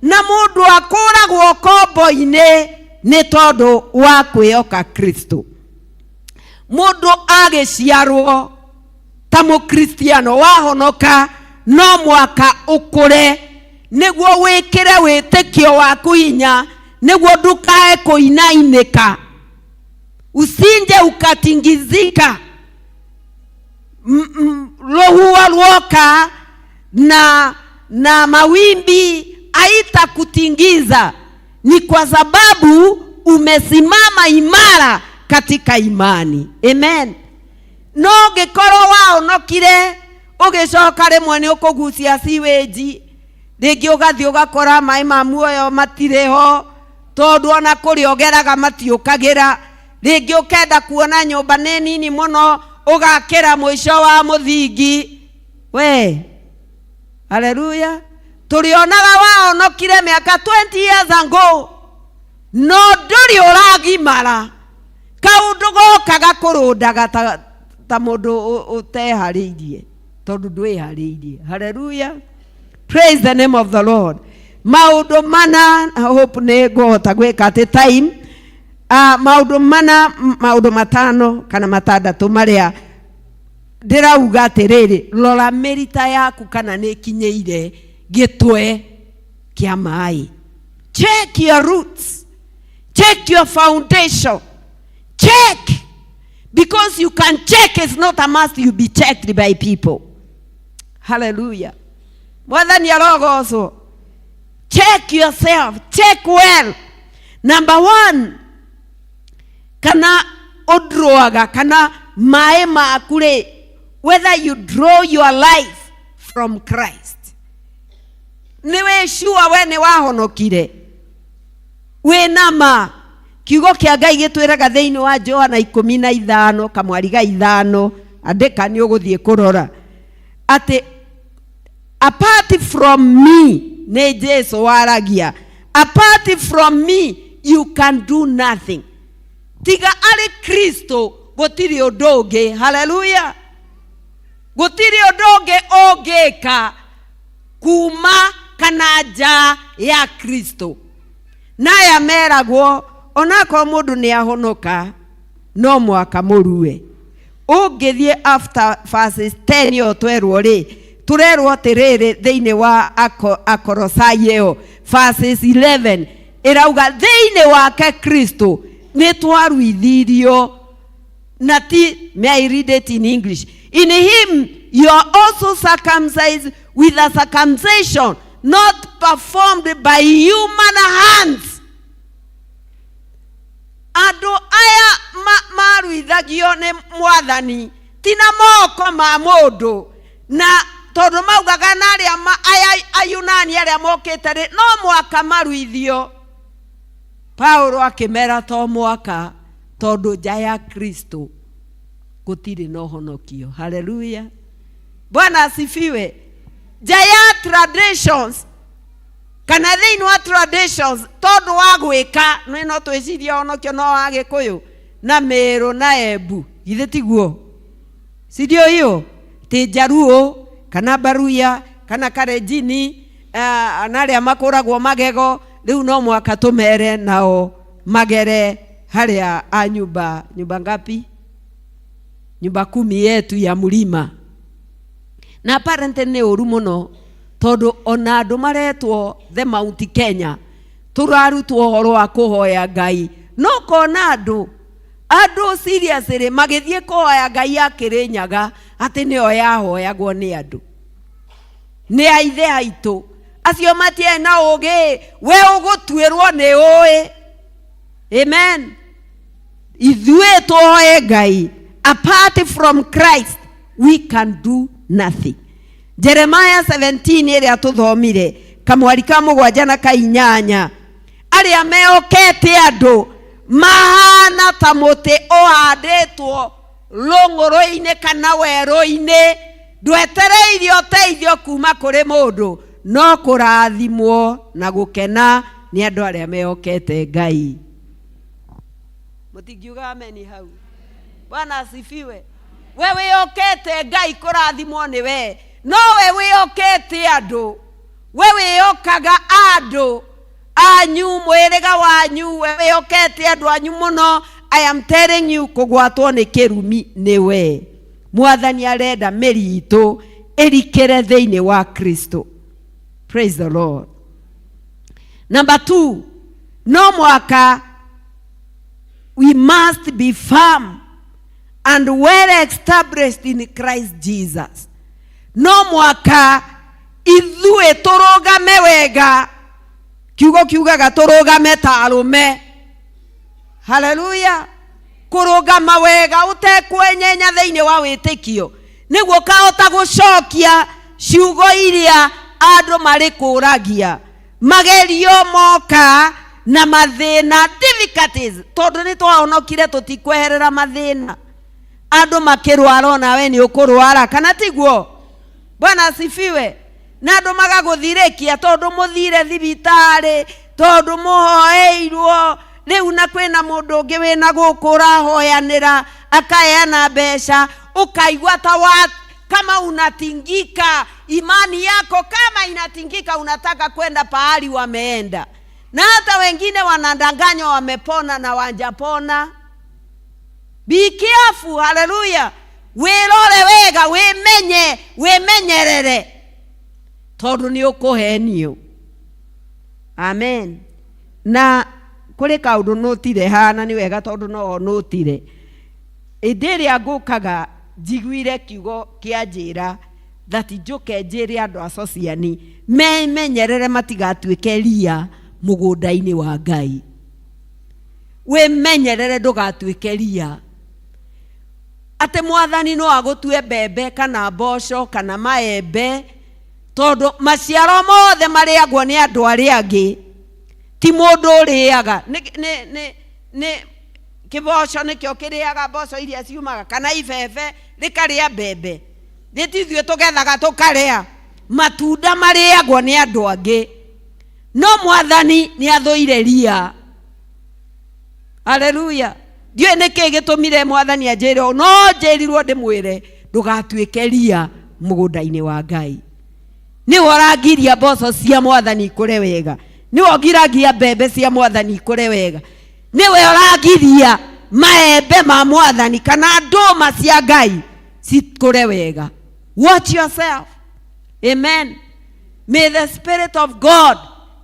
Na mũndũ akũragwo kombo-inĩ nĩ tondũ wa kwĩhoka Kristo. Mũndũ agĩciarwo ta mũkristiano wahonoka no mwaka ũkũre nĩguo wĩkĩre wĩtĩkio waku hinya, nĩguo ndukae kũinainĩka, usinje ukatingizika. Rũhuho ruoka na mawimbi haitakutingiza, ni kwa sababu umesimama imara katika imani. Amen. No ũngĩkorwo waonokire ũgĩcoka rĩmwe nĩ ũkũgucia sewage, rĩngĩ ũgathiĩ ũgakora maĩ ma muoyo matirĩ ho, tondũ ona kũrĩa ũgeraga matiũkagĩra. Rĩngĩ ũkenda kuona nyũmba nĩ nini mũno, ũgakĩra mũico wa mũthingi. We, haleluya. Tũrĩonaga waonokire mĩaka 20 years ago, no ndũrĩ ũragimara. Kaũndũ goka gakũrũndaga ta mũndũ ũteharĩirie, tondũ ndwĩharĩirie. Haleluya, praise the name of the Lord. Maũndũ mana, I hope nĩ ngũhota gwĩka atĩ time. Maũndũ mana, maũndũ matano kana matandatũ marĩa ndĩrauga atĩrĩrĩ, rora mĩrita yaku kana nĩ ĩkinyĩire gĩtwe kĩa maĩ. Check your roots, check your foundation, check, because you can check. It's not a must you be checked by people. Hallelujah. Mwathani arogocwo. Check yourself, check well. Number one, kana ũndroaga kana maĩ maku rĩ, whether you draw your life from Christ. Nĩ wĩ sure we nĩ wahonokire, wĩna ma. Kiugo kĩa Ngai gĩtwĩraga thĩinĩ wa Johana 15 kamwari ga 5, andĩka nĩ ũgũthiĩ kũrora, atĩ apart from me, nĩ Jesu waragia, apart from me you can do nothing. Tiga arĩ Kristo gũtirĩ ũndũ ũngĩ. Haleluya. Gũtirĩ ũndũ ũngĩ ũngĩka kuma kana nja ya Kristo. Naya meragwo onakorwo mũndũ nĩ ahonoka no mwaka mũrue. Ũngĩthiĩ after verses 10 ĩyo twerwo rĩ, tũrerwo atĩrĩrĩ thĩinĩ wa Akolosai ĩyo verses 11 ĩrauga thĩinĩ wake Kristo nĩ twaruithirio, na ti, may I read it in English? In him you are also circumcised with a circumcision not performed by human hands. Andũ aya maruithagio nĩ Mwathani ti na moko ma mũndũ, na tondũ maugaga na arĩa aya Ayunani arĩa mokĩte rĩ, no mwaka maruithio. Paulo akĩmera to mwaka, tondũ nja ya Kristo gũtirĩ na ũhonokio. Haleluya, Bwana asifiwe. Nja ya traditions kana thĩinĩ wa traditions, tondũ wa gwĩka nĩ no twĩcirie ũhonokio no wa Gĩkũyũ na Mĩrũ na Embu, githĩ tiguo? Si ndio hiyo? Ti Njaruo kana Baruya kana Kalenjini, na arĩa makũragwo magego, rĩu no mwaka tũmere nao magere harĩa a nyumba, nyumba ngapi? Nyumba kumi yetu ya mlima. Na apparently nĩ ũru mũno tondũ ona andũ maretwo the Mount Kenya tũrarutwo ũhoro wa kũhoya Ngai, no kona andũ andũ seriously magĩthiĩ kũhoya Ngai ya Kĩrĩnyaga atĩ nĩyo yahoyagwo nĩ andũ nĩ aithe aitũ acio matiarĩ na ũgĩ, we ũgũtuĩrwo nĩ ũĩ. Amen. Ithuĩ tũhoe Ngai, apart from Christ we can do nothing. Jeremiah 17 ĩrĩa tũthomire kamwari ka mũgwanja na ka inyanya, arĩa meokete andũ mahana ta mũtĩ ũhandĩtwo rũng'ũrũ-inĩ kana werũ-inĩ, ndwetereire ũteithio kuma kũrĩ mũndũ, no kũrathimwo na gũkena nĩ andũ arĩa meokete Ngai. Mũtingiuga ameni hau? Bwana asifiwe. We wĩokete Ngai kũrathimwo nĩ we, no we wĩokete andũ, we wĩokaga andũ anyu, mwĩrĩga wanyu, we wĩokete andũ anyu mũno. I am telling you, kũgwatwo nĩ kĩrumi nĩ we. Mwathani arenda mĩri itũ ĩrikĩre thĩinĩ wa Kristo. Praise the Lord. Number 2, no mwaka we must be firm and well established in Christ Jesus. No mwaka ithuĩ tũrũgame wega, kiugo kiugaga tũrũgame ta arũme. Hallelujah. Kũrũgama wega ũtekwenyenya thĩinĩ wa wĩtĩkio nĩguo ũkahota gũcokia ciugo iria andũ marĩ kũragia, magerio moka na mathĩna, difficulties, tondũ nĩ twahonokire tũtikweherera mathĩna. Andũ makĩrwara onawe nĩ ũkũrwara, kana tiguo? Bwana asifiwe. Na andũ magagũthirĩkia tondũ mũthire thibitarĩ, tondũ mũhoeirwo rĩu, na kwĩna mũndũ ũngĩ wĩna gũkũ ũrahoyanĩra akaheana mbeca, ũkaigua ta wa kama unatingika, imani yako kama inatingika, unataka kwenda pahali wameenda. Na hata wengine wanadanganywa wamepona na wajapona. Be careful, hallelujah. Wĩrore wega, wĩmenye, wĩmenyerere, tondũ nĩ ũkũhenio. Amen. Na kũrĩ kaũndũ nũtire haha, nĩ wega tondũ no nũtire. Hĩndĩ ĩrĩa ngũkaga njiguire kiugo kĩa njĩra that njũke njĩre andũ a Sociani memenyerere matigatuĩke ria mũgũnda-inĩ wa Ngai. Wĩmenyerere ndũgatuĩke ria, atĩ mwathani no agũtue mbembe kana mboco kana maembe, tondũ maciaro mothe marĩagwo nĩ andũ arĩa angĩ, ti mũndũ ũrĩaga. Nĩ kĩboco nĩkĩo kĩrĩaga mboco iria ciumaga, kana ibebe rĩkarĩa mbembe. Nĩ ti ithuĩ tũgethaga tũkarĩa, matunda marĩagwo nĩ andũ angĩ. No mwathani nĩ athũire ria. Haleluya. Ndiũĩ nĩkĩ gĩtũmire mwathani anjĩre ũũ, no njĩrirwo ndĩmwĩre ndũgatuĩke ria mũgũnda-inĩ wa Ngai. Nĩwe ũrangiria mboco cia mwathani ikũre wega, nĩwe ũngiragia mbembe cia mwathani ikũre wega, nĩwe ũrangiria maembe ma mwathani kana ndũma cia Ngai cikũre wega. Watch yourself. Amen. May the Spirit of God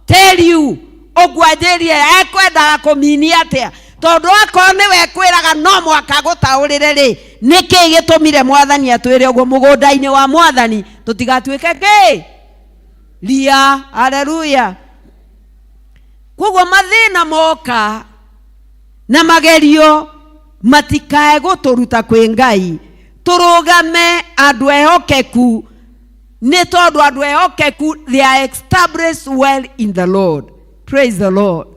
tell you ũguo anjĩrire ekwendaga kũminia atĩa, tondũ akorwo nĩwe ekwĩraga no mwaka gũtaũrĩre rĩ, nĩkĩ gĩtũmire mwathani atwĩre ũguo mũgũnda-inĩ wa mwathani tũtigatuĩke kĩ ria. Haleluya. Koguo mathĩna moka na magerio matikae gũtũruta kwĩ Ngai, tũrũgame andũ ehokeku, nĩ tondũ andũ ehokeku they are established well in the Lord. Praise the Lord.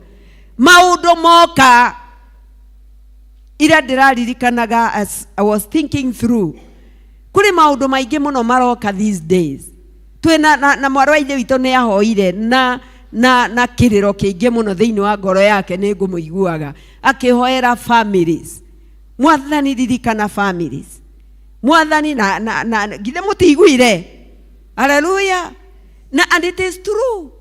Maũndũ moka ira ndĩraririkanaga as I was thinking through, kũrĩ maũndũ maingĩ mũno maroka these days. Twĩna na mwarĩ wa ithe witũ nĩ ahoire na kĩrĩro kĩingĩ mũno thĩinĩ wa ngoro yake, nĩ ngũmũiguaga akĩhoera families. Mwathani ririkana families. Mwathani na githĩ mũtiguire? Hallelujah. Na and it is true.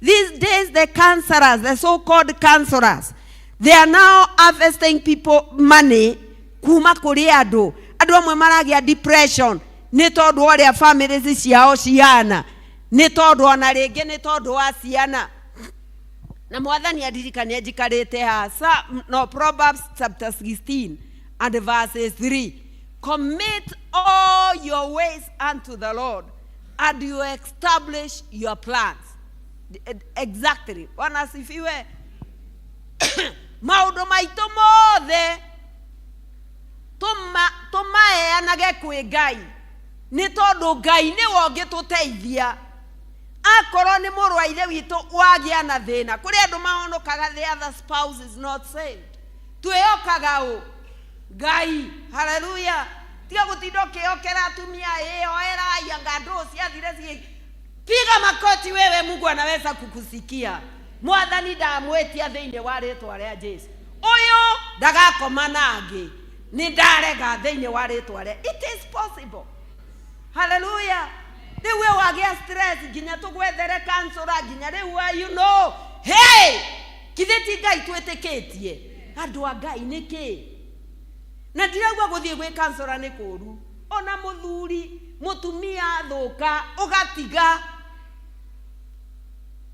These days the counselors, the so-called counselors, they are now harvesting people money kuma kũrĩ andũ. Andũ Andũ amwe maragĩa depression nĩ tondũ wa ũrĩa families ciao cihana, nĩ tondũ ona rĩngĩ nĩ tondũ wa ciana. Na mwathani andirikanie njikarĩte haha. No, Proverbs chapter 16 and verses 3. Commit all your ways unto the Lord and you establish your plans. Exactly. Bwana asifiwe. Maũndũ maitũ mothe tũmaheanage kwĩ Ngai, nĩ tondũ Ngai nĩwe ũngĩtũteithia. Akorwo nĩ mũrũ wa ithe witũ wagĩa na thĩna, kũrĩ andũ mahonokaga, the other spouse is not saved. Twĩhokaga ũ? Ngai. Haleluya. Tiga gũtinda ũkĩhokera atumia, ĩhoerai anga ndũ ciathire ciĩ. Piga makoti wewe, Mungu anaweza kukusikia. Mwathani ndamwĩtia thĩinĩ wa rĩtwa rĩa Jesu, ũyũ ndagakoma na angĩ, nĩ ndarega thĩinĩ wa rĩtwa rĩa. It is possible. Haleluya. Rĩu we wagĩa stress nginya tũgwethere counselor, nginya rĩu you know, hey, githĩ ti Ngai twĩtĩkĩtie? Andũ a Ngai nĩkĩ? Na ndirauga gũthiĩ gwĩ counselor nĩ kũũru. Ona mũthuri mũtumia athũka ũgatiga.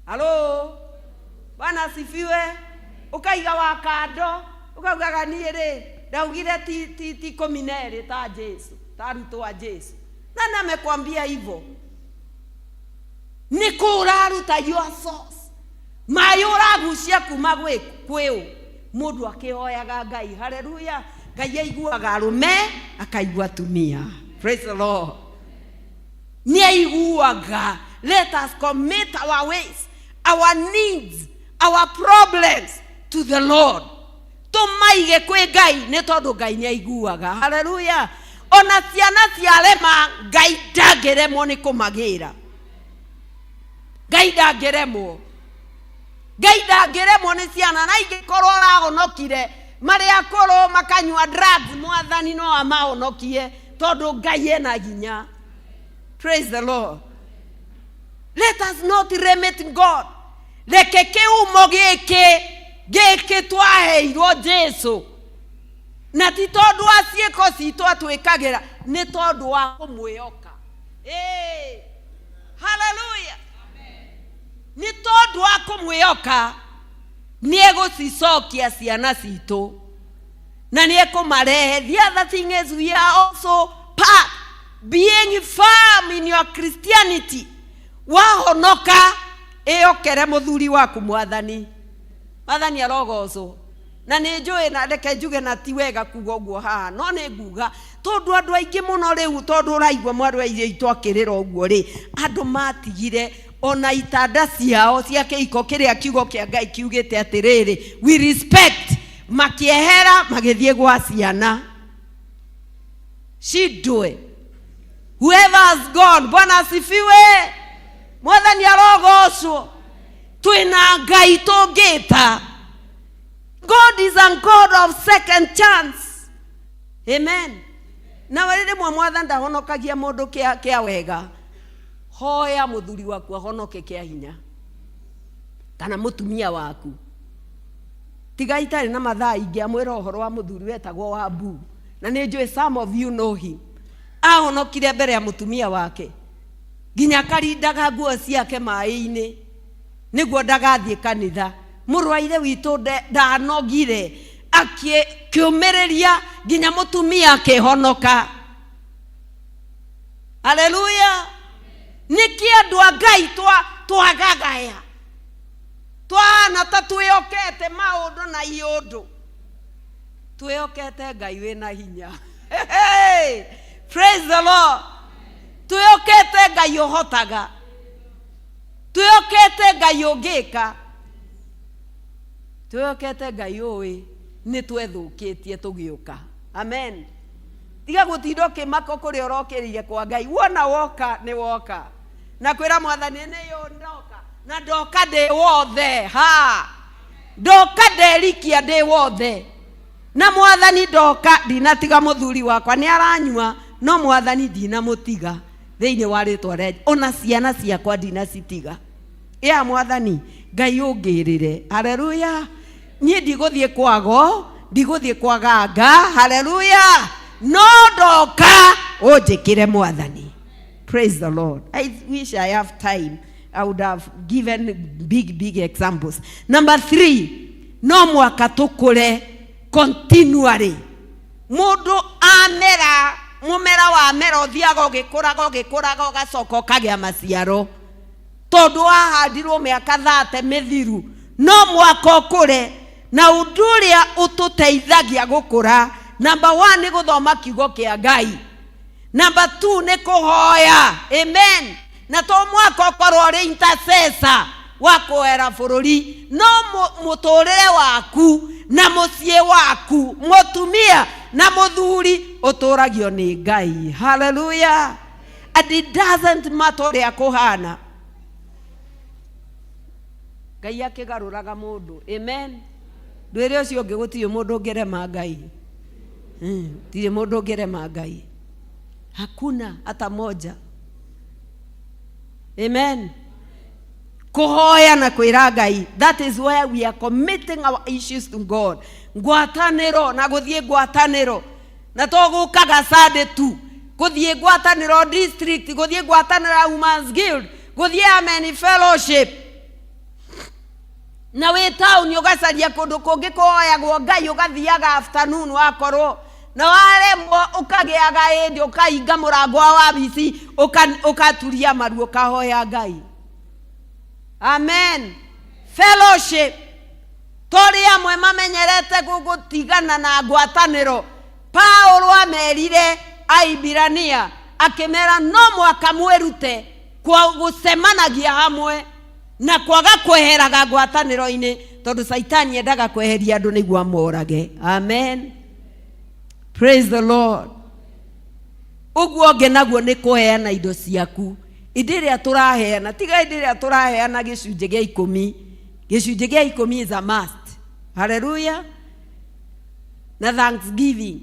Halo, Bwana asifiwe. Ũkaiga wa kando, ũkaugaga niĩ rĩ ndaugire ti 12 ta Jesu, ta arutwo a Jesu. Nani amekwambia hivyo? Nĩ kũ ũraruta your source? Maĩ ũragucia kuma gwĩ ũ? Mũndũ akĩhoyaga Ngai. Haleluya. Ngai aiguaga arũme, akaigua atumia. Praise the Lord. Nĩ aiguaga. Let us commit our ways, our needs, our problems to the Lord. Tũmaige kwĩ Ngai nĩ tondũ Ngai nĩ aiguaga. Haleluya. Ona ciana ciarema, Ngai ndangĩremwo nĩ kũmagĩra. Ngai ndangĩremwo. Ngai ndangĩremwo nĩ ciana. Na ingĩkorwo ũrahonokire marĩ akũrũ makanyua drugs, mwathani no amahonokie tondũ Ngai ena hinya. Praise the Lord. Let us not limit God. Reke kĩhumo gĩkĩ gĩkĩ twaheirwo Jesu, na ti tondũ wa ciĩko citũ atwĩkagĩra, nĩ tondũ wa kũmwĩhoka. Haleluya. Nĩ tondũ wa kũmwĩhoka nĩ egũcicokia ciana citũ na nĩ ekũmarehe. The other thing is we are also part being firm in your Christianity. Wahonoka ĩyokere mũthuri waku mwathani. Mwathani arogocwo. Na nĩ njũĩ, na reke njuge, na ti wega kuga ũguo haha, no nĩ nguga tondũ andũ aingĩ mũno rĩu, tondũ ũraigua mwarĩ wa ithe witũ akĩrĩra ũguo rĩ, andũ matigire ona itanda ciao cia kĩhiko kĩrĩa kiugo kĩa Ngai kiugĩte atĩrĩrĩ, we respect, makĩehera magĩthiĩ gwa ciana. Shindwe. Whoever has gone, Bwana asifiwe. Mwathani arogocwo. Twĩna Ngai tũngĩta. God is a God of second chance. Amen. Na rĩmwe mwathani ndahonokagia mũndũ kĩa wega. Hoya mũthuri waku ahonoke kĩa hinya, kana mũtumia waku. Tiga itarĩ na mathaa ingĩamwĩra ũhoro wa mũthuri wetagwo Wambu, na nĩ njũĩ some of you know him. Ahonokire mbere ya mũtumia wake, nginya akarindaga nguo ciake maĩ-inĩ nĩguo ndagathiĩ kanitha. Mũrũ wa ithe witũ ndanogire, akĩũmĩrĩria nginya mũtumia akĩhonoka. Haleluya. Nĩkĩ andũ a Ngai twagagaya, twahana ta twĩhokete maũndũ na iũndũ? Twĩhokete Ngai wĩna hinya. Hey, praise the Lord. Twĩhokete Ngai ũhotaga, twĩhokete Ngai ũngĩka, twĩhokete Ngai ũĩ nĩ twethũkĩtie tũgĩũka. Amen. Tiga gũtinda ũkĩmaka kũrĩa ũrokĩrĩire kwa Ngai. Wona woka nĩ woka, na kwĩra mwathani nĩ yũ ndoka, na ndoka ndĩ wothe. Ha, ndoka nderikia ndĩ wothe. Na mwathani ndoka ndinatiga mũthuri wakwa, nĩ aranyua, no mwathani ndinamũtiga thĩinĩ wa rĩtwa rĩa, ona ciana ciakwa ndinacitiga. Ya mwathani Ngai ũngĩrĩre. Haleluya. Niĩ ndigũthiĩ kwago, ndigũthiĩ kwaganga. Haleluya. No ndoka ũnjĩkĩre mwathani. Praise the Lord. I wish I have time. I would have given big, big examples. Number 3, no mwaka tũkũre continually. Mũndũ amera, mũmera wa mera ũthiaga ũgĩkũraga, ũgĩkũraga, ũgacoka ũkagĩa maciaro. Tondũ wahandirwo mĩaka 30 mĩthiru, no mwaka ũkũre. Na ũndũ ũrĩa ũtũteithagia gũkũra, number 1 nĩ gũthoma kiugo kĩa Ngai. Number 2 nĩ kũhoya. Amen. Na to mwaka ũkorwo ũrĩ intercessor wa kũhera bũrũri, no mũtũrĩre waku na mũciĩ waku, mũtumia na mũthuri ũtũragio nĩ Ngai. Hallelujah. And it doesn't matter ũrĩa kũhana. Ngai akĩgarũraga mũndũ. Amen. Ndwĩre ũcio ũngĩ gũtirĩ mũndũ ũngĩrema Ngai. Gũtirĩ mũndũ ũngĩrema Ngai. Hakuna hata moja. Amen. Kũhoya na kwĩra Ngai. That is where we are committing our issues to God. Ngwatanĩro na gũthiĩ ngwatanĩro. Na to gũkaga Sunday tu. Gũthiĩ ngwatanĩro district, gũthiĩ ngwatanĩro ya Women's Guild, gũthiĩ Amen Fellowship. Na wĩ taũni ũgacaria kũndũ kũngĩ kũhoyagwo Ngai, ũgathiaga afternoon wakorwo. Na waremwo ũkagĩaga ĩndĩ, ũkahinga mũrango wa wabici, ũkaturia maru ũkahoya Ngai. Amen. Fellowship. Tũrĩ amwe mamenyerete gũtigana na ngwatanĩro. Paulo amerire Aibirania akĩmera no mwaka mwĩrute kwa gũcemanagia hamwe na kwaga kweheraga ngwatanĩro-inĩ, tondũ Saitani endaga kweheria andũ nĩguo amorage. Amen. Praise the Lord. Ũguo ũngĩ naguo nĩ kũheana indo ciaku. Hĩndĩ ĩrĩa tũraheana, tiga hĩndĩ ĩrĩa tũraheana gĩcunjĩ gĩa ikũmi. Gĩcunjĩ gĩa ikũmi is a must. Hallelujah. Na thanksgiving.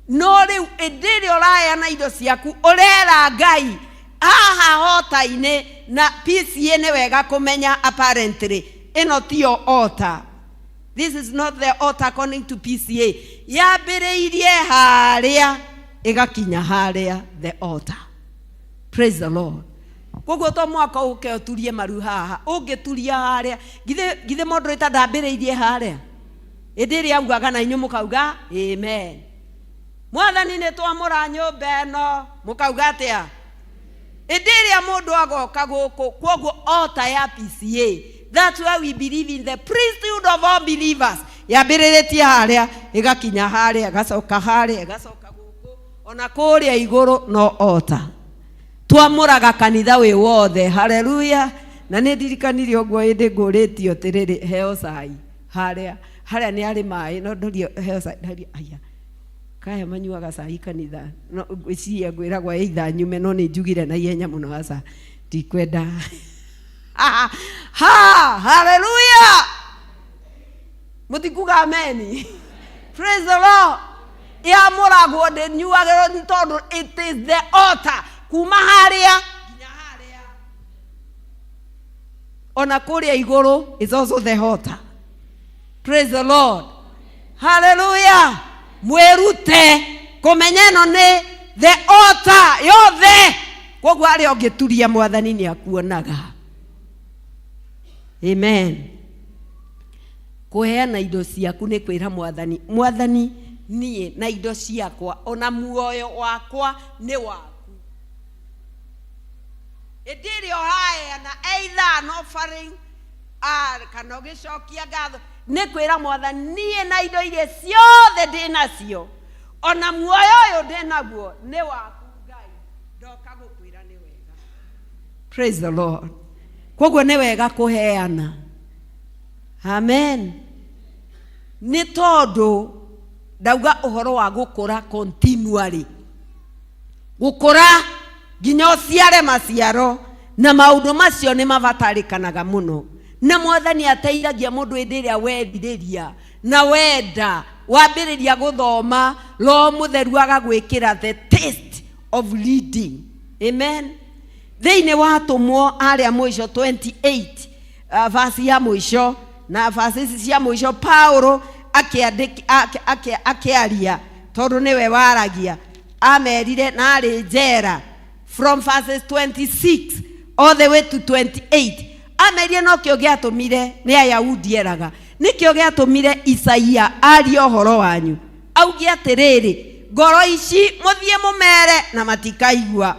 No rĩu hĩndĩ ĩrĩa ũraheana indo ciaku, ũrera Ngai haha hota-inĩ na PCA nĩ wega kũmenya apparently ĩno tiyo altar. This is not the altar according to PCA. Yambĩrĩirie harĩa ĩgakinya harĩa the altar. Praise the Lord. Koguo to mwaka ũke ũturie maru haha, ũngĩturia harĩa, githĩ moderator ndambĩrĩirie harĩa? Hĩndĩ ĩrĩa augaga na inyuĩ mũkauga amen. Mwathani nĩ twamũra nyũmba ĩno, mũkauga atĩa? Hĩndĩ ĩrĩa mũndũ agoka gũkũ, koguo altar ya PCA. That's why we believe in the priesthood of all believers. Yambĩrĩrĩtie harĩa, ĩgakinya harĩa, ĩgacoka harĩa, ĩgacoka gũkũ, ona kũrĩa igũrũ no altar. Twamũraga kanitha wĩ wothe. Hallelujah. Na nĩ ndirikanire ũguo hĩndĩ ngũrĩtio atĩrĩrĩ, heo cai harĩa, harĩa nĩ arĩ maĩ, no ndorio heo cai, ndaria, aya. Kaya manyuaga cai kanitha. No, ngwĩciria ngwĩragwo either nyume, no nĩ njugire na ihenya mũno aca. Ndikwenda. Ha, hallelujah. Mũtikuga amen. Praise the Lord. Yamũragwo ndĩnyuagĩrwo nĩ tondũ it is the altar. Kuma harĩa nginya harĩa. Ona kũrĩa igũrũ is also the altar. Praise the Lord. Hallelujah. Mwĩrute kũmenya ĩno nĩ the altar yothe. Koguo harĩa ũngĩturia mwathani nĩ akuonaga. Amen. Kũheana indo ciaku nĩ kwĩra mwathani, mwathani niĩ na indo ciakwa ona muoyo wakwa nĩ waku. Hĩndĩ ĩrĩa ũraheana either an offering, kana ũgĩcokia ngatho, nĩ kwĩra mwathani niĩ na indo iria ciothe ndĩ nacio ona muoyo ũyũ ndĩ naguo nĩ waku Ngai, ndoka gũkwĩra nĩ wega. Praise the Lord. Koguo nĩ wega kũheana. Amen. Nĩ tondũ ndauga ũhoro wa gũkũra continually. Gũkũra nginya ũciare maciaro, na maũndũ macio nĩ mabatarĩkanaga mũno. Na mwathani ateithagia mũndũ hĩndĩ ĩrĩa werirĩria na wenda wambĩrĩria gũthoma, Roho Mũtheru agagwĩkĩra the taste of reading. Amen. Thĩinĩ wa atũmwo arĩa mũico 28, verse ya mũico na verse ici cia mũico, Paulo akĩaria tondũ nĩwe waragia amerire na arĩ njera from verses 26 all the way to 28 amerire nokĩo gĩatũmire nĩ Ayahudi eraga nĩkĩo gĩatũmire Isaia arie ũhoro wanyu auge atĩrĩrĩ ngoro ici mũthiĩ mũmere na matikaigua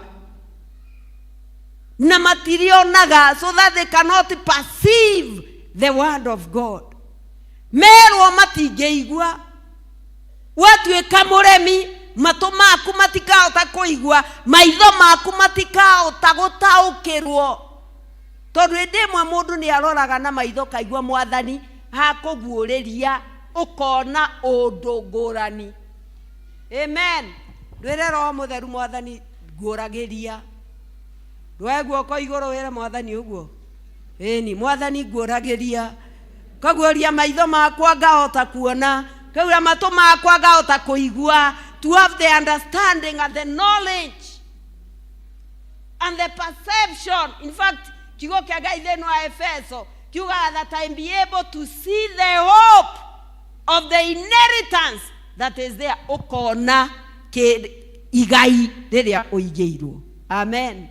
na matirionaga so that they cannot perceive the word of God merwo matingĩigua watuĩka mũremi matũ maku matikahota kũigua maitho maku matikahota gũtaũkĩrwo tondũ hĩndĩ ĩmwe mũndũ nĩ aroraga na maitho kaigua mwathani hakũguũrĩria ũkona ũndũ ngũrani amen ndwĩre roho mũtheru mwathani nguũragĩria ndwoe guoko igũrũ wĩre mwathani ũguo ĩni mwathani nguũragĩria kaguũria maitho makwa ngahota kuona kaguũria matũ makwa ngahota kũigua to have the understanding and the knowledge and the perception in fact kiugo kĩa Ngai thĩinĩ wa Efeso kiugaga that I be able to see the hope of the inheritance that is there ũkona igai rĩrĩa ũigĩirwo amen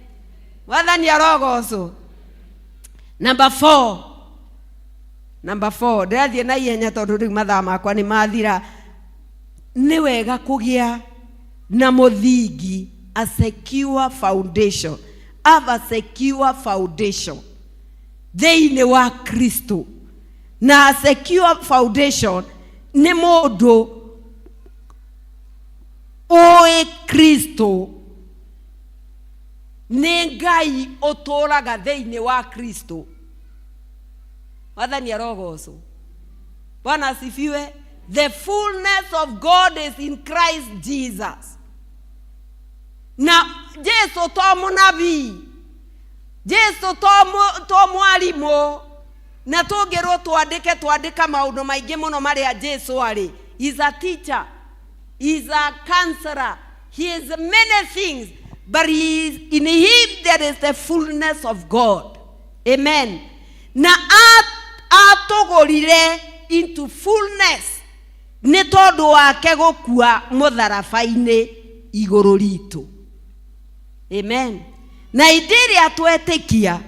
mwathani arogocwo number 4 number 4 ndĩrathiĩ na ihenya tondũ rĩu mathaa makwa nĩ mathira nĩ wega kũgĩa na mũthingi a secure foundation have a secure foundation thĩinĩ wa Kristo na a secure foundation nĩ mũndũ ũĩ Kristo nĩ Ngai ũtũũraga thĩinĩ wa Kristo mwathani arogocwo Bwana asifiwe the fullness of God is in Christ Jesus na Jesu to mũnabii Jesu to mwarimũ na tũngĩrwo twandĩke twandĩka maũndũ maingĩ mũno marĩa Jesu arĩ he is a teacher he is a counselor he is many things but he is, in him there is the fullness of God amen na atũgũrire into fullness nĩ tondũ wake gũkua mũtharaba-inĩ igũrũ ritũ amen na hĩndĩ ĩrĩa twetĩkia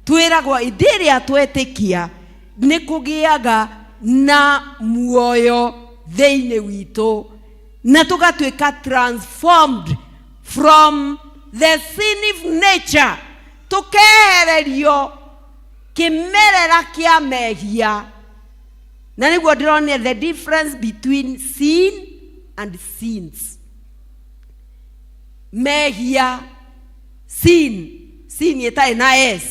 twĩragwo hĩndĩ ĩrĩa twetĩkia nĩ kũgĩaga na muoyo thĩinĩ witũ na tũgatuĩka transformed from the sinful nature tũkehererio kĩmerera kĩa mehia na nĩguo ndĩronire the difference between sin and sins mehia sin sin ĩtarĩ na s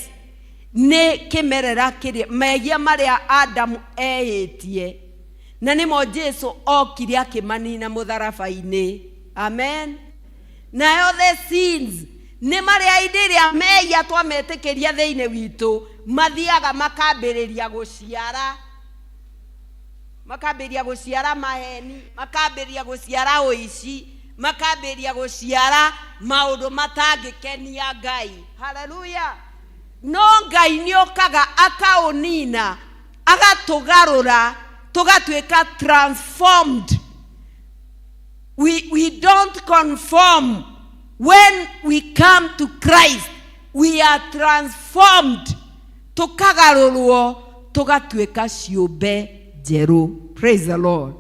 nĩ kĩmerera kĩrĩa mehia marĩa Adamu ehĩtie na nĩmo Jesu okire akĩmanina mũtharaba-inĩ amen nayo the sins nĩ marĩa hĩndĩ ĩrĩa mehia twametĩkĩria thĩinĩ witũ mathiaga makambĩrĩria gũciara makambĩrĩria gũciara maheni makambĩrĩria gũciara ũici makambĩrĩria gũciara maũndũ matangĩkenia Ngai haleluya no Ngai nĩokaga akaũnina agatũgarũra tũgatuĩka transformed we don't conform when we come to Christ we are transformed tũkagarũrwo tũgatuĩka ciũmbe njerũ praise the Lord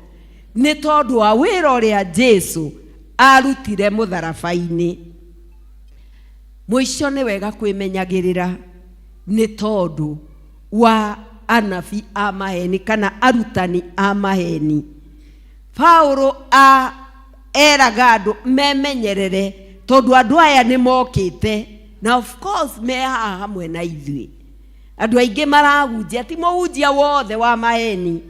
nĩ tondũ wa wĩra ũrĩa Jesu arutire mũtharaba-inĩ mũico nĩ wega kwĩmenyagĩrĩra nĩ tondũ wa anabii a maheni kana arutani a maheni Paulo eraga andũ memenyerere tondũ andũ aya nĩ mokĩte na of course me haha hamwe na ithuĩ andũ aingĩ marahunjia ti mũhunjia wothe wa maheni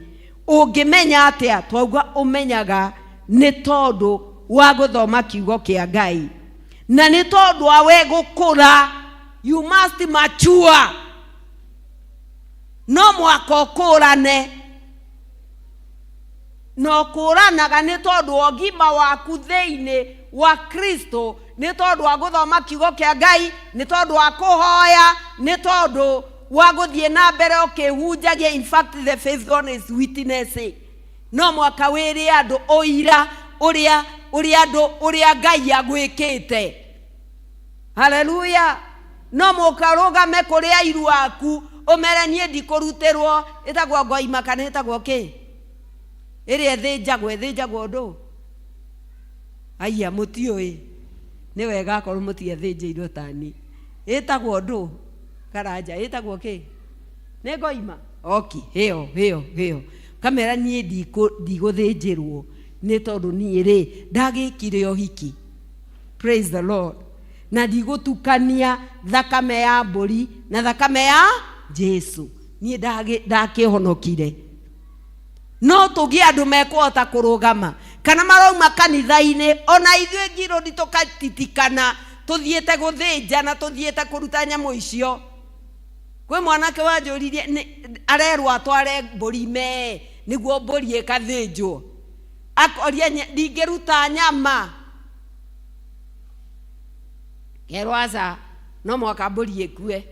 ũngĩmenya atĩa twauga ũmenyaga nĩ tondũ wa gũthoma kiugo kĩa Ngai na nĩ tondũ wa we gũkũra you must mature no mwaka ũkũrane na ũkũranaga nĩ tondũ wa ũgima waku thĩinĩ wa Kristo nĩ tondũ wa gũthoma kiugo kĩa Ngai nĩ tondũ wa kũhoya nĩ tondũ wa gũthiĩ na mbere ũkĩhunjagia in fact the faith one is witnessing no mwaka wĩrĩ andũ ũira Ũrĩa ũrĩa andũ ũrĩa Ngai agwĩkĩte. Haleluya. No mũkarũgame kũrĩ airu aku ũmere niĩ ndikũrutĩrwo ĩtagwo ngoima kana ĩtagwo kĩ ĩrĩa ĩthĩnjagwo ĩthĩnjagwo ndũ aya mũtiũĩ nĩ wega akorwo mũtiathĩnjĩirwo tani ĩtagwo ndũ karanja ĩtagwo kĩ nĩ ngoima oki hĩo hĩo hĩo kamera niĩ ndigũthĩnjĩrwo nĩ tondũ niĩ rĩ ndagĩkire ũhiki. Praise the Lord. Na ndigũtukania thakame ya mbũri na thakame ya Jesu niĩ ndakĩhonokire. No tũgĩe andũ mekũhota kũrũgama kana marauma kanitha-inĩ ona ithuĩ ngirũndi tũkatitikana tũthiĩte gũthĩnja na tũthiĩte kũruta nyamũ icio. Kwĩ mwanake wanjũririe arerwo atware mbũri mee nĩguo mbũri ĩkathĩnjwo akoria ndingĩruta nyama kerwo aca no mwaka mbũri ĩkue.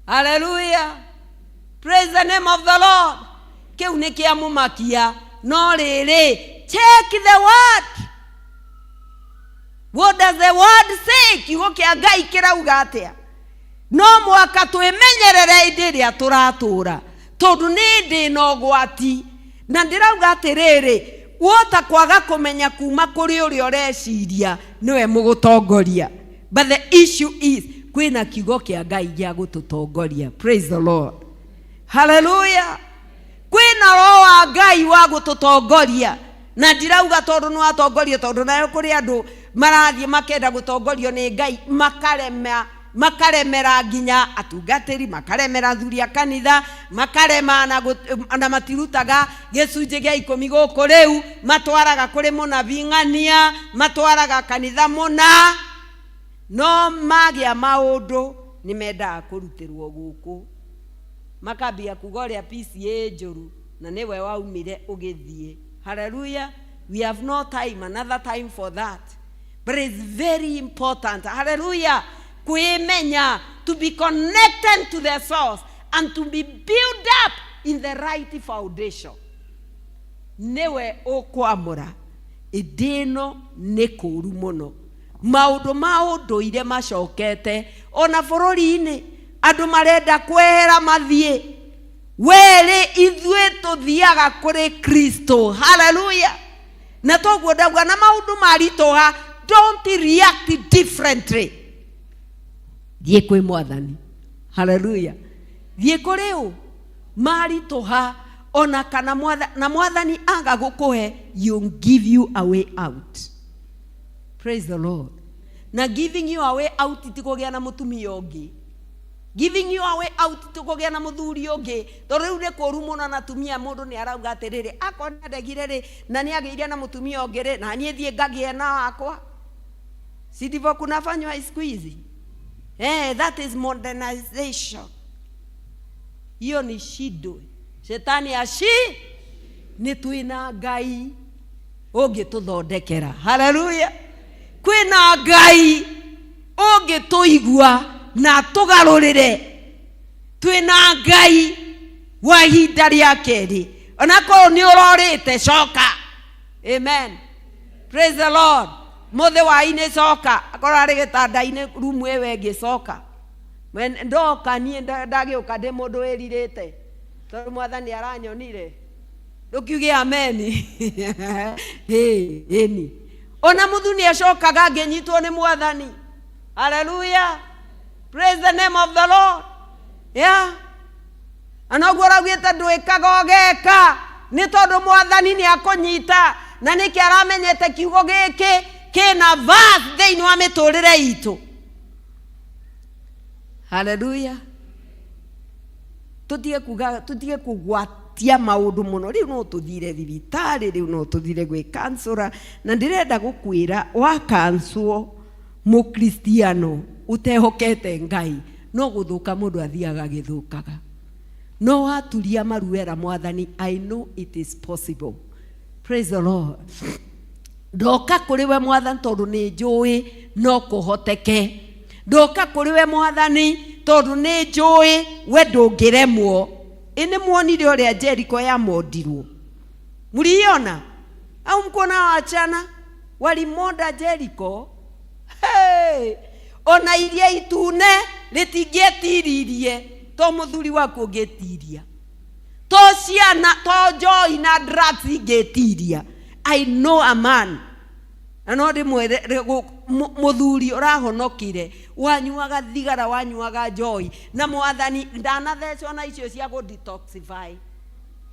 Haleluya. Praise the name of the Lord. Kĩu nĩ kĩamũmakia no rĩrĩ check the word. What does the word say? Kiugo kĩa Ngai kĩrauga atĩa? No mwaka twĩmenyerere hĩndĩ ĩrĩa tũratũra tondũ nĩ ndĩ na ũgwati na ndĩrauga atĩrĩrĩ wota kwaga kũmenya kuma kũrĩ ũrĩa ũreciria nĩwe mũgũtongoria. But the issue is kwĩna kiugo kĩa Ngai gĩa gũtũtongoria. Praise the Lord. Hallelujah. Kwĩna roho wa Ngai wa gũtũtongoria na ndirauga tondũ nĩ watongorio tondũ nayo kũrĩ andũ marathiĩ makenda gũtongorio nĩ Ngai makarema makaremera nginya atungatĩri makaremera athuri a kanitha makarema na, na matirutaga gĩcunjĩ gĩa ikũmi gũkũ rĩu matwaraga kũrĩ mũnabii ng'ania matwaraga kanitha mũna no magĩa maũndũ nĩ mendaga kũrutĩrwo gũkũ makambia kuga ũrĩa PCA njũru na nĩwe waumire ũgĩthiĩ. Hallelujah. We have no time, another time for that. But it's very important. Hallelujah. Kwĩmenya, to be connected to the source and to be built up in the right foundation. Nĩwe ũkwamũra ĩndĩ ĩno nĩ kũũru mũno maũndũ ma ũndũire macokete ona bũrũri-inĩ andũ marenda kwehera mathiĩ werĩ ithuĩ tũthiaga kũrĩ Kristo. Hallelujah. Na toguo ndauga na maũndũ maritũha don't react differently. Thiĩ kwĩ mwathani. Hallelujah. Thiĩ kũrĩ ũ maritũha ona kana na mwathani aga gũkũhe you give you a way out. Praise the Lord. Na giving you a way out ti kũgĩa na mũtumia ũngĩ. Giving you a way out ti kũgĩa na mũthuri ũngĩ tondũ rĩu nĩ kũũru mũno na atumia mũndũ nĩ arauga atĩrĩrĩ akorwo nĩ andegire rĩ na nĩ agĩire na mũtumia ũngĩ rĩ na niĩ thiĩ ngagĩe na wakwa. Si ndivyo kunafanywa siku hizi? That is modernization. Hiyo ni shida. Shetani ashi nĩ twĩna Ngai ũngĩtũthondekera. Hallelujah. Kwĩna Ngai ũngĩtũigua na atũgarũrĩre. Twĩna Ngai wa ihinda rĩa kerĩ. Onakorwo nĩ ũrorĩte coka. Amen. Praise the Lord. Mũthĩ wa-inĩ coka akorwo arĩ gĩtanda-inĩ rumu ĩyo ĩngĩ coka. Ndoka niĩ ndagĩũka ndĩ mũndũ wĩrirĩte tondũ mwathani aranyonire. Ndũkiuge ameni. Ĩni. Ona mũthu nĩ acokaga angĩnyitwo nĩ mwathani. Hallelujah. Praise the name of the Lord. Yeah. Na noguo ũraugĩte ndwĩkaga ũgeka nĩ tondũ mwathani nĩ akũnyita na nĩkĩ aramenyete kiugo gĩkĩ kĩna verse thĩinĩ wa mĩtũrĩre itũ. Hallelujah. Tũtige kuga tũtige kũgwatia maũndũ mũno rĩu no tũthire thibitarĩ rĩu no tũthire gwĩ kansũra na ndĩrenda gũkwĩra wa kanswo mũkristiano ũtehokete Ngai no gũthũka mũndũ athiaga agĩthũkaga no waturia maruera mwathani I know it is possible. Praise the Lord. Ndoka kũrĩ we mwathani tondũ nĩ njũĩ no kũhoteke. Ndoka kũrĩ we mwathani tondũ nĩ njũĩ we ndũngĩremwo. Ĩ nĩ muonire ũrĩa Jericho yamondirwo? Mũriona? Au mkuona wachana walimonda Jericho. Hey! Ona iria itune ritingĩetiririe to mũthuri waku ũngĩtiria, to ciana, to joy na drugs ingĩtiria. I know a man, na no ndĩmwĩre mũthuri ũrahonokire wanyuaga thigara, wanyuaga joy, na mwathani ndanathecwo na icio cia gũ detoxify,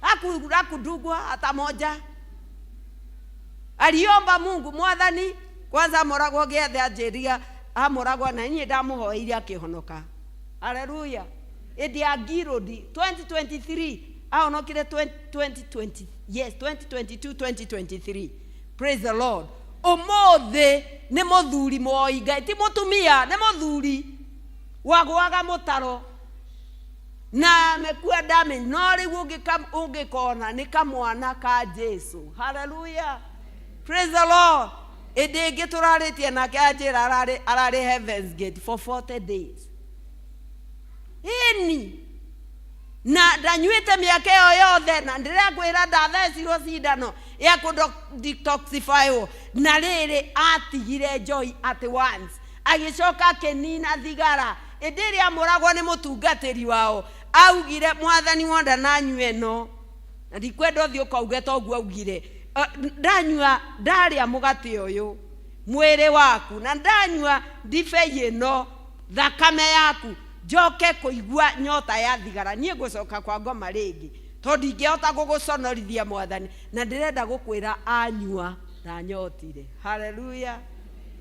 hakudungwa hata moja. Aliomba Mungu, mwathani kwanza moragwo gĩethe anjĩria amoragwo na niĩ ndamũhoeire akĩhonoka. Haleluya. Ĩndĩ ya Ngirũndi 2023 ahonokire 2020, yes, 2022, 2023. Praise the Lord. Ũmũthĩ nĩ mũthuri mwoi Ngai, ti mũtumia, nĩ mũthuri wagwaga mũtaro na amekua ndame, no rĩu ũngĩkona nĩ kamwana ka Jesu. Haleluya. Praise the Lord. Ĩndĩ ĩngĩ tũrarĩtie nake anjĩra ararĩ Heavens Gate for 40 days. Ĩni na ndanyuĩte mĩaka ĩyo yothe, na ndĩrakwĩra ndathecirwo cindano ya kũ detoxifywo, na rĩrĩ atigire joy at once, agĩcoka akĩnina thigara. Ĩndĩ ĩrĩa amũragwo nĩ mũtungatĩri wao, augire mwathani wonda nanyue ĩno, na ndikwenda ũthiĩ ũkauge toguo augire, ndanyua ndarĩa mũgate ũyũ mwĩrĩ waku, na ndanyua ndibei ĩno thakame yaku, njoke kũigua nyota ya thigara, niĩ ngũcoka kwa ngoma rĩngĩ, tondũ ndingĩhota gũgũconorithia mwathani, na ndĩrenda gũkwĩra anyua ndanyotire. Haleluya.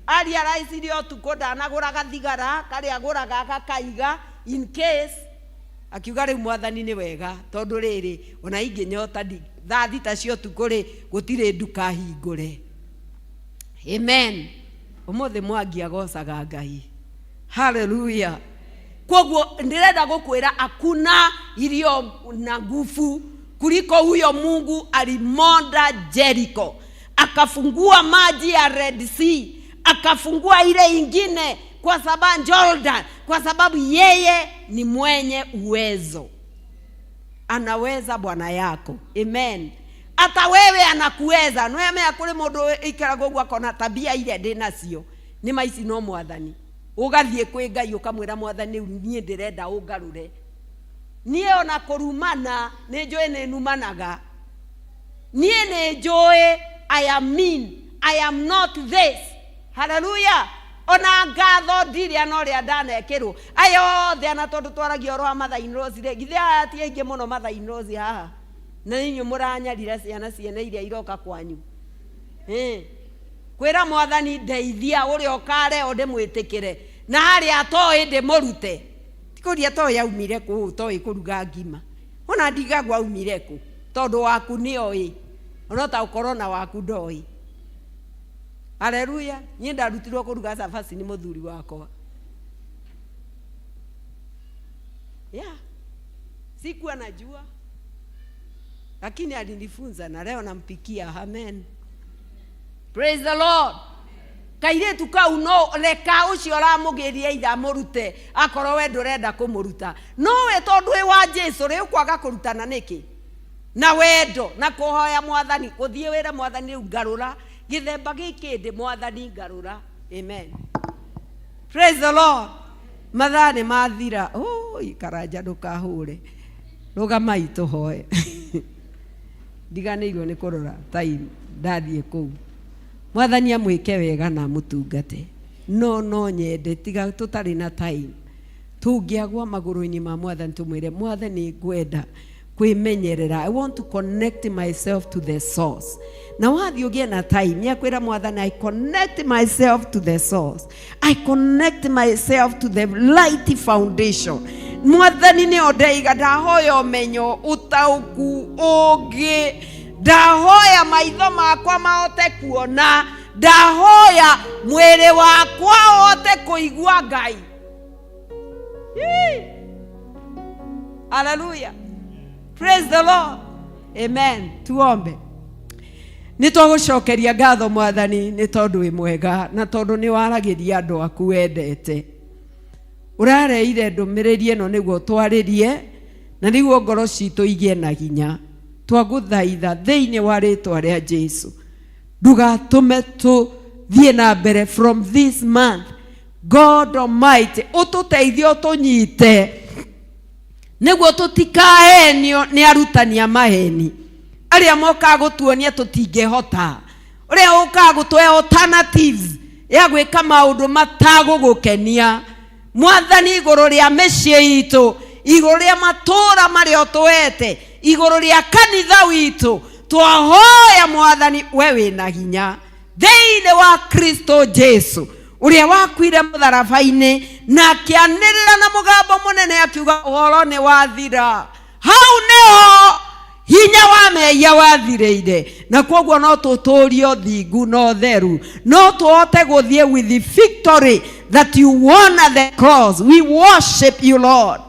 Ariaraicirie ũtukũ ndanagũraga thigara, karĩa agũraga agakaiga in case, akiuga rĩu mwathani nĩ wega, tondũ rĩrĩ ona ingĩnyota thaa thita cia ũtukũ rĩ, gũtirĩ nduka hingũre. Amen. Ũmũthĩ Mwangi agocaga Ngai. Haleluya. Koguo ndĩrenda gũkwĩra hakuna irio na nguvu kuliko huyo Mungu alimonda Jericho, akafungua maji ya Red Sea, akafungua ile ingine kwa sababu Jordan, kwa sababu yeye ni mwenye uwezo, anaweza Bwana yako. Amen. Hata wewe anakuweza. Nweme kuri mundu ikaraga uguo akona tabia iria ndi nacio ni maici no mwathani ugathie kwi Ngai ukamwira mwathani riu nie ndirenda ungarure, nie ona kurumana ni njui ni numanaga, nie ni njui I am mean, I am not this. Haleluya. Ona ngatho ndiria no ria ndanekirwo aya othe, ana tondu twaragia ũhoro wa mother-in-laws rĩ, githĩ aya ti aingĩ mũno mother-in-laws haha, na inyuĩ mũranyarira ciana ciene iria iroka kwanyu. Kwĩra mwathani ndeithia ũrĩa ũkareo ndĩmwĩtĩkĩre, na harĩa atoĩ ndĩmũrute, ti kũria toĩ aumire kũ, toĩ kũruga ngima, ona ndigagwo aumire kũ, tondũ waku nĩoĩ, ona ta ũkorwo na waku ndoĩ. Haleluya. Niĩ ndarutirwo kũruga cabaci nĩ mũthuri wakwa. Yeah. Sikuwa najua, lakini alinifunza na leo nampikia. Amen. Praise the Lord. Kairĩtu kau no reka ũcio ũramũgĩria ithe amũrute, akorwo we ndũrenda kũmũruta, no we tondũ wĩ wa Jesu rĩ, ũkwaga kũrutana nĩkĩ? Na wendo na kũhoya mwathani, gũthiĩ wĩre mwathani rĩu ngarũra gĩthemba gĩkĩ ndĩ mwathani ngarũra. Amen. Praise the Lord. Mathaa nĩ mathira. Oi, karanja ndũkahũre, rũgamai tũhoe. Ndiganĩirwo nĩ kũrora time ndathiĩ kũu. Mwathani amwĩke wega na amũtungate, no nyende tiga tũtarĩ na time, tũngĩagwa magũrũ-inĩ ma mwathani tũmwĩre mwathani ngwenda kwĩmenyerera, I want to connect myself to the source. Na wathiĩ ũgĩe na time ya kwĩra mwathani I connect myself to the source, I connect myself to the light foundation. Mwathani nĩo ndeiga, ndahoya ũmenyo, ũtaũku, ũũgĩ, ndahoya maitho makwa mahote kuona, ndahoya mwĩrĩ wakwa ũhote kũigua Ngai. Hallelujah. Praise the Lord. Amen. Tuombe. Nĩ twagũcokeria ngatho mwathani nĩ tondũ wĩ mwega na tondũ nĩ waragĩria andũ aku wendete. Ũrareire ndũmĩrĩri ĩno nĩguo twarĩrie na nĩguo ngoro citũ igĩe na hinya. Twagũthaitha thĩinĩ wa rĩtwa rĩa Jesu. Ndũgatũme tũthiĩ na mbere from this month. God Almighty, ũtũteithie ũtũnyite nĩguo tũtikahenio nĩ arutani a maheni arĩa mokaga gũtuonia tũtingĩhota, ũrĩa ũkaga gũtũhe alternatives ya gwĩka maũndũ matagũgũkenia. Mwathani, igũrũ rĩa mĩciĩ itũ, igũrũ rĩa matũũra marĩa ũtũhete, igũrũ rĩa kanitha witũ, twahoya Mwathani, we wĩna hinya thĩinĩ wa Kristo Jesu ũrĩa wakuire mũtharaba-inĩ na akĩanĩrĩra na mũgambo mũnene akiuga ũhoro nĩ wathira. Hau nĩho hinya wa mehia wathirĩire, na koguo no tũtũrie ũthingu na ũtheru, no tũhote gũthiĩ with the victory that you won at the cross. We worship you, Lord.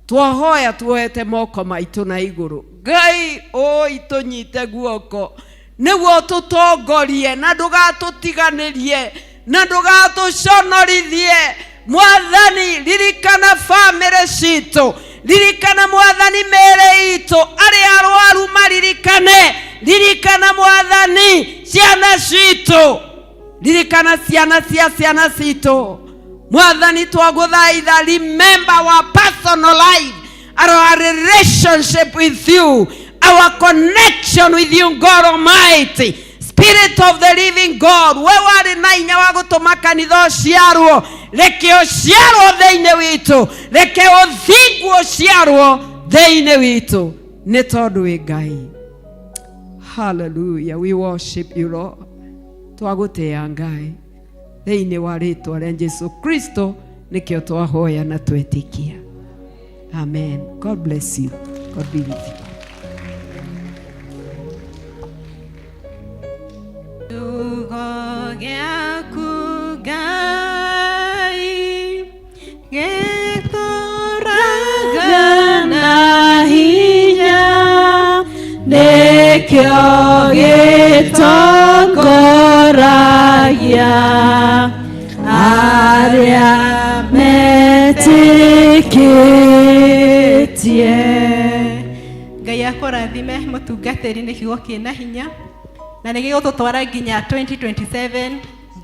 Twahoya tuoete moko maitũ na igũrũ. Ngai ũi tũnyite guoko nĩguo tũtongorie na ndũgatũtiganĩrie na ndũgatũconorithie. Mwathani, ririkana bamĩrĩ citũ, ririkana Mwathani mĩĩrĩ itũ, arĩa arwaru maririkane, ririkana Mwathani ciana citũ, ririkana ciana cia ciana citũ. Mwathani, twagũthaitha, remember our personal life, our relationship with you, our connection with you, God Almighty. Spirit of the living God, we warĩ na hinya wa gũtũma kanitha ũciarwo, reke ũciarwo thĩinĩ witũ, reke ũthingu ũciarwo thĩinĩ witũ, nĩ tondũ wĩ Ngai. Hallelujah, we worship you, Lord. Twagũtĩĩa Ngai thĩinĩ wa rĩtwa rĩa Jesu Kristo, nĩkĩo twahoya na twetĩkia. Amen. God bless you. God be with you.
Kiugo gĩaku Ngai gĩtũraga na hinya,
nĩkĩo gĩtongoragia arĩa metĩkĩtie.
Ngai akũrathime mũtungatĩri nĩ kiugo kĩna hinya na nĩ gĩgũtũtwara nginya 2027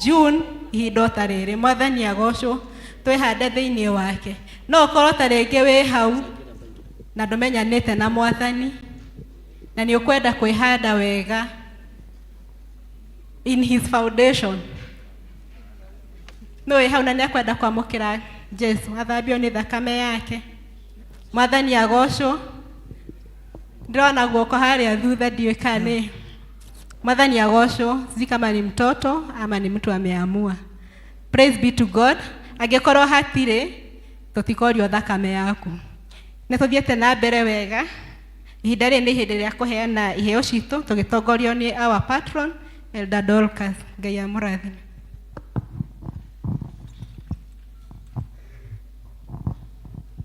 June ihinda o ta rĩrĩ. Mwathani agocwo, twĩhande thĩinĩ wake. No ũkorwo ta rĩngĩ wĩ hau na ndũmenyanĩte na Mwathani na nĩ ũkwenda kwĩhanda wega in his foundation, no wĩ hau na nĩ akwenda kwamũkĩra Jesu athambio nĩ thakame yake. Mwathani agocwo. Ndĩrona guoko harĩa thutha, ndiũĩ kana nĩ Mwathani agocwo, sijui kama ni mtoto ama ni mtu ameamua. Praise be to God. Angĩkorwo hatirĩ, tũtikorio thakame yaku. Nĩ tũthiĩte na mbere wega. Ihinda rĩrĩ nĩ ihinda rĩa kũheana iheo citũ tũgĩtongorio nĩ our patron Elder Dorcas. Ngai amũrathime.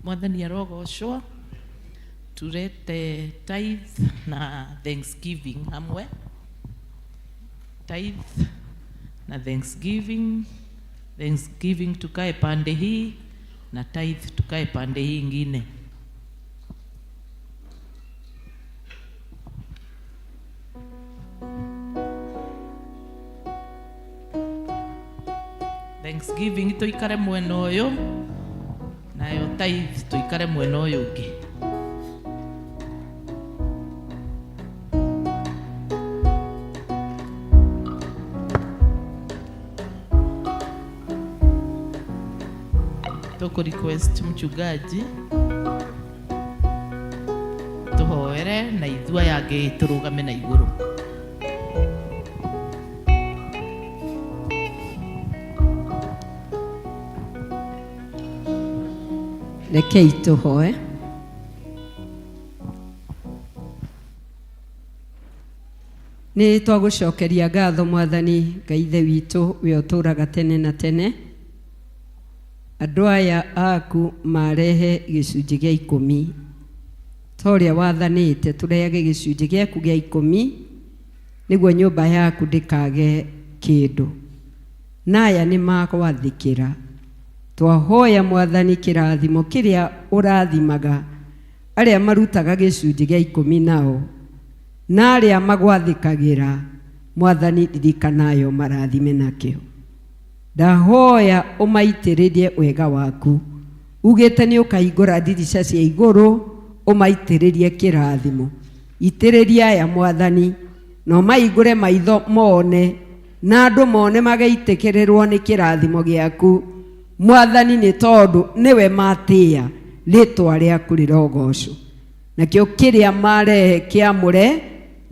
Mwathani arogocwo. Turete tithe na thanksgiving hamwe, tithe na thanksgiving. Thanksgiving tukae pande hii na tithe tukae pande hii ingine. Thanksgiving tuikare mwena ũyũ, nayo tithe tuikare mwena ũyũ ũngĩ. Tũkũ request mchungaji tũhoere na ithuĩ aya angĩ tũrũgame na igũrũ.
Rekei tũhoe. Nĩ twagũcokeria ngatho Mwathani Ngai Ithe witũ, we ũtũũraga tene na tene. Andũ aya aku marehe gĩcunjĩ gĩa 10 ta ũrĩa wathanĩte, tũrehage gĩcunjĩ gĩaku gĩa 10 nĩguo nyũmba yaku ndĩkage kĩndũ. Na aya nĩ magwathĩkĩra. Twahoya Mwathani kĩrathimo kĩrĩa ũrathimaga arĩa marutaga gĩcunjĩ gĩa 10 nao na arĩa magwathĩkagĩra. Mwathani ririkanayo marathime nakĩo. Ndahoya ũmaitĩrĩrie wega waku. Ugĩte nĩ ũkahingũra ndirica cia igũrũ ũmaitĩrĩrie kĩrathimo. Itĩrĩria aya Mwathani na ũmahingũre maitho mone na andũ mone magaitĩkĩrĩrwo nĩ kĩrathimo gĩaku. Mwathani nĩ tondũ nĩwe matĩa rĩtwa rĩaku rĩrogocwo. Nakĩo kĩrĩa marehe kĩamũre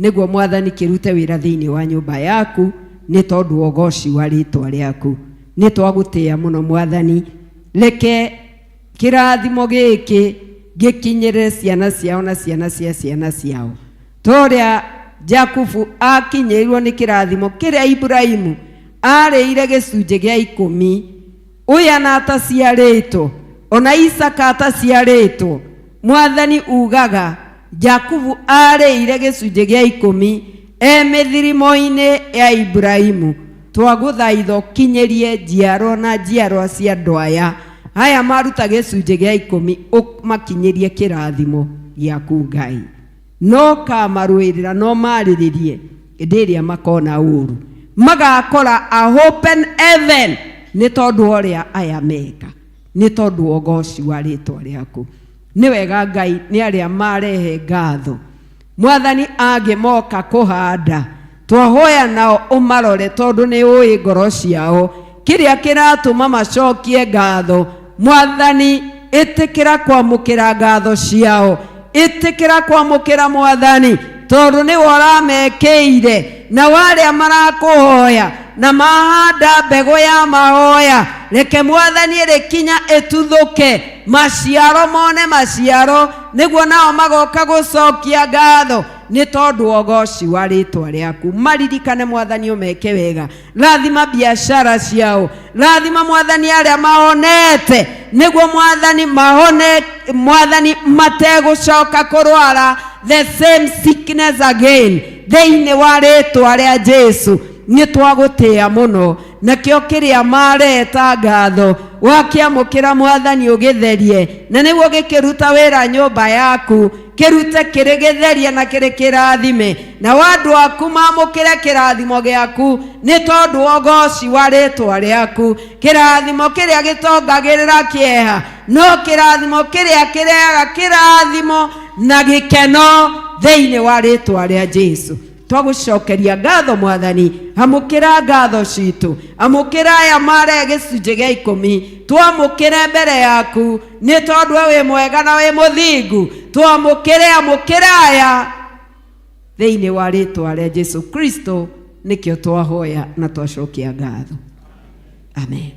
nĩguo Mwathani kĩrute wĩra thĩinĩ wa nyũmba yaku nĩ tondũ wa ũgoci wa rĩtwa rĩaku. Nĩ twagũtĩĩa mũno Mwathani, reke kĩrathimo gĩkĩ gĩkinyĩre ciana ciao na ciana cia ciana ciao. Torĩa Jakubu akinyĩirwo nĩ kĩrathimo kĩrĩa Ibrahimu arĩire gĩcunjĩ gĩa 10 ũyũ ona ataciarĩtwo ona Isaka ataciarĩtwo. Mwathani ugaga Jakubu arĩire gĩcunjĩ gĩa 10 e mĩthirimo-inĩ ya Ibrahimu. Twagũthaitha ũkinyĩrie njiarwa na njiarwa cia andũ aya aya maruta gĩcunjĩ gĩa 10 makinyĩrie kĩrathimo gĩaku Ngai. No kamarũĩrĩra no marĩrĩrie hĩndĩ ĩrĩa makona ũru magakora a open heaven nĩ tondũ ũrĩa aya meka nĩ tondũ wa ũgoci wa rĩtwa rĩaku. Nĩ wega Ngai nĩ arĩa marehe ngatho. Mwathani angĩmoka kũhanda twahoya nao ũmarore tondũ nĩ ũĩ ngoro ciao kĩrĩa kĩratũma macokie ngatho. Mwathani ĩtĩkĩra kwamũkĩra ngatho ciao, ĩtĩkĩra kwamũkĩra Mwathani tondũ nĩwe ũramekĩire na warĩa marakũhoya na mahanda mbegũ ya mahoya. Reke Mwathani ĩrĩkinya ĩtuthũke maciaro mone maciaro nĩguo nao magoka gũcokia ngatho nĩ tondũ wa ũgoci wa rĩtwa rĩaku. Maririkane Mwathani ũmeke wega, rathima biashara ciao, rathima Mwathani arĩa mahonete nĩguo Mwathani mahone, Mwathani mategũcoka kũrwara the same sickness again thĩinĩ wa rĩtwa rĩa Jesu. Nĩ twagũtĩĩa mũno nakĩo kĩrĩa mareta ngatho wakĩamũkĩra Mwathani ũgĩtherie na nĩguo gĩkĩruta wĩra nyũmba yaku kĩrute kĩrĩ gĩtherie na kĩrĩ kĩrathime na andũ aku mamũkĩre kĩrathimo gĩaku nĩ tondũ wa ũgoci wa rĩtwa rĩaku. Kĩrathimo kĩrĩa gĩtongagĩrĩra kĩeha no kĩrathimo kĩrĩa kĩrehaga kĩrathimo na gĩkeno thĩinĩ wa rĩtwa rĩa Jesu. Twagũcokeria ngatho Mwathani, amũkĩra ngatho citũ, amũkĩra aya marehe gĩcunjĩ gĩa 10 twamũkĩre mbere yaku nĩ tondũ we wĩ mwega na wĩ mũthingu. Twamũkĩre, amũkĩra aya thĩinĩ wa rĩtwa rĩa Jesu Kristo nĩkĩo twahoya na twacokia ngatho. Amen.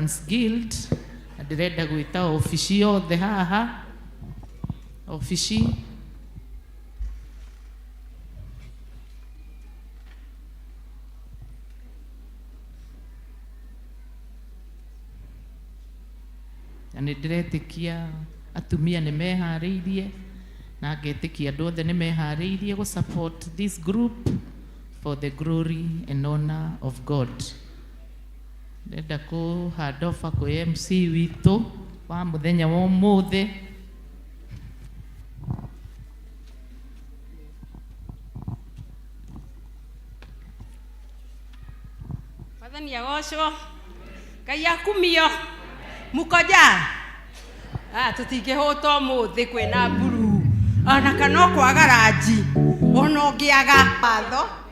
Servants Guild na ndĩrenda gwĩta obici yothe haha obici na nĩ ndĩretĩkia atumia nĩ meharĩirie na ngetĩkia andũ othe nĩ meharĩirie gũ support this group for the glory and honor of God. Ndĩrenda kũ hand over kwĩ MC witũ wa mũthenya wa ũmũthĩ.
Mwathani agocwo Ngai akumio mukoja ah tutingĩhũta ũmũthĩ kwĩna mburu ona kana ũkwaga ranji ona ũngĩaga
watho